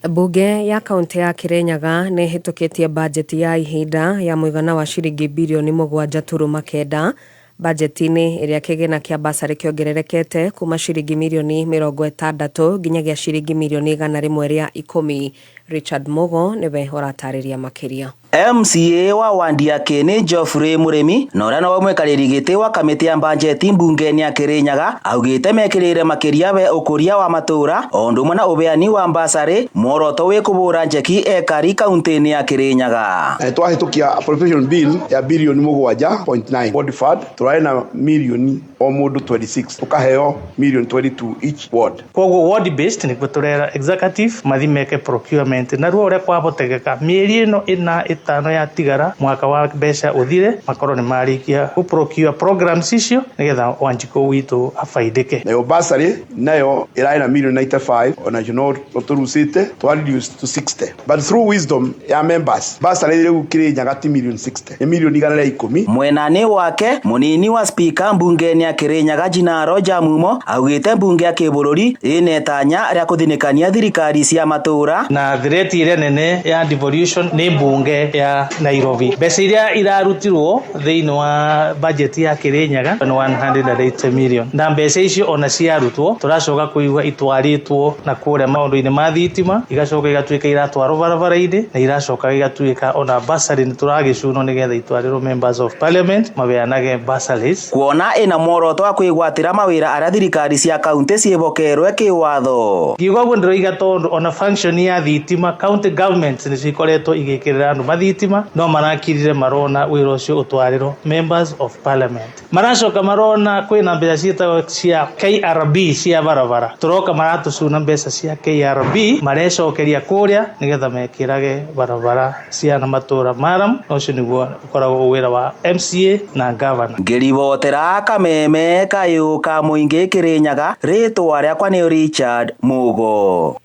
Bunge ya kaunti ya Kirinyaga nĩ ĩhĩtũkĩtie bajeti ya ihinda ya mũigana wa ciringi birioni 7.9. Bajeti-inĩ ĩrĩa kĩgĩna kĩa basarĩ kĩongererekete kuma ciringi mirioni 60 nginyagia ciringi mirioni 110. Richard Mugo nĩwe ũratarĩria makĩria. MCA wa wandi ya Kĩnĩ Geoffrey Mũrĩmi na ũrĩa nowe mwikarĩri gĩtĩ wa kamĩtĩ ya mbanjeti mbunge-inĩ ya Kĩrĩnyaga augĩte mekĩrĩire makĩria we ũkũria wa matũra o ũndũ ũmwe na ũbeani wa mbasarĩ, muoroto wĩ kũbũra njeki ekari kaunti-inĩ ya Kĩrĩnyaga. Twahĩtũkia appropriation bill ya birioni 7.9 ward fund, tũrarĩ na mirioni o mũndũ 26, ũkaheo mirioni 22 each ward. Koguo ward based nĩguo tũrera executive mathi meke procurement naruo ũrĩa kwahotekeka mĩeri ĩno ĩna 5 ya tigara mwaka wa mbeca ũthire makorwo nĩ marĩkia gũ procure programs icio nĩgetha Wanjikũ witũ afaidĩke. Nayo bursary nayo ĩrarĩ na mirioni 95, onacio no tũrucĩte twa reduce to 60, but through wisdom ya members bursary rĩu Kĩrĩnyaga ti mirioni 60, nĩ mirioni 110. Mwenani wake munini wa speaker mbunge-inĩ ya Kĩrĩnyaga Gina Roger Mumo augĩte mbunge ya kĩbũrũri ĩna itanya rĩa kũthinĩkania thirikari cia matũra. Na threat ĩrĩa nene ya devolution nĩ mbunge ya Nairobi. Mbeca iria irarutirwo thĩinĩ wa budget ya Kĩrĩnyaga nĩ 180 million, na mbeca icio ona ciarutwo tũracoka kũigua itwarĩtwo na kũrĩa maũndũ-inĩ ma thitima, igacoka igatuĩka iratwarwo barabara-inĩ, na iracoka igatuĩka ona bursary nĩ tũragĩcunwo nĩgetha itwarĩrwo members of parliament mabeanage bursaries. Kuona ĩna muoroto wa kwĩgwatĩra mawĩra arĩa thirikari cia kaunti ciĩhokerwe kĩwatho. Ngiuga ũguo ndĩroiga tondũ ona function ya thitima county governments nĩ cikoretwo igĩkĩrĩra andũ mathitima, no marakirire marona wĩra ũcio ũtwarĩrwo members of parliament. Maracoka marona kwĩna mbeca ciĩtagwo cia KRB cia barabara, tũroka maratũcuna mbeca cia KRB marecokeria kũrĩa nĩgetha mekĩrage barabara cia na matũra maram. Ũcio nĩguo ũkoragwo wĩra wa MCA na governor. Ngĩribotera Kameme kayũ ka mũingĩ Kĩrĩnyaga, rĩtwa rĩakwa nĩ Richard Mugo.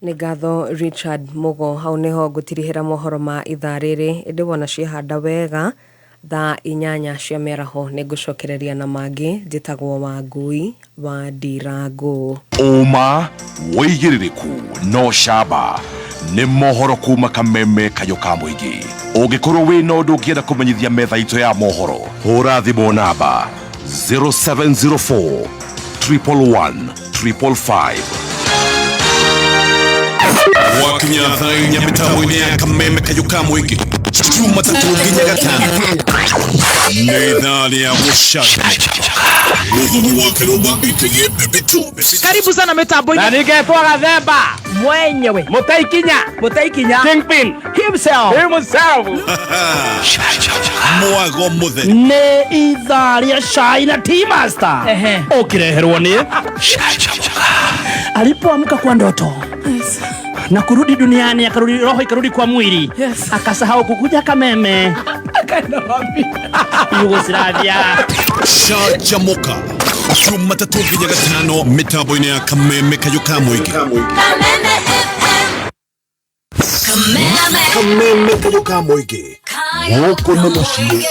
Nĩ ngatho Richard Mugo. Hau nĩho ngũtirihĩra mohoro ma ithaa rĩrĩ, ĩndĩ wona ciehanda wega thaa 8 cia mĩaraho nĩ ngũcokereria na mangĩ. Njĩtagwo Wangui wa Ndirangu. Ũma wĩigĩrĩrĩku no camba nĩ mohoro kuma Kameme kayũ ka mũingĩ. Ũngĩkorwo wĩna ũndũ ũngĩenda kũmenyithia metha itũ ya mohoro, hũra thimũ namba 0704 111 555. Wakinya thaa 4 mĩtambo-inĩ ya Kameme kayũ ka mũingĩ Jumatatũ nginya Gatano nĩ ithaa rĩa gũcanjamũka. Karibu sana mitambo-inĩ. Na ningetwo Gathemba mwenyewe, Mũtaikinya, Mũtaikinya Kingpin himself, himself. Mwago mũtheri nĩ ithaa rĩa cai na tea master ũkĩreherwo nĩ alipoamka kwa ndoto na kurudi duniani, akarudi roho ikarudi kwa mwili, akasahau kukuja Kameme. Akaenda wapi? Yugoslavia. Canjamuka Jumatatũ nginya Gatano mĩtambo-inĩ ya Kameme kayũ ka mũingĩ. Kameme kayũ ka mũingĩ gũkũ nĩ mũciĩ.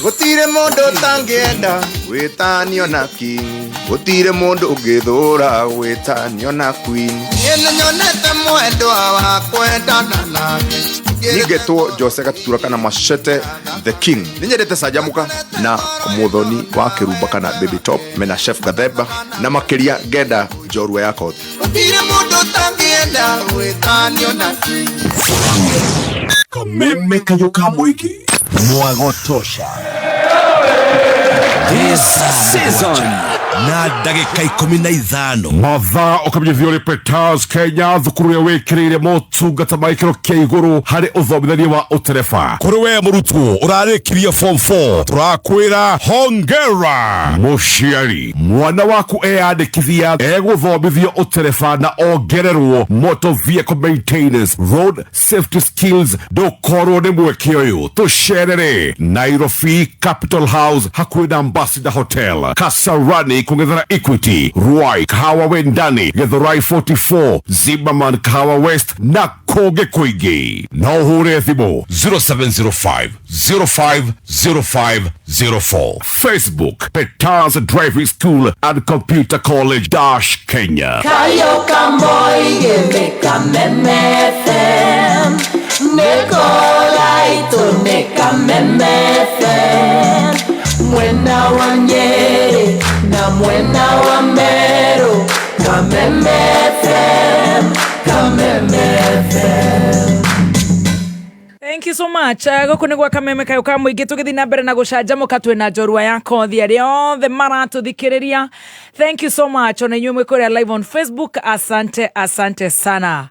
Gũtirĩ mũndũ ũtangĩenda gwĩtanio na king, gũtirĩ mũndũ ũngĩthũra gwĩtanio na queen. Niĩ nĩnyonete mwendwa wa kwendana nake. Ningetwo Jose Gatutura kana Machete the King. Nĩnyendete canjamũka na Muthoni wa Kĩrumba kana Baby Top mena Chef Gathemba na makĩria ngenda njorua ya kothi. Gũtirĩ mũndũ ũtangĩenda gwĩtanio nake. Kameme kayo ka mũingĩ mwago tosha. This season na ndagĩka 15. Mathaa ũkamenyithio nĩ Peters Kenya, thukuru ĩrĩa wĩkĩrĩire motungata ma gĩkĩro kĩa igũrũ harĩ ũthomithania wa ũtereba. Kũrĩ we mũrutwo ũrarĩkirie form 4, tũrakwĩra hongera. Mũciari, mwana waku eyandĩkithia egũthomithio ũtereba na ongererwo motor vehicle maintenance, road safety skills. Ndũkorwo nĩ mweke ũyũ. Tũcerere Nairobi Capital House hakuhĩ na Ambassador Hotel, Kasarani kũng'ethera Equity, Ruai Kahawa Wendani, Githurai 44, Zimmerman Kahawa West na kũngĩ kũingĩ. No ũhũre thimũ 0705 050504. Facebook Peters Driving School and Computer College dash Kenya. Kayo kamoige Kameme FM. Nekolaito ne Kameme FM. Mwena wa Nyeri na mwena wa Meru. Kameme FM. Kameme FM. Thank you so much. Gũkũ nĩ gwa Kameme kayũ ka mũingĩ, tũgĩthiĩ na mbere na gũcanjamũka twĩna njorua ya kothi arĩa othe maratũthikĩrĩria. Thank you so much. Ona inyuĩ mwĩ kũrĩa live on Facebook, asante, asante sana.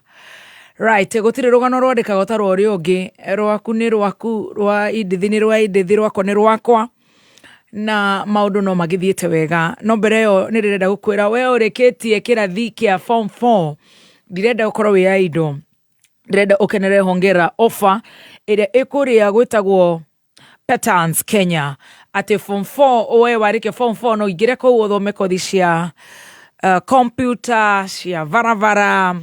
Right, gũtirĩ rũgano rwandĩkagwo ta rwa ũrĩa ũngĩ. Rwaku nĩ rwaku, rwa Indithi nĩ rwa Indithi, rwakwa nĩ rwakwa, na maũndũ no magĩthiĩte wega. No mbere ĩyo nĩ ndĩrenda gũkwĩra we ũrĩkĩtie kĩrathi kĩa form 4, ndirenda ũkorwo wĩ idle, ndĩrenda ũkenere hongera offer ĩrĩa ĩkũrĩa gwĩtagwo Patterns Kenya, atĩ form 4, we warĩkia form 4 no ingĩre kũu ũthome kothi cia computer, cia barabara,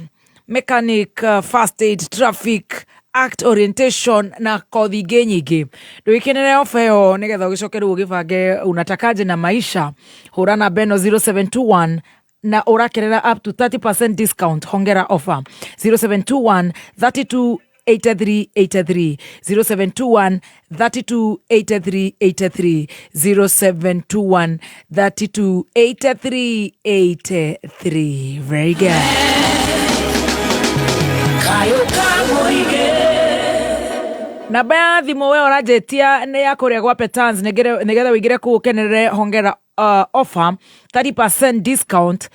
mechanic, first aid, traffic act orientation na kothi ingĩ nyingĩ. Ndũgĩkenere ofa ĩyo nĩgetha ũgĩcoke rĩu ũgĩbange unatakaje na maisha. Hũra namba ĩno 0721 na ũrakerera up to 30% discount. Hongera offer 0721 32 83 83, 0721 32 83 83, 0721 32 83 83. Very good. Kayo kamoige. Namba ya thimũ we ũranjĩtia nĩ ya kũrĩa gwa Petans, nĩgetha ũingĩre kũu ũkenerere hongera offer 30% discount,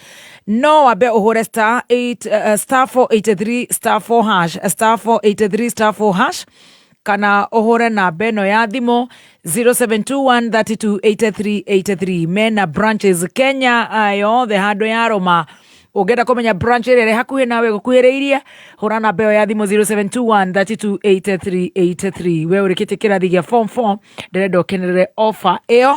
no wambe ũhũre star 8 star 483 star 4 hash, star 483 star 4 hash, kana ũhũre namba ĩno ya thimũ 0721 32 83 83. Mena branches Kenya yothe handũ ya rũma. Ũngĩenda kũmenya branch ĩrĩa ĩrĩ hakuhĩ nawe gũkuhĩrĩirie, hũra namba ĩyo ya thimũ 0721 32 83 83. We ũrĩkĩtie kĩrathi gĩa form 4, ndĩrenda ũkenerere offer ĩyo,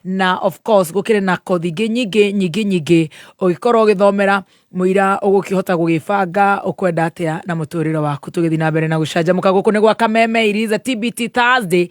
na of course gũkĩrĩ na kothi ingĩ nyingĩ nyingĩ nyingĩ ũgĩkorwo ũgĩthomera mũira ũgũkĩhota gũgĩbanga ũkwenda atĩa na mũtũrĩre waku. Tũgĩthiĩ na mbere na gũcanjamũka, gũkũ nĩ gwa Kameme Iriza TBT Thursday,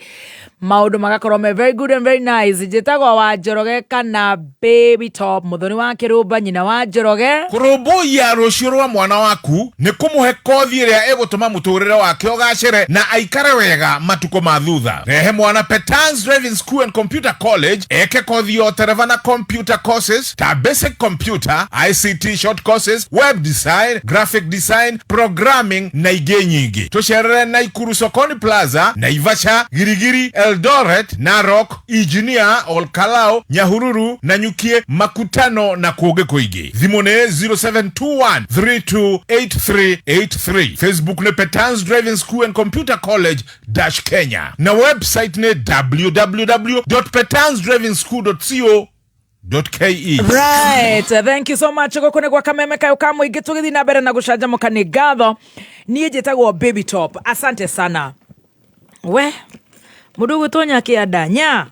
maũndũ magakorwo me very good and very nice. Njĩtagwo wa Njoroge kana Baby Top, Mũthoni wa Kĩrũmba, nyina wa Njoroge. Kũrũmbũiya rũciũ rwa mwana waku nĩ kũmũhe kothi ĩrĩa ĩgũtũma mũtũrĩre wake ũgacĩre na aikare wega matukũ ma thutha. Rehe mwana Petans Driving School and Computer College eke kothi ya ũtereba na computer courses ta basic computer, ICT short courses, web design, graphic design, programming na ingĩ nyingĩ. Tũcerere Naikuru Sokoni Plaza, Naivasha, Girigiri, Eldoret, Narok, Engineer, Olkalou, Nyahururu, Nanyukie, Makutano na kũngĩ kũingĩ. Thimũ nĩ 0721 328383. Facebook nĩ Petans Driving School and Computer College dash Kenya na website nĩ www.petansdrivingschool.co.ke. Right, thank you so much. Gũkũ nĩ gwa Kameme kayũ ka mũingĩ, tũgĩthiĩ na mbere na gũcanjamũka. Nĩ ngatho. Niĩ njĩtagwo Baby Top, asante sana. We mũndũ ũgwĩtwo Nyakĩanda nya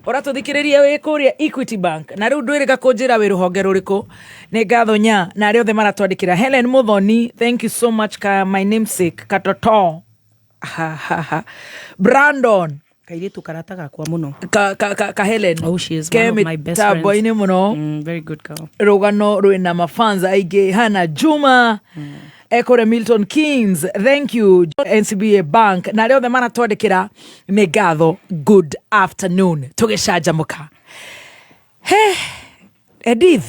ũratũthikĩrĩria wĩ kũrĩa Equity Bank, na rĩu ndwĩrĩga kũnjĩra wĩ rũhonge rũrĩkũ. Nĩ ngatho nya na arĩa othe maratwandĩkĩra. Helen Muthoni, thank you so much, ka my namesake katoto. Ha, ha, ha. Brandon. Kairitu karata gakwa muno. Ka Helen. Oh, she is ke one of my best friends. mĩtambo-inĩ mũno. Very good girl. Rũgano rwĩna mafans aingĩ. Hana Juma. Ekũrĩa Milton Keynes, thank you. NCBA Bank na arĩa othe maratwandĩkĩra nĩ ngatho. Good afternoon, tũgĩcanjamũka. He Edith,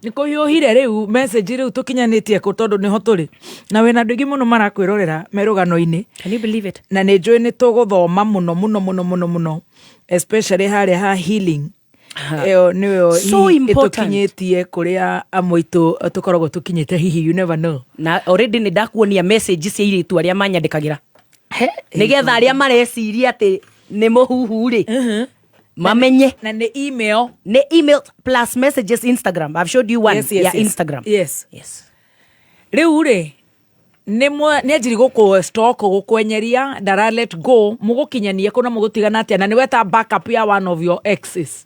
nĩ kũhiũhire rĩu message rĩu tũkinyanĩtie kũ tondũ nĩho tũrĩ na wĩna andũ aingĩ mũno marakwĩrorera me rũgano-inĩ. Can you believe it? Na nĩ njũĩ nĩ tũgũthoma mũno mũno mũno mũno mũno, especially harĩa ha healing ĩyo nĩyo So hihi important. ĩtũkinyĩtie kũrĩa amwe aitũ tũkoragwo tũkinyĩte, hihi you never know. Na already nĩ ndakuonia message cia airĩtu arĩa manyandĩkagĩra nĩgetha arĩa mareciria atĩ nĩ mũhuhu rĩ mamenye. Na nĩ email. Nĩ email plus messages Instagram. I've showed you one. Yes, ya yes. Instagram. Yes. Yes. Rĩu rĩ nĩ anjiri gũkũ stalk, gũkwenyeria, ndara let go, mũgũkinyania kũ na mũgũtigana atĩa, na nĩ weta backup ya one of your exes.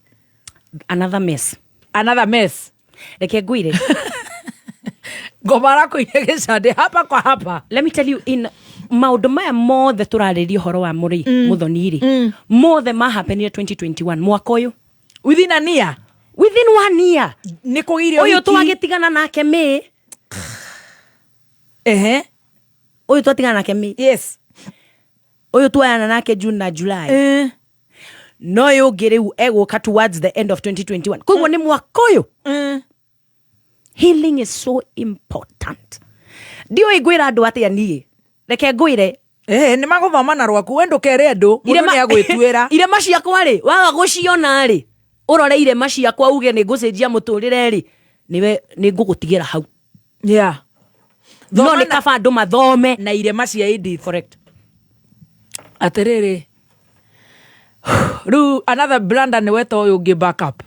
Another mess. Another mess. Reke ngwire. Ngoma arakũire gĩcandĩ hapa kwa hapa. Let me tell you, in maũndũ maya mothe tũrarĩria ũhoro wa mũrĩ mũthoni rĩ, mothe mahapenire 2021, mwaka ũyũ. Within a year. Within one year. Nĩ kũgĩire ũyũ ũhiki. Twagĩtigana nake May. Ehe. Ũyũ twatigana nake May. Yes. Ũyũ tuoyana nake June na July. No ũyũ ũngĩ rĩu egũka towards the end of 2021, koguo nĩ mwaka ũyũ. Healing is so important. Ndiũĩ ngwĩra andũ atĩa niĩ, reke ngwĩre. Nĩ magũthoma na rwaku, we ndũkere andũ, mũndũ nĩ agwĩtuĩra. Irema ciakwa rĩ, waga gũciona rĩ, ũrore irema ciakwa uge nĩ ngũcenjia mũtũrĩre rĩ, nĩwe nĩ ngũgũtigĩra hau. Yeah. No nĩ kaba andũ mathome na irema cia Edith. Correct. Atĩrĩrĩ, rĩu another blunder nĩ weta ũyũ ũngĩ backup.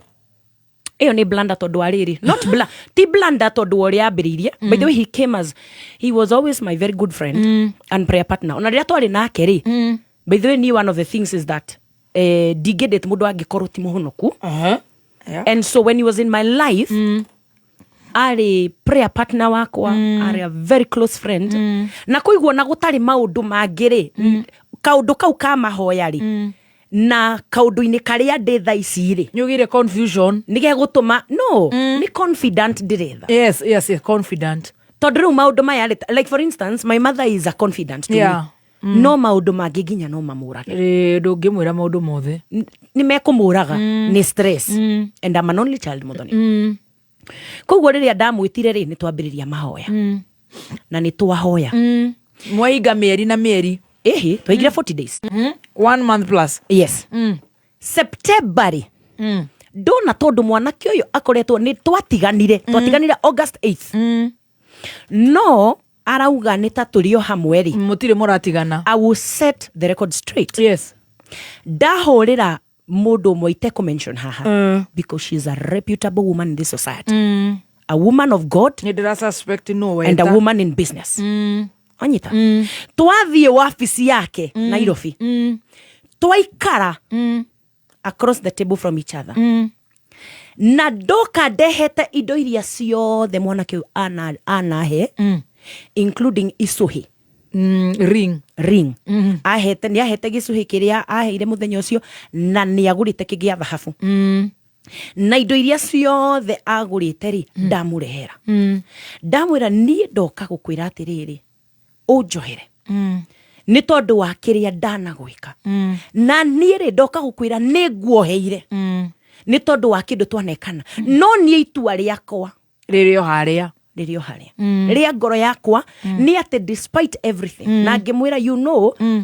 Ĩyo nĩ blunder tondũ wa rĩrĩ, not bla, ti blunder tondũ wa ũrĩa ambĩrĩirie. By the way, he came as he was always my very good friend and prayer partner, ona rĩrĩa twarĩ nake rĩ. By the way, niĩ one of the things is that ndingĩndate mũndũ angĩkorwo ti mũhonoku. And so when he was in my life, arĩ prayer partner wakwa, arĩ a very close friend, na koiguo na gũtarĩ maũndũ mangĩ rĩ, kaũndũ kau ka mahoya rĩ, na kaũndũ-inĩ karĩa ndĩ thaa ici rĩ, nĩ ũgĩire confusion. Nĩ gegũtũma no nĩ confident ndĩretha. Yes, confident. Tondũ rĩu maũndũ maya rĩ, like for instance, my mother is a confident to me. No maũndũ mangĩ nginya no mamũrage. Ndũngĩmwĩra maũndũ mothe. Nĩ mekũmũraga nĩ stress, and I'm an only child, mũthoni. Koguo rĩrĩa ndamwĩtire rĩ, nĩ twambĩrĩria mahoya na nĩ twahoya. Mwahinga mĩeri na mĩeri. Ĩhĩ, twaigire 40 days. One month plus. Yes. September rĩ, ndona tondũ mwanake ũyũ akoretwo nĩ twatiganire, twatiganire August 8th, no arauga nĩ ta tũrĩ o hamwe rĩ. Mũtirĩ mũratigana. I will set the record straight. Yes. Ndahũrĩra mũndũ ũmwe itekũmention haha because she's a reputable woman in this society, a woman of God. Nĩ ndĩra suspect no And a woman in business. Anyita, twathiĩ wabici yake Nairobi, twaikara across the table from each other, na ndoka ndehete indo iria ciothe mwanake ũyũ anahe, including icũhĩ. Ring. Ring. Ahete, nĩ ahete gĩcũhĩ kĩrĩa aheire mũthenya ũcio, na nĩ agũrĩte kĩgĩa thahabu, na indo iria ciothe agũrĩte rĩ, ndamũrehera, ndamwĩra niĩ ndoka gũkwĩra atĩrĩrĩ, ũnjohere nĩ tondũ wa kĩrĩa ndanagwĩka, na niĩ rĩ, ndoka gũkwĩra nĩ nguoheire nĩ tondũ wa kĩndũ twanekana, no niĩ itua rĩakwa rĩrĩ o harĩa. Rĩrĩ o harĩa rĩa ngoro yakwa nĩ atĩ despite everything, na ngĩmwĩra,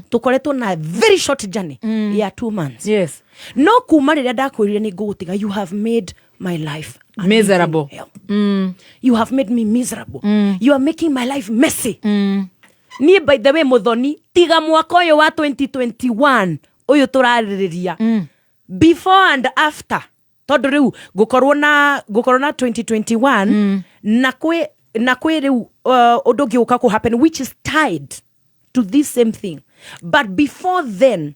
tũkoretwo na very short journey ya 2 months, yes, no kuma rĩrĩa ndakwĩrire nĩ ngũgũtiga, you have made my life a miserable. Living hell. You have made me miserable. You are making my life messy. Niĩ by the way, mũthoni, tiga mwaka ũyũ wa 2021 ũyũ tũrarĩrĩria, before and after, tondũ rĩu ngũkorwo na 2021 na kwĩ rĩu ũndũ ũngĩ ũka kũ happen which is tied to this same thing, but before then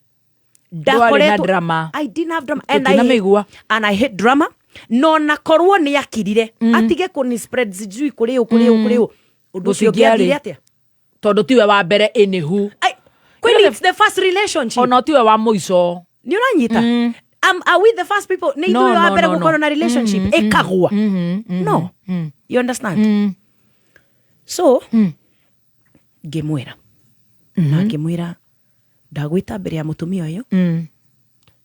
Ndwarĩ na drama. I didn't have drama. Tũtinamĩigua. And I hate drama. No na korwo nĩ akirire atige kũni spread sijui kũrĩ ũ kũrĩ ũ kũrĩ ũ, ũndũ ũcio Gũtingĩarĩ. ũngĩathire atĩa? Tondũ tiwe wa mbere anywho. Kweli, it's the first relationship. Ona tiwe wa mũico. Nĩ ũranyita? Are we the first people, nĩ No, ithuĩ wa no, mbere no, gũkorwo no. na relationship ĩkagwa? No, you understand? So ngĩmwĩra na ngĩmwĩra ndagwĩta mbere ya mũtumia ũyũ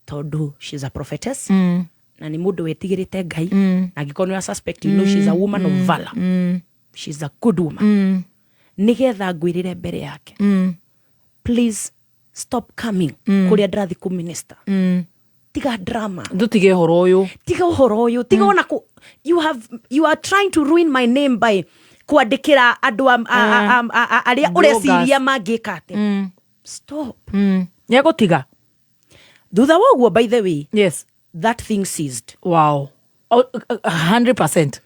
tondũ she's a prophetess na nĩ mũndũ wetigĩrĩte Ngai, na angĩkorwo nĩ wa suspect, you know she's a woman of valor, she's a good woman, nĩgetha ngwĩrĩre mbere yake, please stop coming kũrĩa ndĩrathiĩ kũ minister. Tiga drama. Ndũtige ũhoro ũyũ. Tiga ũhoro ũyũ, tiga ona kũ you are trying to ruin my name by kwandĩkĩra andũ arĩa Bloggers. ũreciria mangĩka atĩ. Stop. Nĩegũtiga. Thutha wa ũguo, by the way, yes, that thing ceased. Wow. Oh, 100%.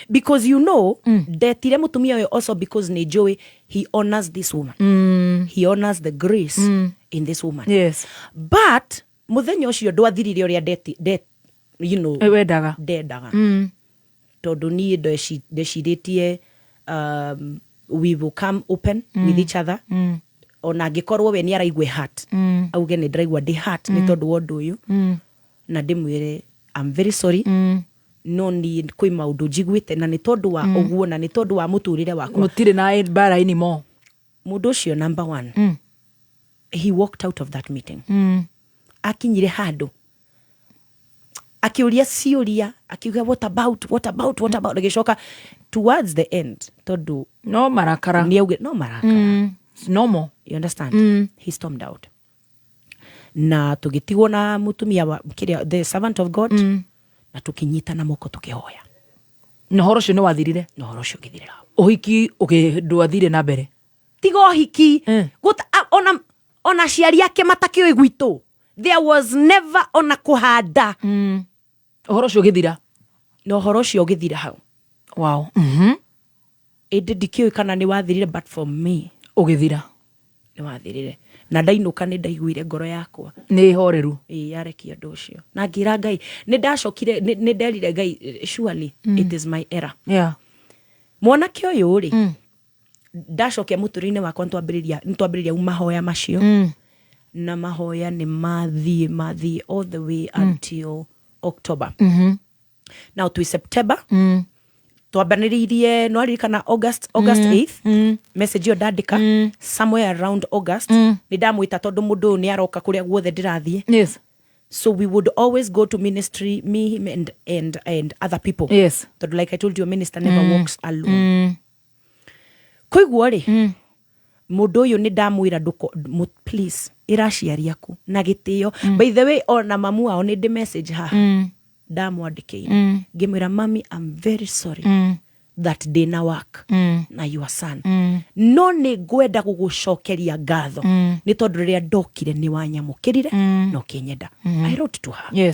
Because you know, ndetire mũtumia ũyũ also because nĩ njũĩ he honors this woman, he honors the grace in this woman. But mũthenya ũcio ndwathirire ũrĩa ndeti, you know, Eh, wendaga. Ndendaga, tondũ niĩ ndecirĩtie we will come open with each other, ona angĩkorwo we nĩ araigua heart, auge nĩ ndĩraigua ndĩ heart nĩ tondũ wa ũndũ ũyũ, na ndĩmwĩre I'm very sorry, no niĩ kwĩ maũndũ njiguĩte na nĩ tondũ wa ũguo na nĩ tondũ wa mũtũrĩre wakwa. Mũtirĩ na mbara anymore. Mũndũ ũcio, number one, he walked out of that meeting. Akinyire handũ akiũria ciũria, akiuga, "What about, what about, what about?" Agĩcoka towards the end, tondũ no marakara. Nĩ auge no marakara. It's normal. You understand? He stormed out na tũgĩtigwo na mũtumia wa kĩrĩa, the servant of God, na tũkĩnyitana moko tũkĩhoya. Na ũhoro ũcio nĩ wathirire? Na ũhoro ũcio ũgĩthirĩra hau. Ũhiki ndwathire na mbere? Tiga ũhiki, ona aciari ake matakĩũĩ gwitũ, there was never ona kũhanda. Ũhoro ũcio ũgĩthira. Na ũhoro ũcio ũgĩthira hau. Ĩndĩ ndikĩũĩ kana nĩ wathirire, but for me ũgĩthira. Nĩ wathirire na ndainũka nĩ ndaiguire ngoro yakwa nĩ horeru. Ĩĩ, yarekia ũndũ ũcio na ngĩra Ngai nĩ ndacokire, nĩ nderire Ngai, surely it is my error. Mwanake ũyũ rĩ, ndacokia mũtũrĩre-inĩ wakwa, nĩtwambĩrĩria mahoya macio, na mahoya nĩ mathiĩ all the way until October. Now twĩ September, twambanĩrĩirie, nĩwaririkana August 8th, message ĩyo ndandĩka somewhere around August, nĩ ndamwĩta tondũ mũndũ ũyũ nĩ aroka kũrĩa guothe ndĩrathiĩ. So we would always go to ministry, me, him and other people, tondũ like I told you, a minister never walks alone. Koiguo rĩ, mũndũ ũyũ nĩ ndamwĩra, please ĩra aciari aku na gĩtĩo. By the way, ona mamu wao nĩ ndĩ message haha ndamwandĩkĩire, ngĩmwĩra, "Mami, I'm very sorry that ndĩna work na your son, no nĩ ngwenda gũgũcokeria ngatho nĩ tondũ rĩrĩa ndokire nĩ wanyamũkĩrire na ũkĩnyenda." I wrote to her.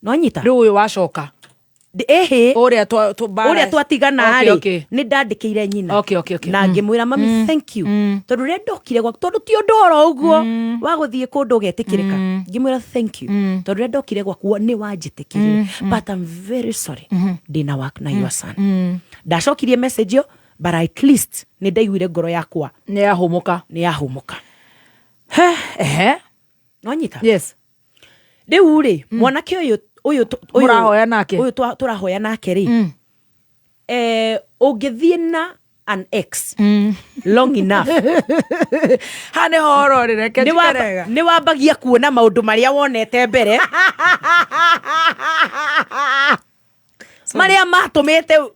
Nonyita. Rĩu ũyũ wacoka? Ĩhĩ. Ũrĩa ũrĩa twatigana rĩ, nĩ ndandĩkĩire nyina na ngĩmwĩra, "Mami, thank you tondũ rĩrĩa ndokire gwaku, tondũ ti ũndũ oro ũguo wa gũthiĩ kũndũ ũgetĩkĩrĩka." Ngĩmwĩra, "Thank you tondũ rĩrĩa ndokire gwaku nĩ wanjĩtĩkĩrire, but I'm very sorry ndĩna work na your son." Ndacokirie message ĩyo, but at least nĩ ndaiguire ngoro yakwa nĩ yahũmũka. Nĩ yahũmũka. Ehe. Nonyita. Yes. Rĩu rĩ, mwanake ũyũ Mũrahoya nake? Ũyũ tũrahoya nake rĩ, ũngĩthiĩ na an ex long enough, ha nĩ horo rĩ, reke njikarega. Nĩ wambagia kuona maũndũ marĩa wonete mbere marĩa matũmĩte.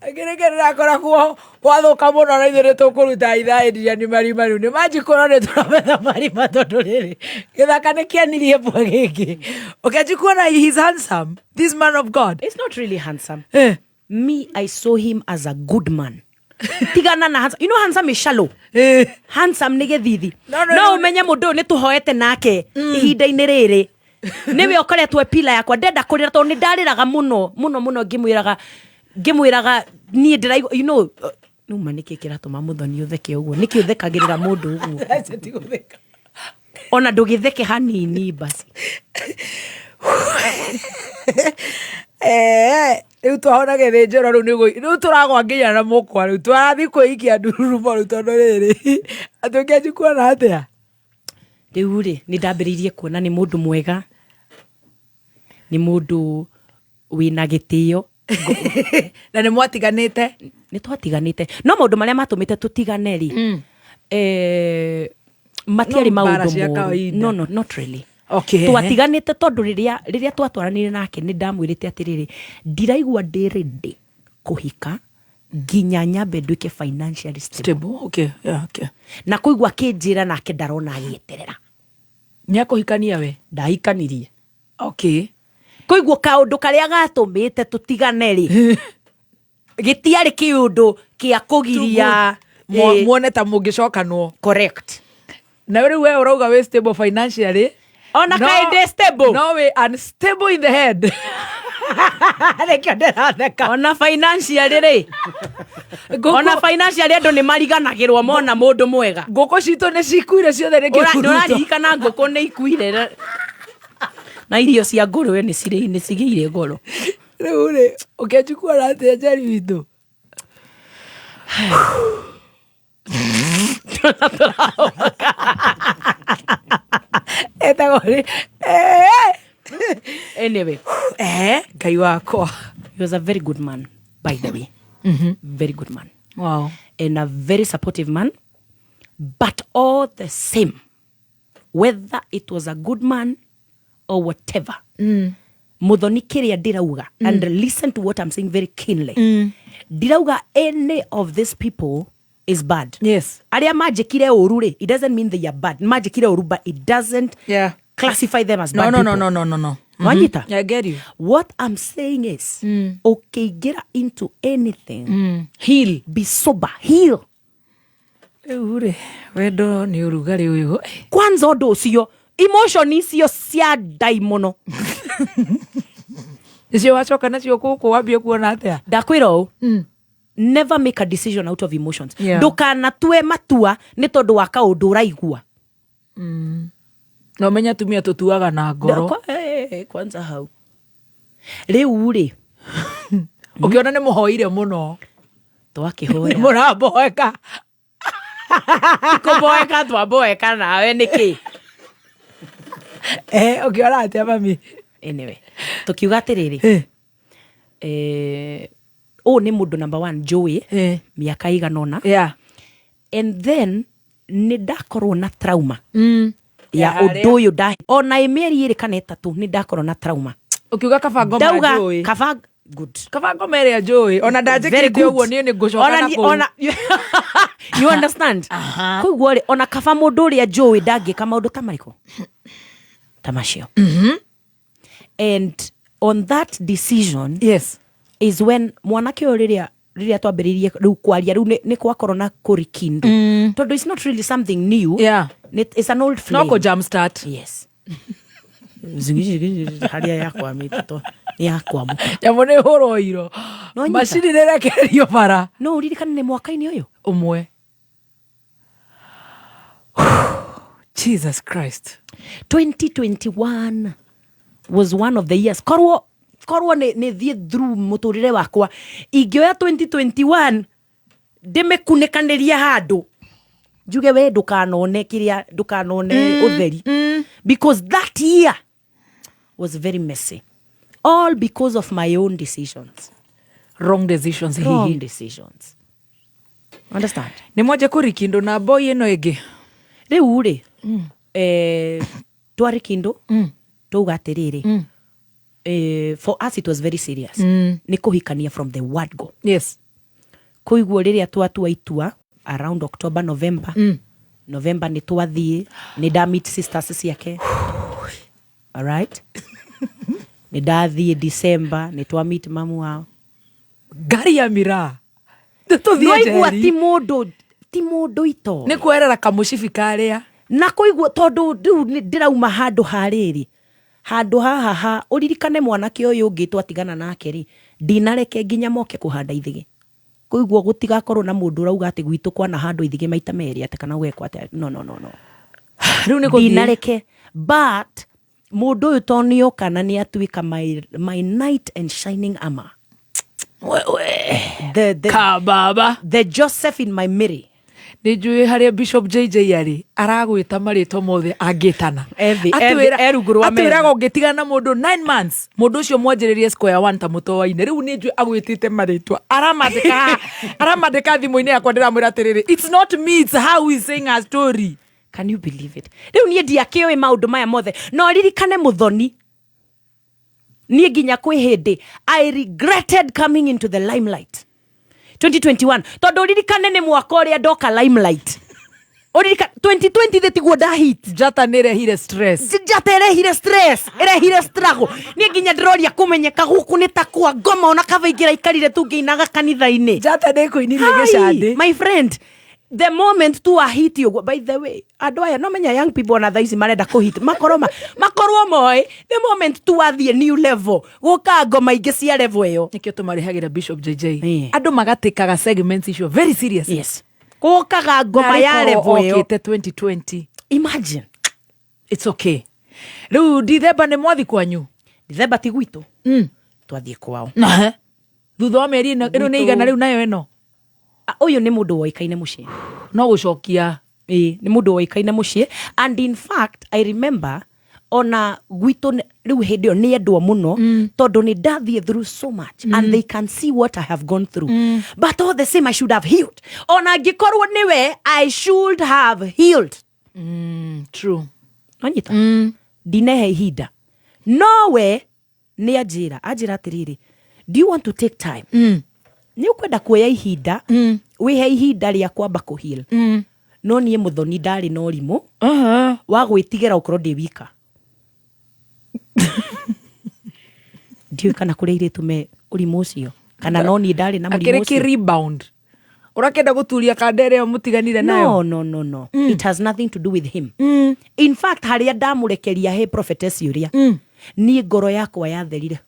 Ngĩrĩke ndĩrakora kuo gwathũka mũno na ithuĩ nĩ tũkũruta ithaa ĩndiria nĩ marima rĩu nĩ manjikũro nĩ tũrametha marima tondũ rĩrĩ gĩthaka nĩ kĩanirie mbwe gĩkĩ ũkĩanji kuona he is handsome, this man of God. It's not really handsome. Me, I saw him as a good man. Tigana na handsome. You know handsome is shallow. Handsome nĩ gĩthithi. No, no, no no. Ũmenye mũndũ ũyũ nĩ tũhoete nake ihinda-inĩ rĩrĩ, nĩwe ũkoretwo e pila yakwa. Ndenda kũrĩra tondũ nĩ ndarĩraga mũno mũno mũno, ngĩmwĩraga niĩ ndĩraigua, numa nĩkĩ kĩratũma mũthoni ũtheke ũguo? Nĩkĩ ũthekagĩrĩra mũndũ ũguo? Aca, tigũtheka. Ona ndũgĩtheke hanini basi. Rĩu twahona gĩthĩnjĩro rĩu rĩu tũragwa nginya na mũkwa, rĩu tũrathiĩ kwĩikia ndururumo rĩu tondũ rĩrĩ atĩ ũkĩanji kuona atĩa? Rĩu rĩ, nĩ ndambĩrĩirie kuona nĩ mũndũ mwega, nĩ mũndũ wĩna gĩtĩo. Na nĩ mwatiganĩte? Nĩ twatiganĩte, no maũndũ marĩa matũmĩte tũtigane rĩ, matiarĩ No mbara maũndũ cia moru. kawaida. No, no, not really. Okay. Twatiganĩte tondũ rĩrĩa twatwaranire nake nĩ ndamwĩrĩte atĩrĩrĩ, ndiraigua ndĩ ready kũhika nginya nyambe nduĩke financially stable. Stable. Okay. Yeah, okay. Na kũigua akĩnjĩra nake ndarona agĩeterera. Nĩ akũhikania we? Ndahikanirie. Okay. Koiguo kaũndũ karĩa gatũmĩte tũtigane rĩ, gĩtiarĩ kĩũndũ kĩa kũgiria Muone ta mũngĩcokanwo. Correct. Na rĩu we ũrauga wĩ stable financially. Ona kaĩ ndĩ stable? No wĩ unstable in the head. Nĩkĩo ndĩratheka. Ona financially rĩ, ona financially andũ nĩ mariganagĩrwo mona mũndũ mwega. Ngũkũ citũ nĩ cikuire ciothe nĩ kĩhuruto. Ndũraririkana ngũkũ nĩ ikuire na irio cia ngũrwe nĩ cirĩ nĩ cigĩire goro. Rĩu rĩ, ũkĩnjukua atĩa Njeri witũ? Etagwo rĩ? Anyway. Ngai wakwa. He was a very good man, by the way. Very good man. Wow. And a very supportive man. But all the same, whether it was a good man or whatever, Muthoni, kĩrĩa ndĩrauga, and listen to what I'm saying very keenly, ndirauga any of these people is bad. Yes. Arĩa manjĩkire ũru rĩ, it doesn't mean they are bad. Manjĩkire ũru, but it doesn't classify them as No, bad no, people. no, no, no, no, no. Wanyita? I get you. What I'm saying is, ũkĩingĩra into anything, heal. Be sober, heal. Rĩu rĩ, wendo nĩ ũrugarĩ ũyũ. Kwanza ũndũ ũcio, emotion icio cia ndai mũno. Nĩcio wacoka nacio gũkũ wambie kuona atĩa? Ndakwĩra ũũ, never make a decision out of emotions. Yeah. Ndũkanatue matua nĩ tondũ wa kaũndũ ũraigua. Na ũmenye atumia tũtuaga na ngoro. Kwanza hau rĩu rĩ, Ũkĩona nĩ mũhoire mũno. Twakĩhoya. Nĩ mũramboeka. Kũboeka twamboeka nawe nĩkĩ? Ũkĩona atĩa mami? Anyway, tũkiuga atĩrĩrĩ, ũũ nĩ mũndũ number one njũĩ mĩaka ĩigana ũna. And then nĩ ndakorwo na trauma ya Ya ũndũ harĩa. ũyũ nda ona ĩ mĩeri 2 kana 3 nĩ ndakorwo na trauma. Ũkiuga kaba ngoma Ndauga njũĩ. kaba good. Kaba ngoma ĩrĩa njũĩ. Ona Very ndanjĩkĩte good. ũguo niĩ nĩ ngũcoka Ona na ni- kũu. You understand? Koguo rĩ, ona kaba mũndũ ũrĩa njũĩ ndangĩka maũndũ ta marĩkũ? Ta macio. And on that decision, yes, is when mwanake ũyũ rĩrĩa twambĩrĩirie rĩu kwaria rĩu nĩ kwakorwo na kũrikindu. Tondũ it's not really something new. It's an old No flame. kũ jump start. Yes. Harĩa yakwamĩte to nĩ yakwamũka. Nyamũ nĩ hũrwo iro. No nyita. Macini nĩ ĩrekererio bara. No ũririkane nĩ mwaka-inĩ ũyũ? Ũmwe. Jesus Christ. 2021 was one of the years. Korwo nĩ thiĩ through mũtũrĩre wakwa, ingĩoya 2021 ndĩmĩkunĩkanĩrie handũ njuge we ndũkanone kĩrĩa, ndũkanone ũtheri, because that year was very messy, all because of my own decisions. Wrong decisions, Wrong hihi. decisions. Understand? Nĩ mwanje kũrikindũ na boy ĩno ĩngĩ? Rĩu rĩ, twarĩ kindũ, twauga atĩrĩrĩ, for us it was very serious. Nĩ kũhikania from the word go. Yes. Koiguo rĩrĩa twatua itua around October, November, November nĩ twathiĩ, nĩ nda meet sisters ciake. All right? Nĩ ndathiĩ December, nĩ twa meet mamu wao. Ngari ya miraa. Tũthiĩ Nĩwaigua Njeri. ti mũndũ ito. Nĩ kwerera kamũcibi karĩa. Na koiguo tondũ rĩu nĩ ndĩrauma handũ ha rĩrĩ, handũ haha ha ũririkane mwanake ũyũ ũngĩ twatigana nake rĩ, ndinareke nginya moke kũhanda ithĩgĩ. Koiguo gũtigakorwo na mũndũ ũrauga atĩ gwitũ kwana handũ ithĩgĩ maita merĩ atĩ kana gwekwo atĩa. No, no, no, no. Rĩu nĩ gũthiĩ. Ndinareke. But mũndũ ũyũ to nĩoka na nĩatuĩka my knight and shining armor. Wewe. The Kababa. Joseph in my Mary. Nä njå harä a Bishop JJ arä aragwä marĩtwa mothe angĩtana. Ethĩ- e rungu rwa metha. Atwĩraga ũngĩtigana na mũndũ 9 months, mũndũ ũcio mwanjĩrĩrie square one ta mũtoaine. Rĩu nĩ njũĩ agwĩtĩte marĩtwa, aramandĩka haha, aramandĩka thimũ-inĩ yakwa. Ndĩramwĩra atĩrĩrĩ, it's not me, it's how he saying a story. Can you believe it? Rĩu niĩ ndiakĩũĩ maũndũ maya mothe, no ririkane mũthoni, niĩ nginya kwĩ hĩndĩ I regretted coming into the limelight 2021, tondũ ririkane nĩ mwaka ũrĩa ndoka limelight. Ũririkane 2020 thĩ tiguo ndahit. Njata nĩ ĩrehire stress. Njata ĩrehire stress, ĩrehire struggle. Niĩ nginya ndĩroria kũmenyeka gũkũ nĩ ta kwa ngoma, ona kaba ingĩraikarire tu ngĩinaga kanitha-inĩ. Njata nĩ ĩkũinirie Hi, gĩcandĩ. My friend, the moment tu wahiti ũguo, by the way, andũ aya no menya young people ona thaa ici marenda kũhit, makorwo makorwo moĩ the moment tu wathiĩ new level, gũka ngoma ingĩ cia level ĩyo. Nĩkĩo tũmarehagĩra Bishop JJ, andũ magatĩkaga segments icio very serious. Yes, gũkaga ngoma ya level ĩyo. Okĩte 2020. Imagine. It's okay. Rĩu Dithemba nĩ mwathi kwanyu? Dithemba ti gwitũ. Twathiĩ kwao. Nahe. Thutha wa mĩeri ĩno ĩno nĩ igana rĩu nayo ĩno. Ũyũ nĩ mũndũ woĩkaine mũciĩ. No gũcokia. Ĩĩ, nĩ mũndũ woĩkaine mũciĩ, and in fact I remember ona gwitũ rĩu hĩndĩ ĩyo nĩ endwo mũno, tondũ nĩ ndathiĩ through so much and they can see what I have gone through. But all the same, I should have healed. Ona angĩkorwo nĩwe, I should have healed. True. Wanyita? Ndinehe ihinda, nowe nĩ anjĩra, anjĩra atĩrĩrĩ, do you want to take time? Nĩ ũkwenda kuoya ihinda, wĩhe ihinda rĩa kwamba kũheal? No niĩ mũthoni ndarĩ na ũrimũ wa gwĩtigĩra gũkorwo ndĩ wika. Ndiũĩ kana kũrĩ airĩtu me ũrimũ ũcio kana no niĩ ndarĩ na mũrimũ Akĩrĩ ũcio. Kĩ rebound ũrakĩenda gũturia kanda ĩrĩa mũtiganire nayo? No, no, no, no. It has nothing to do with him. In fact, harĩa ndamũrekeria he prophetess ũrĩa, niĩ ngoro yakwa yatherire.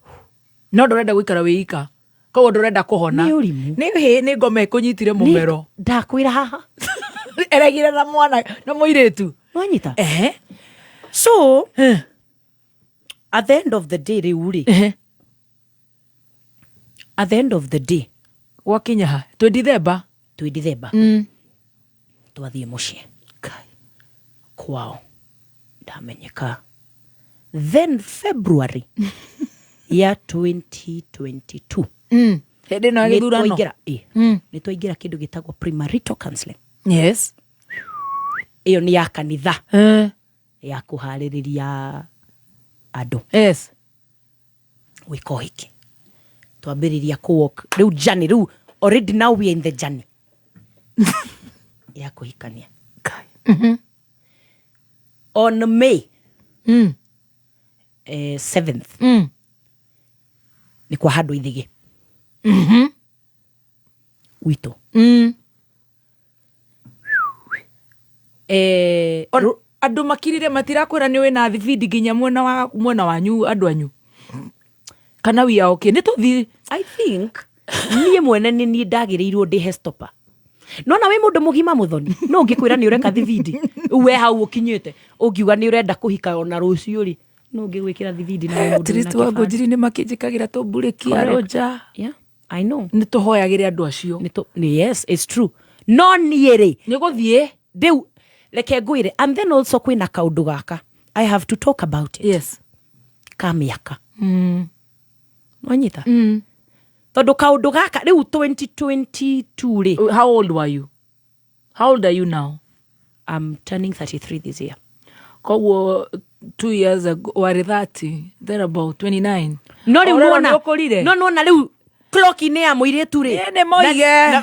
No ndũrenda gũikara wĩ ika, koguo ndũrenda kũhona. Nĩ ũrimũ. Nĩ hĩ nĩ ngoma ĩkũnyitire mũmero. Ndakwĩra haha. Eregire na mwana na mũirĩtu. Wanyita? Ehe. So at the end of the day, rĩu rĩ, at the end of the day, Gwakinya ha twĩ Dithemba? Twĩ Dithemba. Twathiĩ mũciĩ kwao, ndamenyeka. Then February ya 2022, Hĩndĩ ĩno ya gĩthurano. nĩ ĩ nĩ twaingĩra kĩndũ gĩtagwo premarital counseling. Ĩyo nĩ ya kanitha ya kũharĩrĩria andũ gwĩka ũhiki. Twambĩrĩria kũ walk rĩu journey, rĩu already now we are in the journey ya kũhikania. On May 7th nĩ kwa handũ ithigĩ witũ. Andũ makirire matirakwĩra nĩ wĩna thibindi nginya mwena wa mwena wanyu, andũ anyu, kana we are okay, nĩ tũthi? I think niĩ mwene nĩ niĩ ndagĩrĩirwo ndĩhe stopper. Nona wĩ mũndũ mũgima mũthoni, no ũngĩkwĩra nĩ ũreka thibindi, rĩu we hau ũkinyĩte ũngiuga nĩ ũrenda kũhika ona rũciũ rĩ, no ũngĩgwĩkĩra thibindi na wĩ mũndũ wĩna At least wa kĩbandĩ. Ngũnjiri nĩ makĩnjĩkagĩra tũmburĩki. Correct. Aronja. Yeah, I know. Nĩ tũhoyagĩre andũ acio. Yes, it's true, no niĩ rĩ, nĩ gũthiĩ. Rĩu reke ngwĩre, and then also kwĩna kaũndũ gaka I have to talk about it. Ka mĩaka. Wanyita? Tondũ kaũndũ gaka rĩu 2022 rĩ. How old were you? How old are you now? I'm turning 33 this year. Koguo 2 years ago warĩ 30, there about 29. No rĩu Ũrerwo nĩwona nĩ ũkũrire? No nĩwona rĩu clock-inĩ ya mũirĩtu rĩ. Ĩ, nĩ moige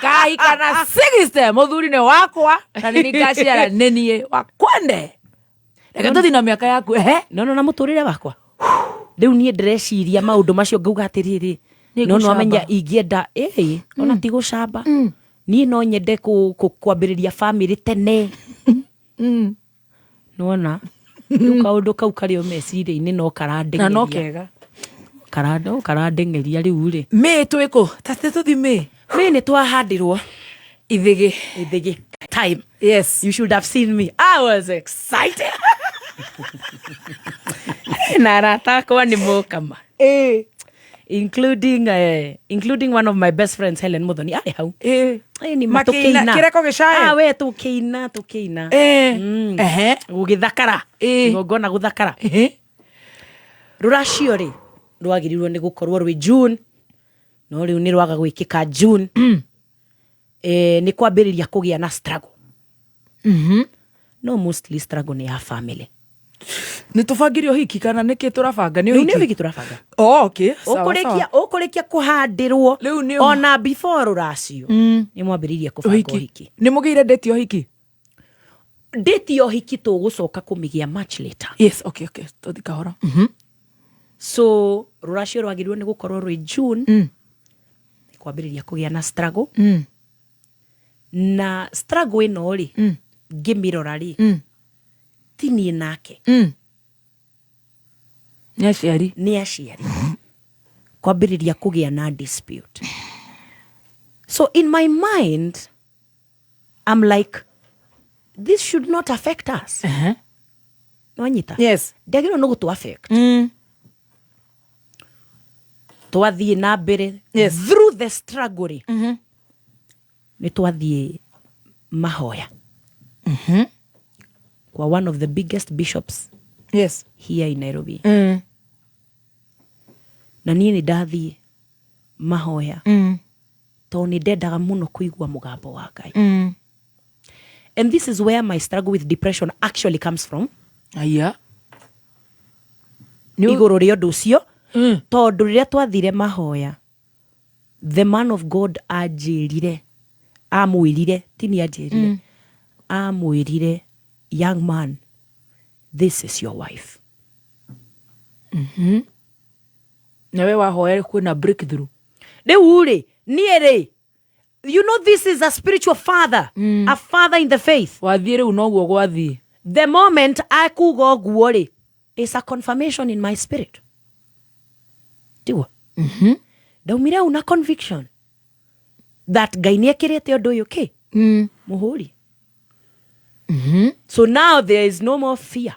kahika na 60, mũthuri nĩ wakwa na nĩ ngaciara nĩ niĩ wakwende, reke tũthiĩ na mĩaka yaku, ehe. No na mũtũrĩre wakwa rĩu niĩ ndĩreciria maũndũ macio, ngauga atĩrĩrĩ, Nĩ no ngũcamba. nwamenya ingĩenda ĩ ona ti gũcamba, niĩ no nyende kwambĩrĩria family tene. Nĩwona rĩu kaũndũ kau karĩ o meciria-inĩ no Na no karandeng'eria. Kega. No karandeng'eria rĩu rĩ. Mĩ twĩkũ tate tũthi mĩ? Mĩ nĩ twahandirwo. Ithĩgĩ. Ithĩgĩ time. Yes. You should have seen me, I was excited na arata akwa nĩ mokama. Including including one of my best friends, Helen Muthoni, arĩ hau. Ĩ, nĩ ma. Makĩina, Tũkĩina. kĩreko gĩcae? Ah, we, tũkĩina, tũkĩina. Gũgĩthakara, igongona gũthakara. Rũracio rĩ, rwagĩrĩirwo nĩ gũkorwo rwĩ June, no rĩu nĩ rwaga gwĩkĩka June. Nĩ kwambĩrĩria kũgĩa na struggle, no mostly struggle nĩ ya family. Nĩ tũbangire ũhiki kana nĩkĩ tũrabanga? Nĩ Rĩu nĩ ũhiki? ũhiki tũrabanga. Oh, okay. Sawa, Ũkũrĩkia sawa. ũkũrĩkia kũhandĩrwo. Rĩu nĩ Ona before rũracio nĩ mwambĩrĩirie kũbanga ũhiki. Ũhiki. Nĩ mũgĩire date ya ũhiki? Date ya ũhiki tũgũcoka kũmĩgĩa much later. Yes, okay, tũthi kahora. So rũracio rwagĩrĩirwo nĩ gũkorwo rwĩ June. Nĩ kwambĩrĩria kũgĩa na struggle, na struggle ĩno rĩ, ngĩmĩrora rĩ, ti niĩ nake. Nĩ aciari. Nĩ aciari kwambĩrĩria kũgĩa na dispute. So in my mind I'm like, this should not affect us. Nwanyita? Yes. Ndagĩrĩirwo nĩ gũtũ affect. Twathiĩ na mbere. Through the struggle rĩ, nĩ twathiĩ mahoya kwa one of the biggest bishops here in Nairobi. Na niĩ nĩ ndathiĩ mahoya tondũ nĩ ndendaga mũno kũigua mũgambo wa Ngai. And this is where my struggle with depression actually comes from. Aya. Igũrũ rĩa ũndũ ũcio, tondũ rĩrĩa twathire mahoya, the man of God anjĩrire, amwĩrire, ti niĩ anjĩrire, amwĩrire, "Young man, this is your wife." Na we wahoya kwĩna breakthrough? Rĩu rĩ, niĩ rĩ, you know this is a spiritual father, a father in the faith. Wathiĩ rĩu noguo gwathiĩ. The moment akuga ũguo rĩ, is a confirmation in my spirit, tiguo? Ndaumire au na conviction that Ngai nĩ ekĩrĩte ũndũ ũyũ kĩ mũhũri. So now there is no more fear.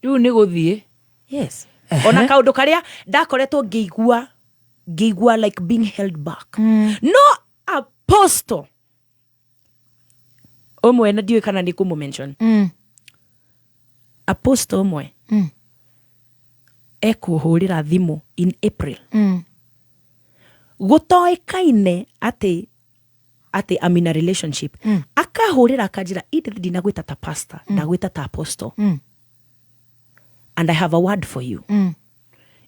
Rĩu nĩ gũthiĩ. Yes. Ona kaũndũ karĩa ndakoretwo ngĩigua like being held back, no apostle ũmwe, na ndiũĩ kana nĩ kũmũ mention, apostle ũmwe ekũhũrĩra thimũ in April, gũtoĩkaine atĩ I'm in a relationship. Akahũrĩra akanjĩra, "Edith, ndinagwĩta ta pastor, ndagwĩta ta apostle, and I have a word for you.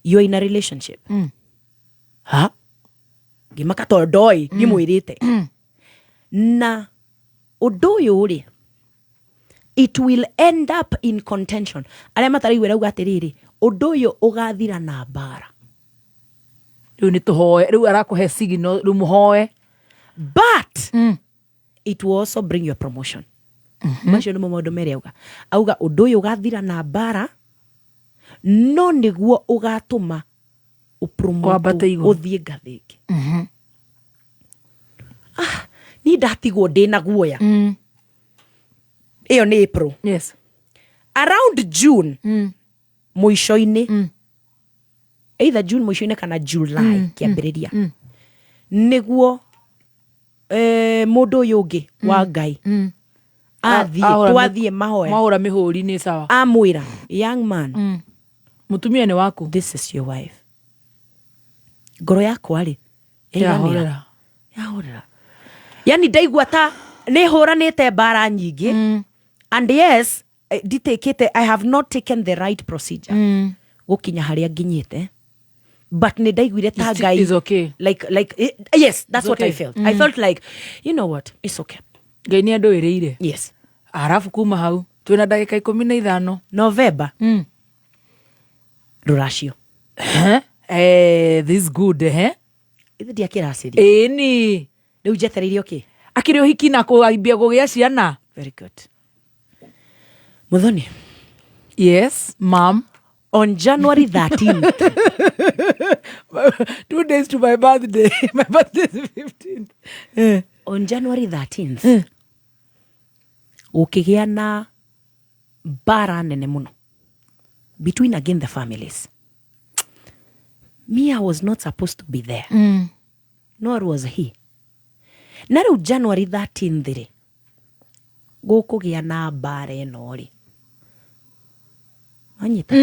You're in a relationship." Ha, ngĩmaka tondũ ndoĩ ndimwĩrĩte, na ũndũ ũyũ rĩ, it will end up in contention. Arĩa mataraigua, rauga atĩrĩrĩ, ũndũ ũyũ ũgathira na mbara. Rĩu nĩ tũhoe, rĩu arakũhe signal, rĩu mũhoe. But it will also bring your promotion. Macio nĩmo maũndũ merĩ auga. Ũndũ ũyũ ũgathira na mbara, no nĩguo ũgatũma ũpromote. Wambate igũrũ. Ũthiĩ ngathĩ ĩngĩ. Ah, niĩ ndatigwo ndĩna guoya. Ĩyo nĩ April. Around June mũico-inĩ, either June mũico-inĩ kana July kĩambĩrĩria, nĩguo mũndũ ũyũ ũngĩ wa Ngai athiĩ Ahũra twathiĩ mahoya. Mahũra mĩhũri nĩ sawa. Amwĩra, "Young man, mũtumia nĩ waku." "This is your wife." Ngoro yakwa rĩ, yaiganĩra. Yahorera. Yahorera, yani ndaigua ta nĩ hũranĩte mbara nyingĩ. And yes, nditekĩte, I have not taken the right procedure gũkinya harĩa nginyĩte, but nĩ ndaiguire ta Ngai It's okay. like yes, that's It's what I okay. felt. I felt like, you know what, it's okay. Ngai nĩ andũĩrĩire. Yes. Arabu kuma hau twĩna ndagĩka 15. November, rũracio. Eh, this good, eh? Ithe ndiakĩracĩria. Ĩni. Rĩu njetereire okay. Akĩrĩ ũhiki na kũambia kũgĩa ciana. Very good, Muthoni. Yes, mam. On January 13th. 2 days to my birthday. My birthday is 15th. Eh. On January 13th gũkĩgĩa na mbara nene mũno between again the families. Me, I was not supposed to be there. Nor was he. Na rĩu January 13th rĩ, gũkũgĩa na mbara ĩno rĩ, wanyita?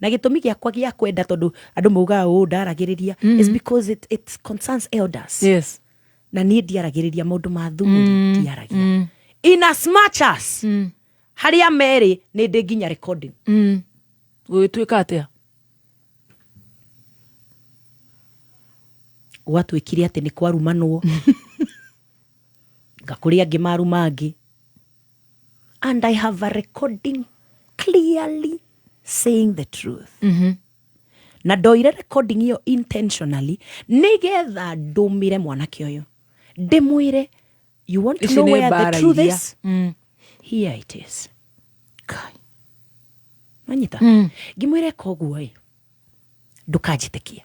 Na gĩtũmi gĩakwa gĩa kwenda, tondũ andũ maugaga ũũ ndaragĩrĩria, is because it concerns elders. Na niĩ ndiaragĩrĩria maũndũ ma thuri. Ndiaragia. In as much as harĩa merĩ nĩ ndĩ nginya recording. Gũgĩtuĩka atĩa? Gwatuĩkire atĩ nĩ kwarumanwo, ngakũrĩ angĩ maruma angĩ, and I have a recording clearly saying the truth. Na ndoire recording ĩyo intentionally nĩgetha ndũmĩre mwanake ũyũ, ndĩmwĩre, "You want to Ici know nĩ where the mbara truth iria. is? Here it is." Manyita? Ngĩmwĩra, koguo ĩ, ndũkanjĩtĩkie,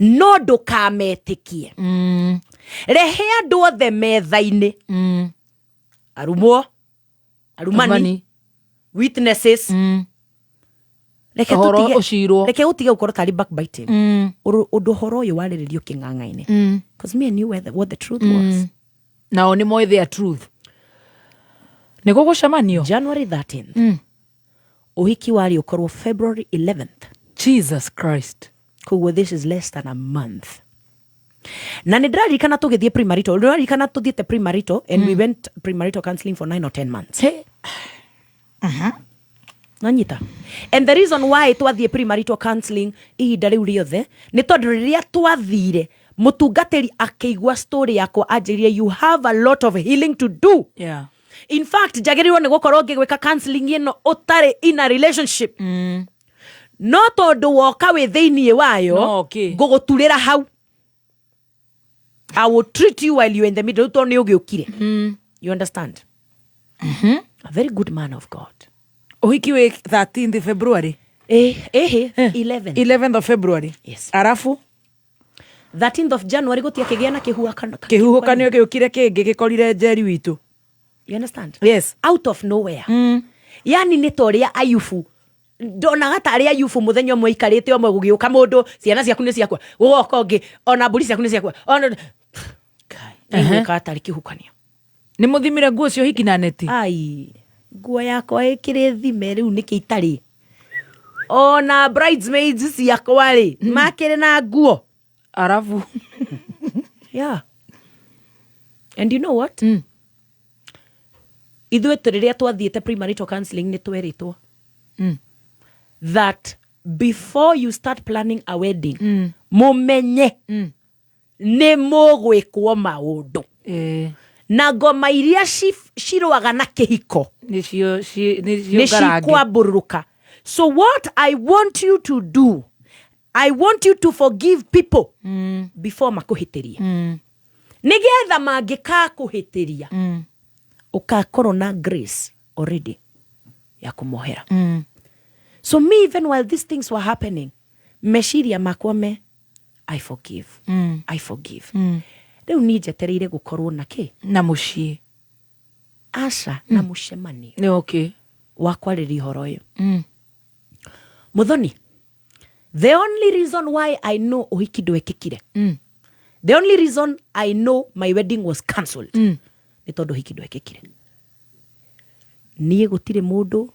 no ndũkametĩkie. Rehe andũ othe metha-inĩ, arumwo, arumani, Arumani. witnesses. Reke Ũhoro tũtige, reke ũtige gũkorwo tarĩ backbiting. Ũndũ ũhoro ũyũ warĩrĩrio kĩng'ang'a-inĩ, because me, I knew what the truth was. Nao nĩ moĩ their truth. Nĩ gũgũcemanio January 13th. Ũhiki warĩ ũkorwo February 11th. Jesus Christ. Koguo this is less than a month. Na nä ndĩraririkana tũgĩthiĩ premarital, ndĩraririkana tũthiĩte premarital, and we went premarital counseling for 9 or 10 months. Hey. Nanyita? And the reason why twathiĩ premarital counseling ihinda rĩu rĩothe nĩ tondũ rĩrĩa twathire, mũtungatĩri akĩigua story yakwa anjĩrire, "You have a lot of healing to do." In fact, njagĩrĩirwo nĩ gũkorwo ngĩgwĩka counseling ĩno ũtarĩ in a relationship, no tondũ woka wĩ thĩiniĩ wayo, No, okay. ngũgũturĩra hau. I will treat you while you're in the middle, tondũ nĩ ũgĩũkire. You understand? A very good man of God. Ũhiki wĩ 13th February? Ĩhĩ, 11. 11th of February. Yes. Arabu? 13th of January gũtiakĩgĩa na kĩhuhũkanio. Kĩhuhũkanio gĩũkire kĩngĩ gĩkorire Njeri witũ. You understand? Yes. Out of nowhere. Yani nĩ ta ũrĩa Ayubu, ndonaga tarĩ Ayubu, mũthenya ũmwe aikarĩte ũmwe, gũgĩũka mũndũ, "Ciana ciaku nĩ ciakwa," gũgoka ũngĩ, "Ona mbũri ciaku nĩ ciakwa," ona ĩgwĩka tarĩ kĩhukanio. Nĩ mũthimire nguo cio hiki na neti? Ai, nguo yakwa ĩkĩrĩ thime rĩu nĩkĩ itarĩ ona bridesmaids ciakwa rĩ, makĩrĩ na nguo. Arabu? Yeah, and you know what, ithuĩ rĩrĩa twathiĩte premarital counseling nĩ twerĩtwo that before you start planning a wedding, mũmenye nĩ mũgwĩkwo maũndũ na ngoma iria cirũaga na kĩhiko nĩcio nĩ nĩcio ngarange. Cikwambũrũrũka. So what I want you to do, I want you to forgive people before makũhĩtĩrie, nĩgetha mangĩkakũhĩtĩria, ũkakorwo na grace already ya kũmohera. So me, even while these things were happening, meciria makwa me, "I forgive, I forgive." Rĩu niĩ njetereire gũkorwo na kĩ? Na mũciĩ. Aca, na mũcemanio Nĩ okay. wa kwarĩria ũhoro ũyũ. Muthoni, the only reason why I know ũhiki ndwekĩkire, the only reason I know my wedding was cancelled, nĩ tondũ ũhiki ndwekĩkire. Niĩ gũtirĩ mũndũ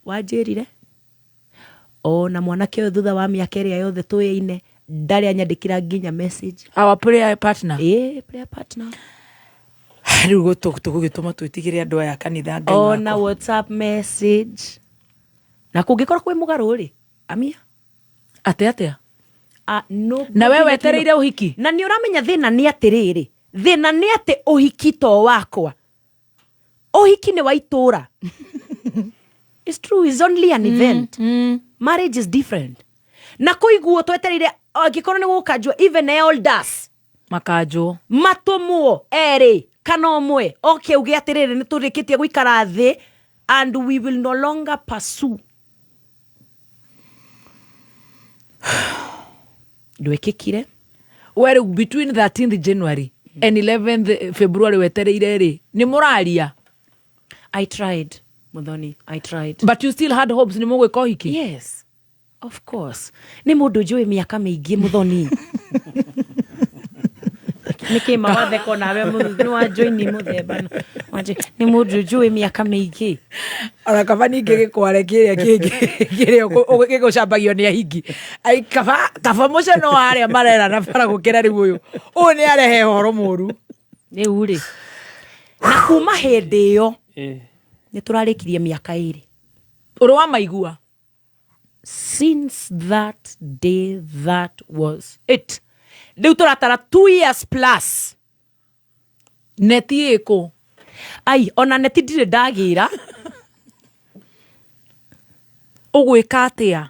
wanjĩrire, ona mwanake ũyũ thutha wa mĩaka ĩrĩa yothe tũyaine ndarĩ anyandĩkĩra nginya message. Our prayer partner. Ĩ, prayer partner. Rĩu tũgũgĩtũma twĩtigĩre andũ aya kanitha, Ngai ona wakwa. WhatsApp message. Na kũngĩkorwo kwĩ mũgarũ rĩ, amia. Atĩ atĩa? No, Na we wetereire ũhiki? Na nĩ ũramenya thĩna nĩ atĩrĩrĩ, thĩna nĩ atĩ ũhiki to wakwa, ũhiki nĩ wa itũra. It's true, it's only an event. Marriage is different. Na kũiguo twetereire angĩkorwo nĩ gũkanjwo, even elders makanjwo. Matũmwo erĩ kana ũmwe oke uge atĩrĩrĩ, nĩ tũrĩkĩtie gũikara thĩ and we will no longer pursue. Ndwĩkĩkire. We rĩu between 13th January and 11th February wetereire rĩ, nĩ mũraria? I tried, Muthoni, I tried. But you still had hopes nĩ mũgwĩka ũhiki? Yes. Of course nĩ mũndũ njũĩ mĩaka mĩingĩ mũthoni. Nĩkĩ mawatheko nawe nĩ wanjoini mũthemba nĩ mũndũ njũĩ mĩaka mĩingĩ. Ona kaba ningĩ gĩkware kĩrĩa kĩngĩ kĩrĩa gĩgũcambagio nĩ ahingi. Ai kaba kaba mũceno wa arĩa marerana bara gũkĩra rĩu ũyũ. Ũyũ nĩ arehe ũhoro mũru. Rĩu rĩ, na kuma hĩndĩ ĩyo nĩ tũrarĩkirie mĩaka 2. Ũrĩ wa maigua? Since that day, that was it. Rĩu tũratara 2 years plus. Neti ĩkũ? Ai, ona neti ndirĩ ndagĩra. Ũgwĩka atĩa?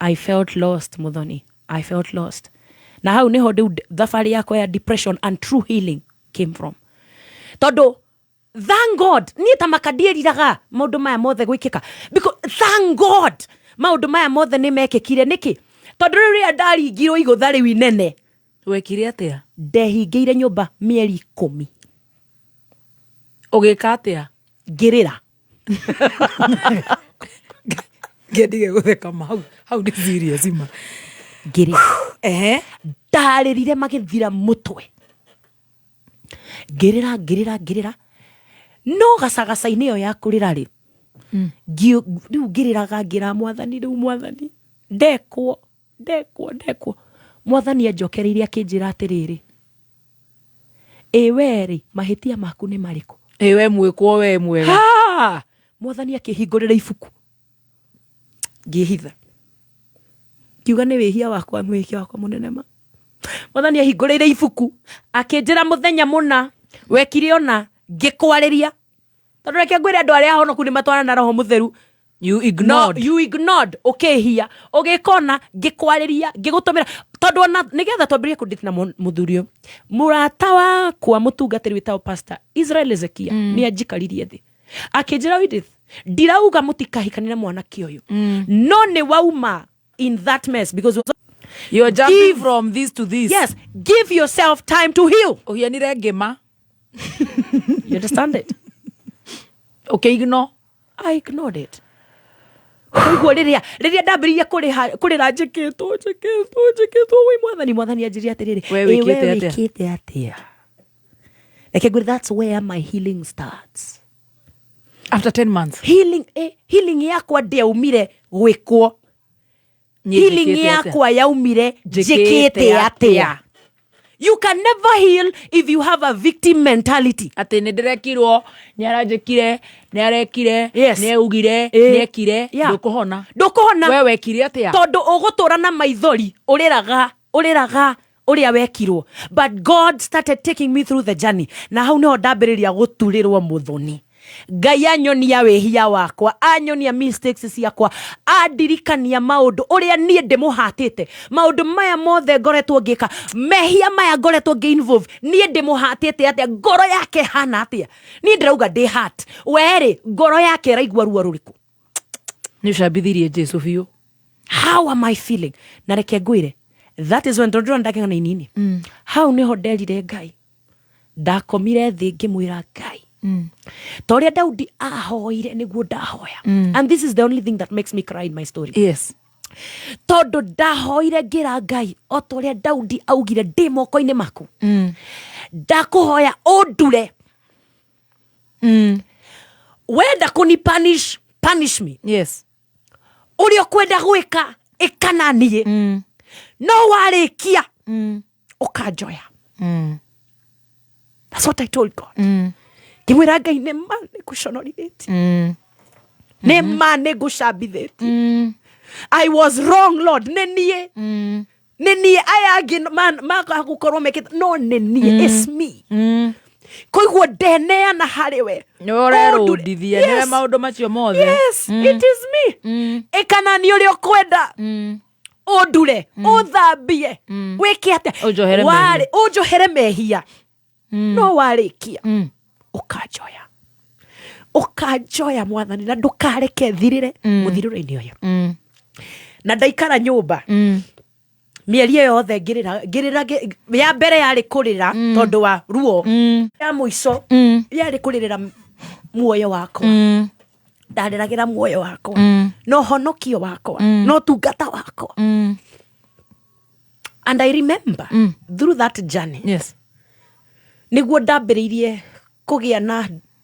I felt lost, Muthoni. I felt lost. Na hau niho rĩu thabarĩ yakwa ya depression and true healing came from. Tondũ thank God niĩ ta maka ndiĩriraga maũndũ maya mothe gwĩkĩka, because thank God maũndũ maya mothe nĩ mekĩkire. Nĩkĩ? Tondũ rĩu rĩrĩa ndaringirwo igũtha rĩu inene. Wekire atĩa? Ndehingĩire nyũmba mĩeri 10. Ũgĩka atĩa? Ngĩrĩra. Ngendige gũtheka ma hau hau nĩ serious ma. Ngĩrĩra. Ehe. Ndarĩrire magĩthira mũtwe. Ngĩrĩra ngĩrĩra ngĩrĩra. No gacagaca-inĩ ĩyo ya kũrĩra rĩ, rĩu ngĩrĩraga ngĩra mwathani, rĩu mwathani ndekwo ndekwo ndekwo. Mwathani anjokereirie akĩnjĩra atĩrĩrĩ, ĩ we rĩ, mahĩtia maku nĩ marĩkũ? Ĩ we mwĩkwo we mwega. Ha! Mwathani akĩhingũrĩra ibuku ngĩhitha, ngiuga nĩ wĩhia wakwa, mwĩhia wakwa mũnene ma. Mwathani ahingũrĩire ibuku akĩnjĩra mũthenya mũna wekire ona ngĩkwarĩria, tondũ reke ngwĩre andũ arĩa ahonoku nĩ matwarana na roho mũtheru. You ignored. No, you ignored, ũkĩhia ũgĩkona ngĩkwarĩria ngĩgũtũmĩra, tondũ ona nĩgetha twambĩrĩrie kũndĩti na mũthuri ũyũ, mũrata wakwa mũtungatĩri wĩtagwo Pastor Israel Ezekia, nĩ anjikaririe thĩ akĩnjĩra, Edith, ndirauga mũtikahikanie na mwanake ũyũ, no nĩ wauma in that mess because You're jumping from this to this. Yes, give yourself time to heal. Ũhianire ngĩma. You understand it? Okay, ignore. I ignored it. Koguo rĩrĩa ndambĩrĩirie kũrĩra njĩkĩtwo njĩkĩtwo njĩkĩtwo, wĩ mwathani, mwathani anjĩrire atĩrĩrĩ, We "Ĩ, we wĩkĩte atĩa?" wĩkĩte atĩa? Reke ngwĩre, that's where my healing starts. After 10 months. Healing yakwa ndĩaumire gwĩkwo. Niĩ Healing njĩkĩte atĩa? yakwa yaumire Njĩkĩte njĩkĩte atĩa? atĩa? You can never heal if you have a victim mentality. Atĩ nĩ ndĩrekirwo, nĩ aranjĩkire, nĩ arekire, Yes. nĩ augire, nĩ ekire, ndũkũhona. Ndũkũhona. We wekire atĩa? Tondũ ũgũtũra na maithori, ũrĩraga, ũrĩraga ũrĩa wekirwo. But God started taking me through the journey. Na hau nĩho ndambĩrĩria gũturĩrwo mũthoni. Ngai anyonia wĩhia wakwa, anyonia mistakes ciakwa, andirikania maũndũ ũrĩa niĩ ndĩmũhatĩte, maũndũ maya mothe ngoretwo ngĩka, mehia maya ngoretwo ngĩ-involve, niĩ ndĩmũhatĩte atĩa, ngoro yake hana atĩa? Niĩ ndĩrauga ndĩ hurt, we-rĩ, ngoro yake ĩraigua ruo rũrĩkũ? Nĩ ũcambithirie Jesu biũ. How am I feeling? Na reke ngwĩre, that is when tondũ ndakĩng'ana inini. Hau nĩho nderire Ngai. Ndakomire thĩ ngĩmwĩra Ngai, ta ũrĩa Daudi ahoire nĩguo ndahoya. And this is the only thing that makes me cry in my story. Yes. Tondũ ndahoire ngĩra Ngai o ta ũrĩa Daudi augire, ndĩ moko-inĩ maku. Ndakũhoya ũndure. Wenda kũni punish, punish me. Yes. Ũrĩa ũkwenda gwĩka, ĩka na niĩ. No warĩkia, ũkanjoya. That's what I told God. Ngĩmwĩra Ngai, nĩ ma nĩ ngũconorithĩtie. Nĩ ma nĩ ngũcambithĩtie. I was wrong, Lord. Nĩ niĩ. Nĩ niĩ aya angĩ magũkorwo mekĩte, no nĩ niĩ. It's me. Koiguo ndeneana harĩ we. Nĩwe ũrerũndithia, nĩwe maũndũ macio mothe. Yes, it is me. Ĩka na niĩ ũrĩa ũkwenda. Ũndure, ũthambie, wĩke atĩa? Ũnjohere mehia. Ũnjohere mehia. No warĩkia, ũkanjoya. Ũkanjoya mwathani, na ndũkareke thirĩre mũthirĩro-inĩ ũyũ. Na ndaikara nyũmba mĩeri ĩyo yothe ngĩrĩra, ngĩrĩra, ya mbere yarĩ kũrĩra tondũ wa ruo. Ya mũico yarĩ kũrĩrĩra muoyo wakwa. Ndarĩragĩra muoyo wakwa na ũhonokio wakwa na ũtungata wakwa. And I remember through that journey, nĩguo ndambĩrĩirie kũgĩa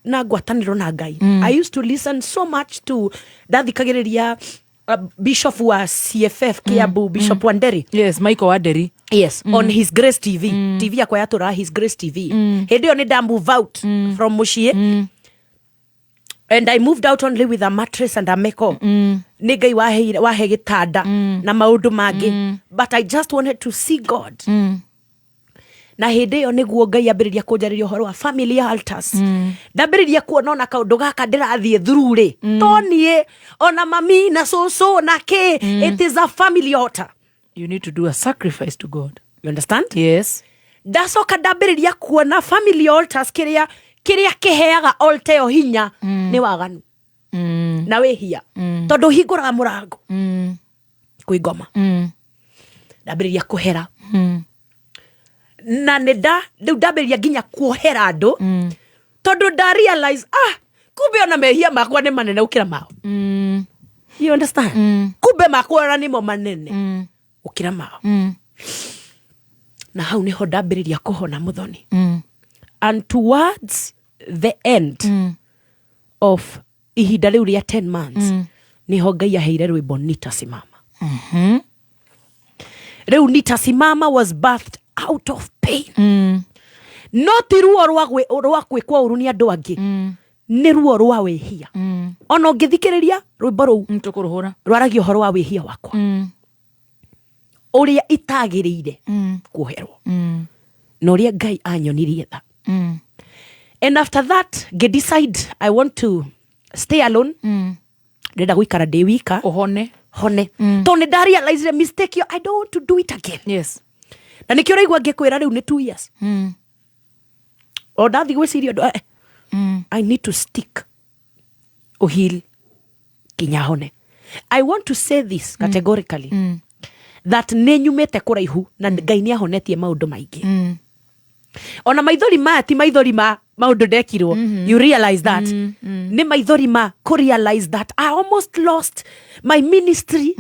na ngwatanĩro na Ngai. I used to listen so much to, ndathikagĩrĩria bishop wa CFF Kiambu, Bishop Wanderi. Yes, Michael Wanderi. Yes, on His Grace TV. TV yakwa yatũraga His Grace TV. Hĩndĩ ĩyo nĩ nda move out from mũciĩ, and I moved out only with a mattress and a meko. Nĩ Ngai wahe gĩtanda na maũndũ mangĩ, but I just wanted to see God. Na hĩndĩ ĩyo nĩguo Ngai ambĩrĩria kũnjarĩria ũhoro wa family altars. Ndambĩrĩria kuona ona kaũndũ gaka ndĩrathiĩ through rĩ, to niĩ, ona mami na cũcũ na kĩ. It is a family altar. You need to do a sacrifice to God. You understand? Yes. Ndacoka ndambĩrĩria kuona family altars, kĩrĩa kĩheaga altar ĩyo hinya nĩ waganu na wĩhia, tondũ hingũraga mũrango kwĩ ngoma. Ndambĩrĩria kũhera na nĩ nda rĩu ndambĩrĩria nginya kuohera andũ, tondũ nda realize, ah, kumbe ona mehia makwa nĩ manene gũkĩra mao. You understand? Kumbe makwa ona nĩmo manene gũkĩra mao. Na hau nĩho ndambĩrĩria kũhona, Mũthoni. And towards the end of ihinda rĩu rĩa 10 months, nĩho Ngai aheire rwĩmbo "Nitasimama". Rĩu "Nitasimama" was birthed out of pain. No ti ruo rwa gwĩkwo ũru nĩ andũ angĩ, nĩ ruo rwa wĩhia. Ona ũngĩthikĩrĩria rwĩmbo rũu, Tũkũrũhũra. rwaragia ũhoro wa wĩhia wakwa, ũrĩa itagĩrĩire kuoherwo na ũrĩa Ngai anyonirie tha. And after that ngĩ decide I want to stay alone. Ndĩrenda gũikara ndĩ wika. Ũhone. Hone, tondũ nĩ nda realize mistake ĩyo, I don't want to do it again. Na nĩkĩo ũraigua ngĩkwĩra rĩu nĩ 2 years o ndathiĩ gwĩciria ũndũ, I need to stick Ũheal. Nginya hone. I want to say this categorically, that nĩ nyumĩte kũraihu na Ngai nĩ ahonetie maũndũ maingĩ. Ona maithori maya ti maithori ma maũndũ ndekirwo. You realize that nĩ maithori ma kũ realize that I almost lost my ministry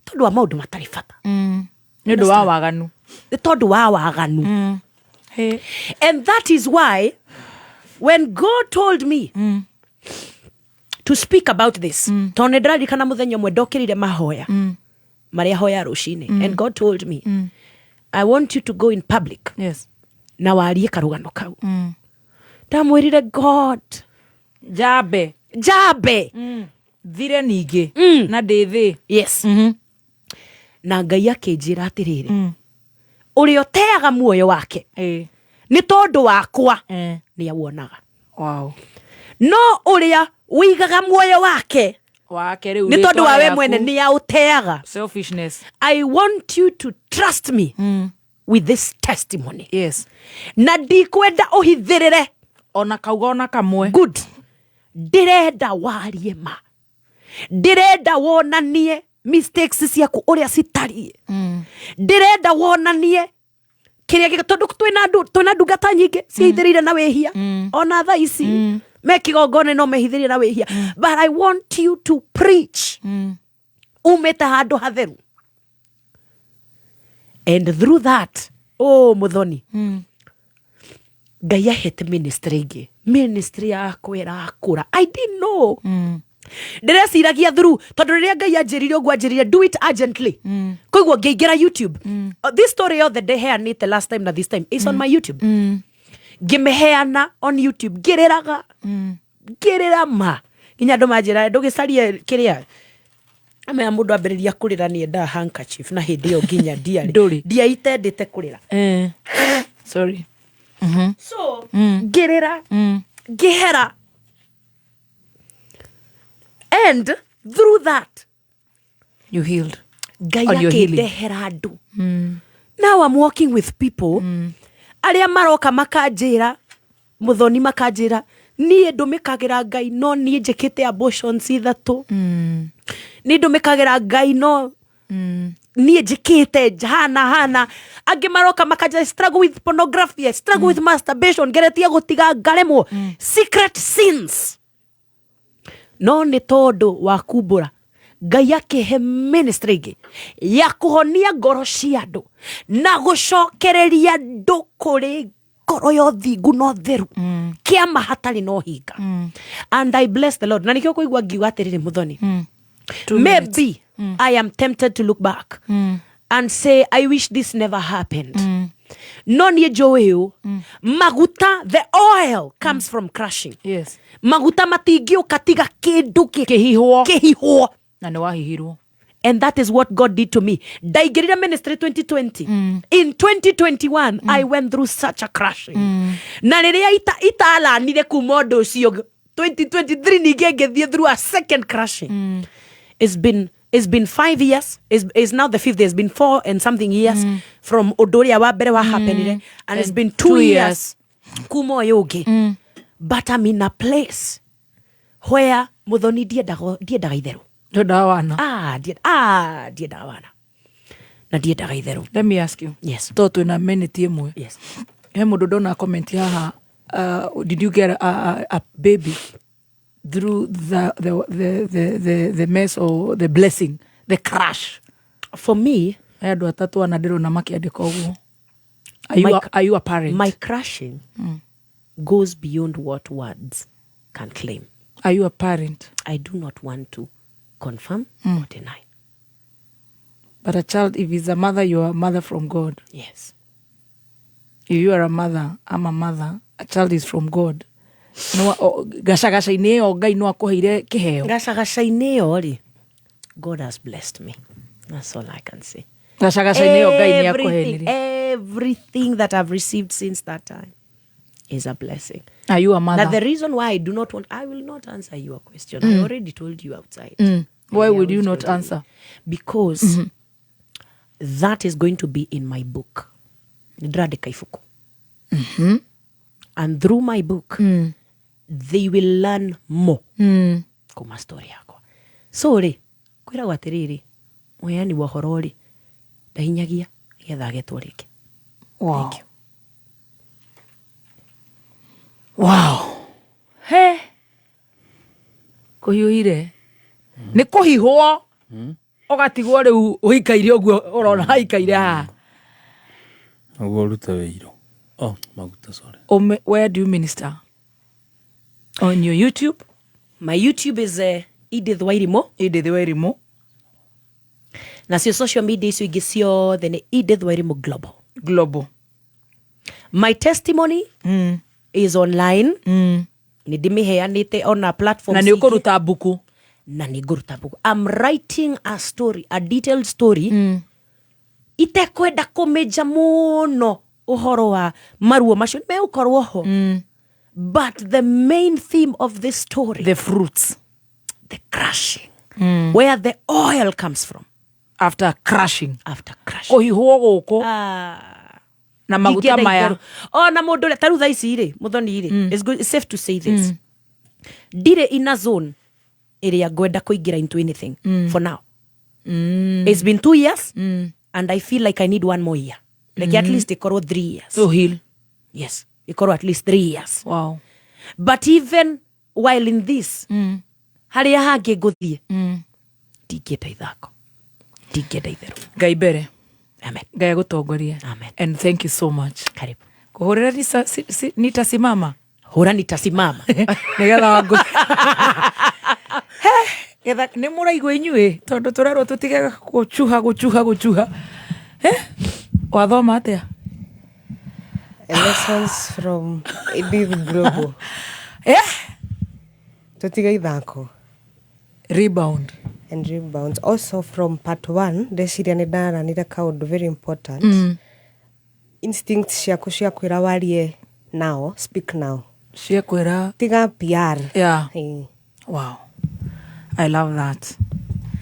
tondũ wa maũndũ matarĩ bata. Nĩ ũndũ wa waganu. Nĩ tondũ wa waganu. Hey. And that is why when God told me to speak about this, tondũ nĩ ndĩraririkana mũthenya ũmwe ndokĩrire mahoya marĩa hoya rũcinĩ, and God told me, "I want you to go in public na warie karũgano kau." Ndamwĩrire, "God, Njambe. Njambe. Thire ningĩ na ndĩ thĩ. Yes. Na Ngai akĩnjĩra atĩrĩrĩ, "Ũrĩa ũteaga muoyo wake nĩ tondũ wakwa nĩ awuonaga, no ũrĩa ũigaga muoyo wake wake rĩu nĩ tondũ wa rĩtwa we rĩaku. Mwene nĩ aũteaga." Selfishness. I want you to trust me with this testimony. Na ndikwenda ũhithĩrĩre ona kauga ona kamwe. Good. Ndĩrenda warie ma, ndĩrenda wonanie mistakes ciaku ũrĩa citariĩ, ndĩrenda wonanie kĩrĩa tondũ twĩna ndungata nyingĩ cihithĩrĩire na wĩhia. Ona thaa ici me kĩgongona no mehithĩrĩire na wĩhia, but I want you to preach umĩte handũ hatheru. And through that, oh, Mũthoni, Ngai ahete ministry ĩngĩ, ministry yakwa ĩrakũra. I didn't know. Ndĩreciragia through, tondũ rĩrĩa Ngai anjĩrire ũguo, anjĩrire, "Do it urgently." Koguo ngĩingĩra YouTube. This story yothe ndeheanĩte last time na this time is on my YouTube. Ngĩmĩheana on YouTube ngĩrĩraga, ngĩrĩra ma nginya andũ manjĩra, "Ndũgĩcarie kĩrĩa." Amenya mũndũ ambĩrĩria kũrĩra nĩ endaga handkerchief, na hĩndĩ ĩyo nginya ndiarĩ Ndũrĩ. ndiaitendete kũrĩra. Sorry. So ngĩrĩra, ngĩhera, and through that You healed. Ngai On your healing. akĩndehera andũ. Now I'm working with people arĩa maroka makanjĩra, Mũthoni, makanjĩra, "Niĩ ndũmĩkagĩra Ngai, no niĩ njĩkĩte abortions 3. Niĩ ndũmĩkagĩra Ngai, no niĩ njĩkĩte hana hana." Angĩ maroka makanjĩra, "I struggle with pornography, I struggle with masturbation, ngeretie gũtiga ngaremwo." Secret sins. No nĩ tondũ wa kumbũra Ngai akĩhe ministry ĩngĩ ya kũhonia ngoro cia andũ na gũcokereria andũ kũrĩ ngoro ya ũthingu na ũtheru, kĩama hatarĩ na ũhinga. And I bless the Lord, na nĩkĩo kũigua ngiuga atĩrĩrĩ, Mũthoni, maybe I am tempted to look back and say I wish this never happened, no niĩ njũĩ ũũ, maguta, the oil comes from crushing. Maguta matingĩũka tiga kĩndũ kĩhihwo. Kĩhihwo. Na nĩ wahihirwo. And that is what God did to me. Ndaingĩrire ministry 2020. In 2021, I went through such a crushing, na rĩrĩa italanire kuma ũndũ ũcio, 2023 ningĩ ngĩthiĩ through a second crushing. It's been 5 years. It's now the fifth. It's been four and something years from ũndũ ũrĩa wa mbere wa happenire, and it's And been 2 two years kuma ũyũ ũngĩ. But I'm in a place where, Muthoni, ndiendaga itherũ. Ndwendaga wana. Ah, ndiendaga wana na ndiendaga itherũ. Let me ask you. Yes. To twĩna minute ĩmwe. Yes. He mũndũ ndona comment haha, did you get a baby through the mess or the blessing, the crash? For me, He andũ atatũ ana ndĩrona makĩandĩka ũguo. Are you a, are you a parent? My crushing goes beyond what words can claim. Are you a parent? I do not want to confirm or deny. But a child, if he's a mother, you are a mother from God. Yes. If you are a mother, I'm a mother, a child is from God. No, gacagaca-inĩ ĩyo Ngai no akũheire kĩheo. Gacagaca-inĩ ĩyo rĩ, God has blessed me. That's all I can say. Gacagaca-inĩ ĩyo Ngai nĩ Everything, akũhenirie. everything that I've received since that time is a blessing. Are you a mother? Now, the reason why I do not want, I will not answer your question. I already told you outside. Why I would you already not told you. answer? Because that is going to be in my book. Nĩndĩrandĩka ibuku. And through my book, they will learn more kuma story yakwa. So rĩ, kwĩragwo atĩrĩrĩ, mũheani wa ũhoro rĩ, ndahinyagia nĩgetha agetwo rĩngĩ. Wow. Thank you. Wow. He. Kũhiũhire. Nĩ kũhihwo. Ũgatigwo rĩu ũikaire ũguo ũrona haikaire haha. Ũguo ũrute wĩirũ, oh, maguta, sorry. Where do you minister? On your YouTube? My YouTube is Edith Wairimu. Edith Wairimu. Nacio social media icio ingĩ ciothe nĩ Edith Wairimu Global. Global. My testimony is online. Nĩ ndĩmĩheanĩte ona platforms Na nĩ ingĩ. ũkũruta mbuku. Na nĩ ngũruta mbuku. I'm writing a story, a detailed story, itekwenda kũmĩnja mũno ũhoro wa maruo macio megũkorwo ho, but the main theme of this story, the fruits, the crushing, where the oil comes from. After crushing. After crushing. Kũhihwo gũkũ. Na maguta Ndingĩenda maya. itherũ. Ona mũndũ ũrĩa tarĩu thaa ici rĩ, Mũthoni rĩ, it's safe to say this, ndirĩ in a zone ĩrĩa ngwenda kũingĩra into anything for now. It's been 2 years and I feel like I need one more year, like at least ikorwo 3 years. To heal. Yes, ikorwo at least 3 years. But even while in this, harĩa hangĩ ngũthiĩ, ndingĩenda ithako, ndingĩenda itherũ. Ngai mbere. Amen. Ngai agũtongorie. Amen. And thank you so much. Karibu. Kũhũrĩra nitasimama. Hũra nitasimama. Nĩgetha wangũ. Getha nĩ mũraigua inyuĩ tondũ tũrerwo tũtige gũcuha gũcuha gũcuha. Wathoma atĩa? Lessons from Edith Global. Eh? Tũtige ithako. Rebound. And rebound. Also from part one, ndeciria nĩ ndaranire kaũndũ very important. Instinct ciaku cia kwĩra warie now, speak now. Cia kwĩra. Tiga PR. Yeah. Ĩĩ. Wow. I love that.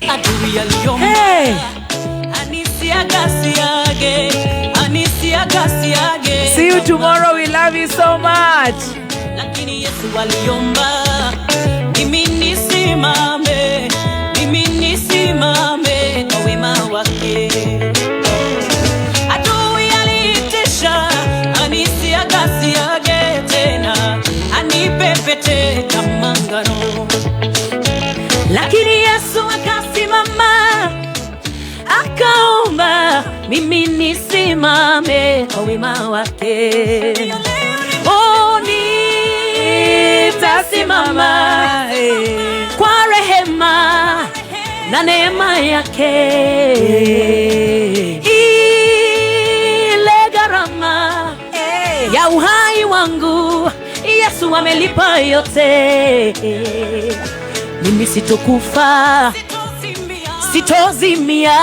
Adui aliomba Hey! anisiagasiage, anisiagasiage. See you tomorrow. We love you so much. Lakini Yesu aliomba mimi nisimame, mimi nisimame kwa wema wake. Adui aliitisha anisiagasiage tena, anipepete kama ngano. Mimi nisimame kwa wema wake. Oh, nitasimama kwa rehema na neema yake. Ile gharama ya uhai wangu Yesu amelipa yote. Mimi sitokufa, sitozimia,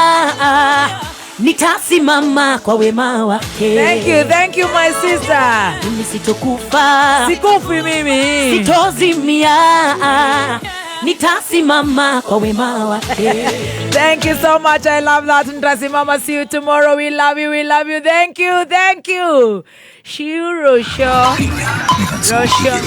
nitasimama kwa wema wake. Thank you my sister. Mimi sitokufa, Sikufi mimi. Sitozimia, nitasimama kwa wema wake. Thank you so much. I love that. Ntasimama. See you tomorrow. We love you. We love you. Thank you. Thank you. Shiu Rosho. Rosho.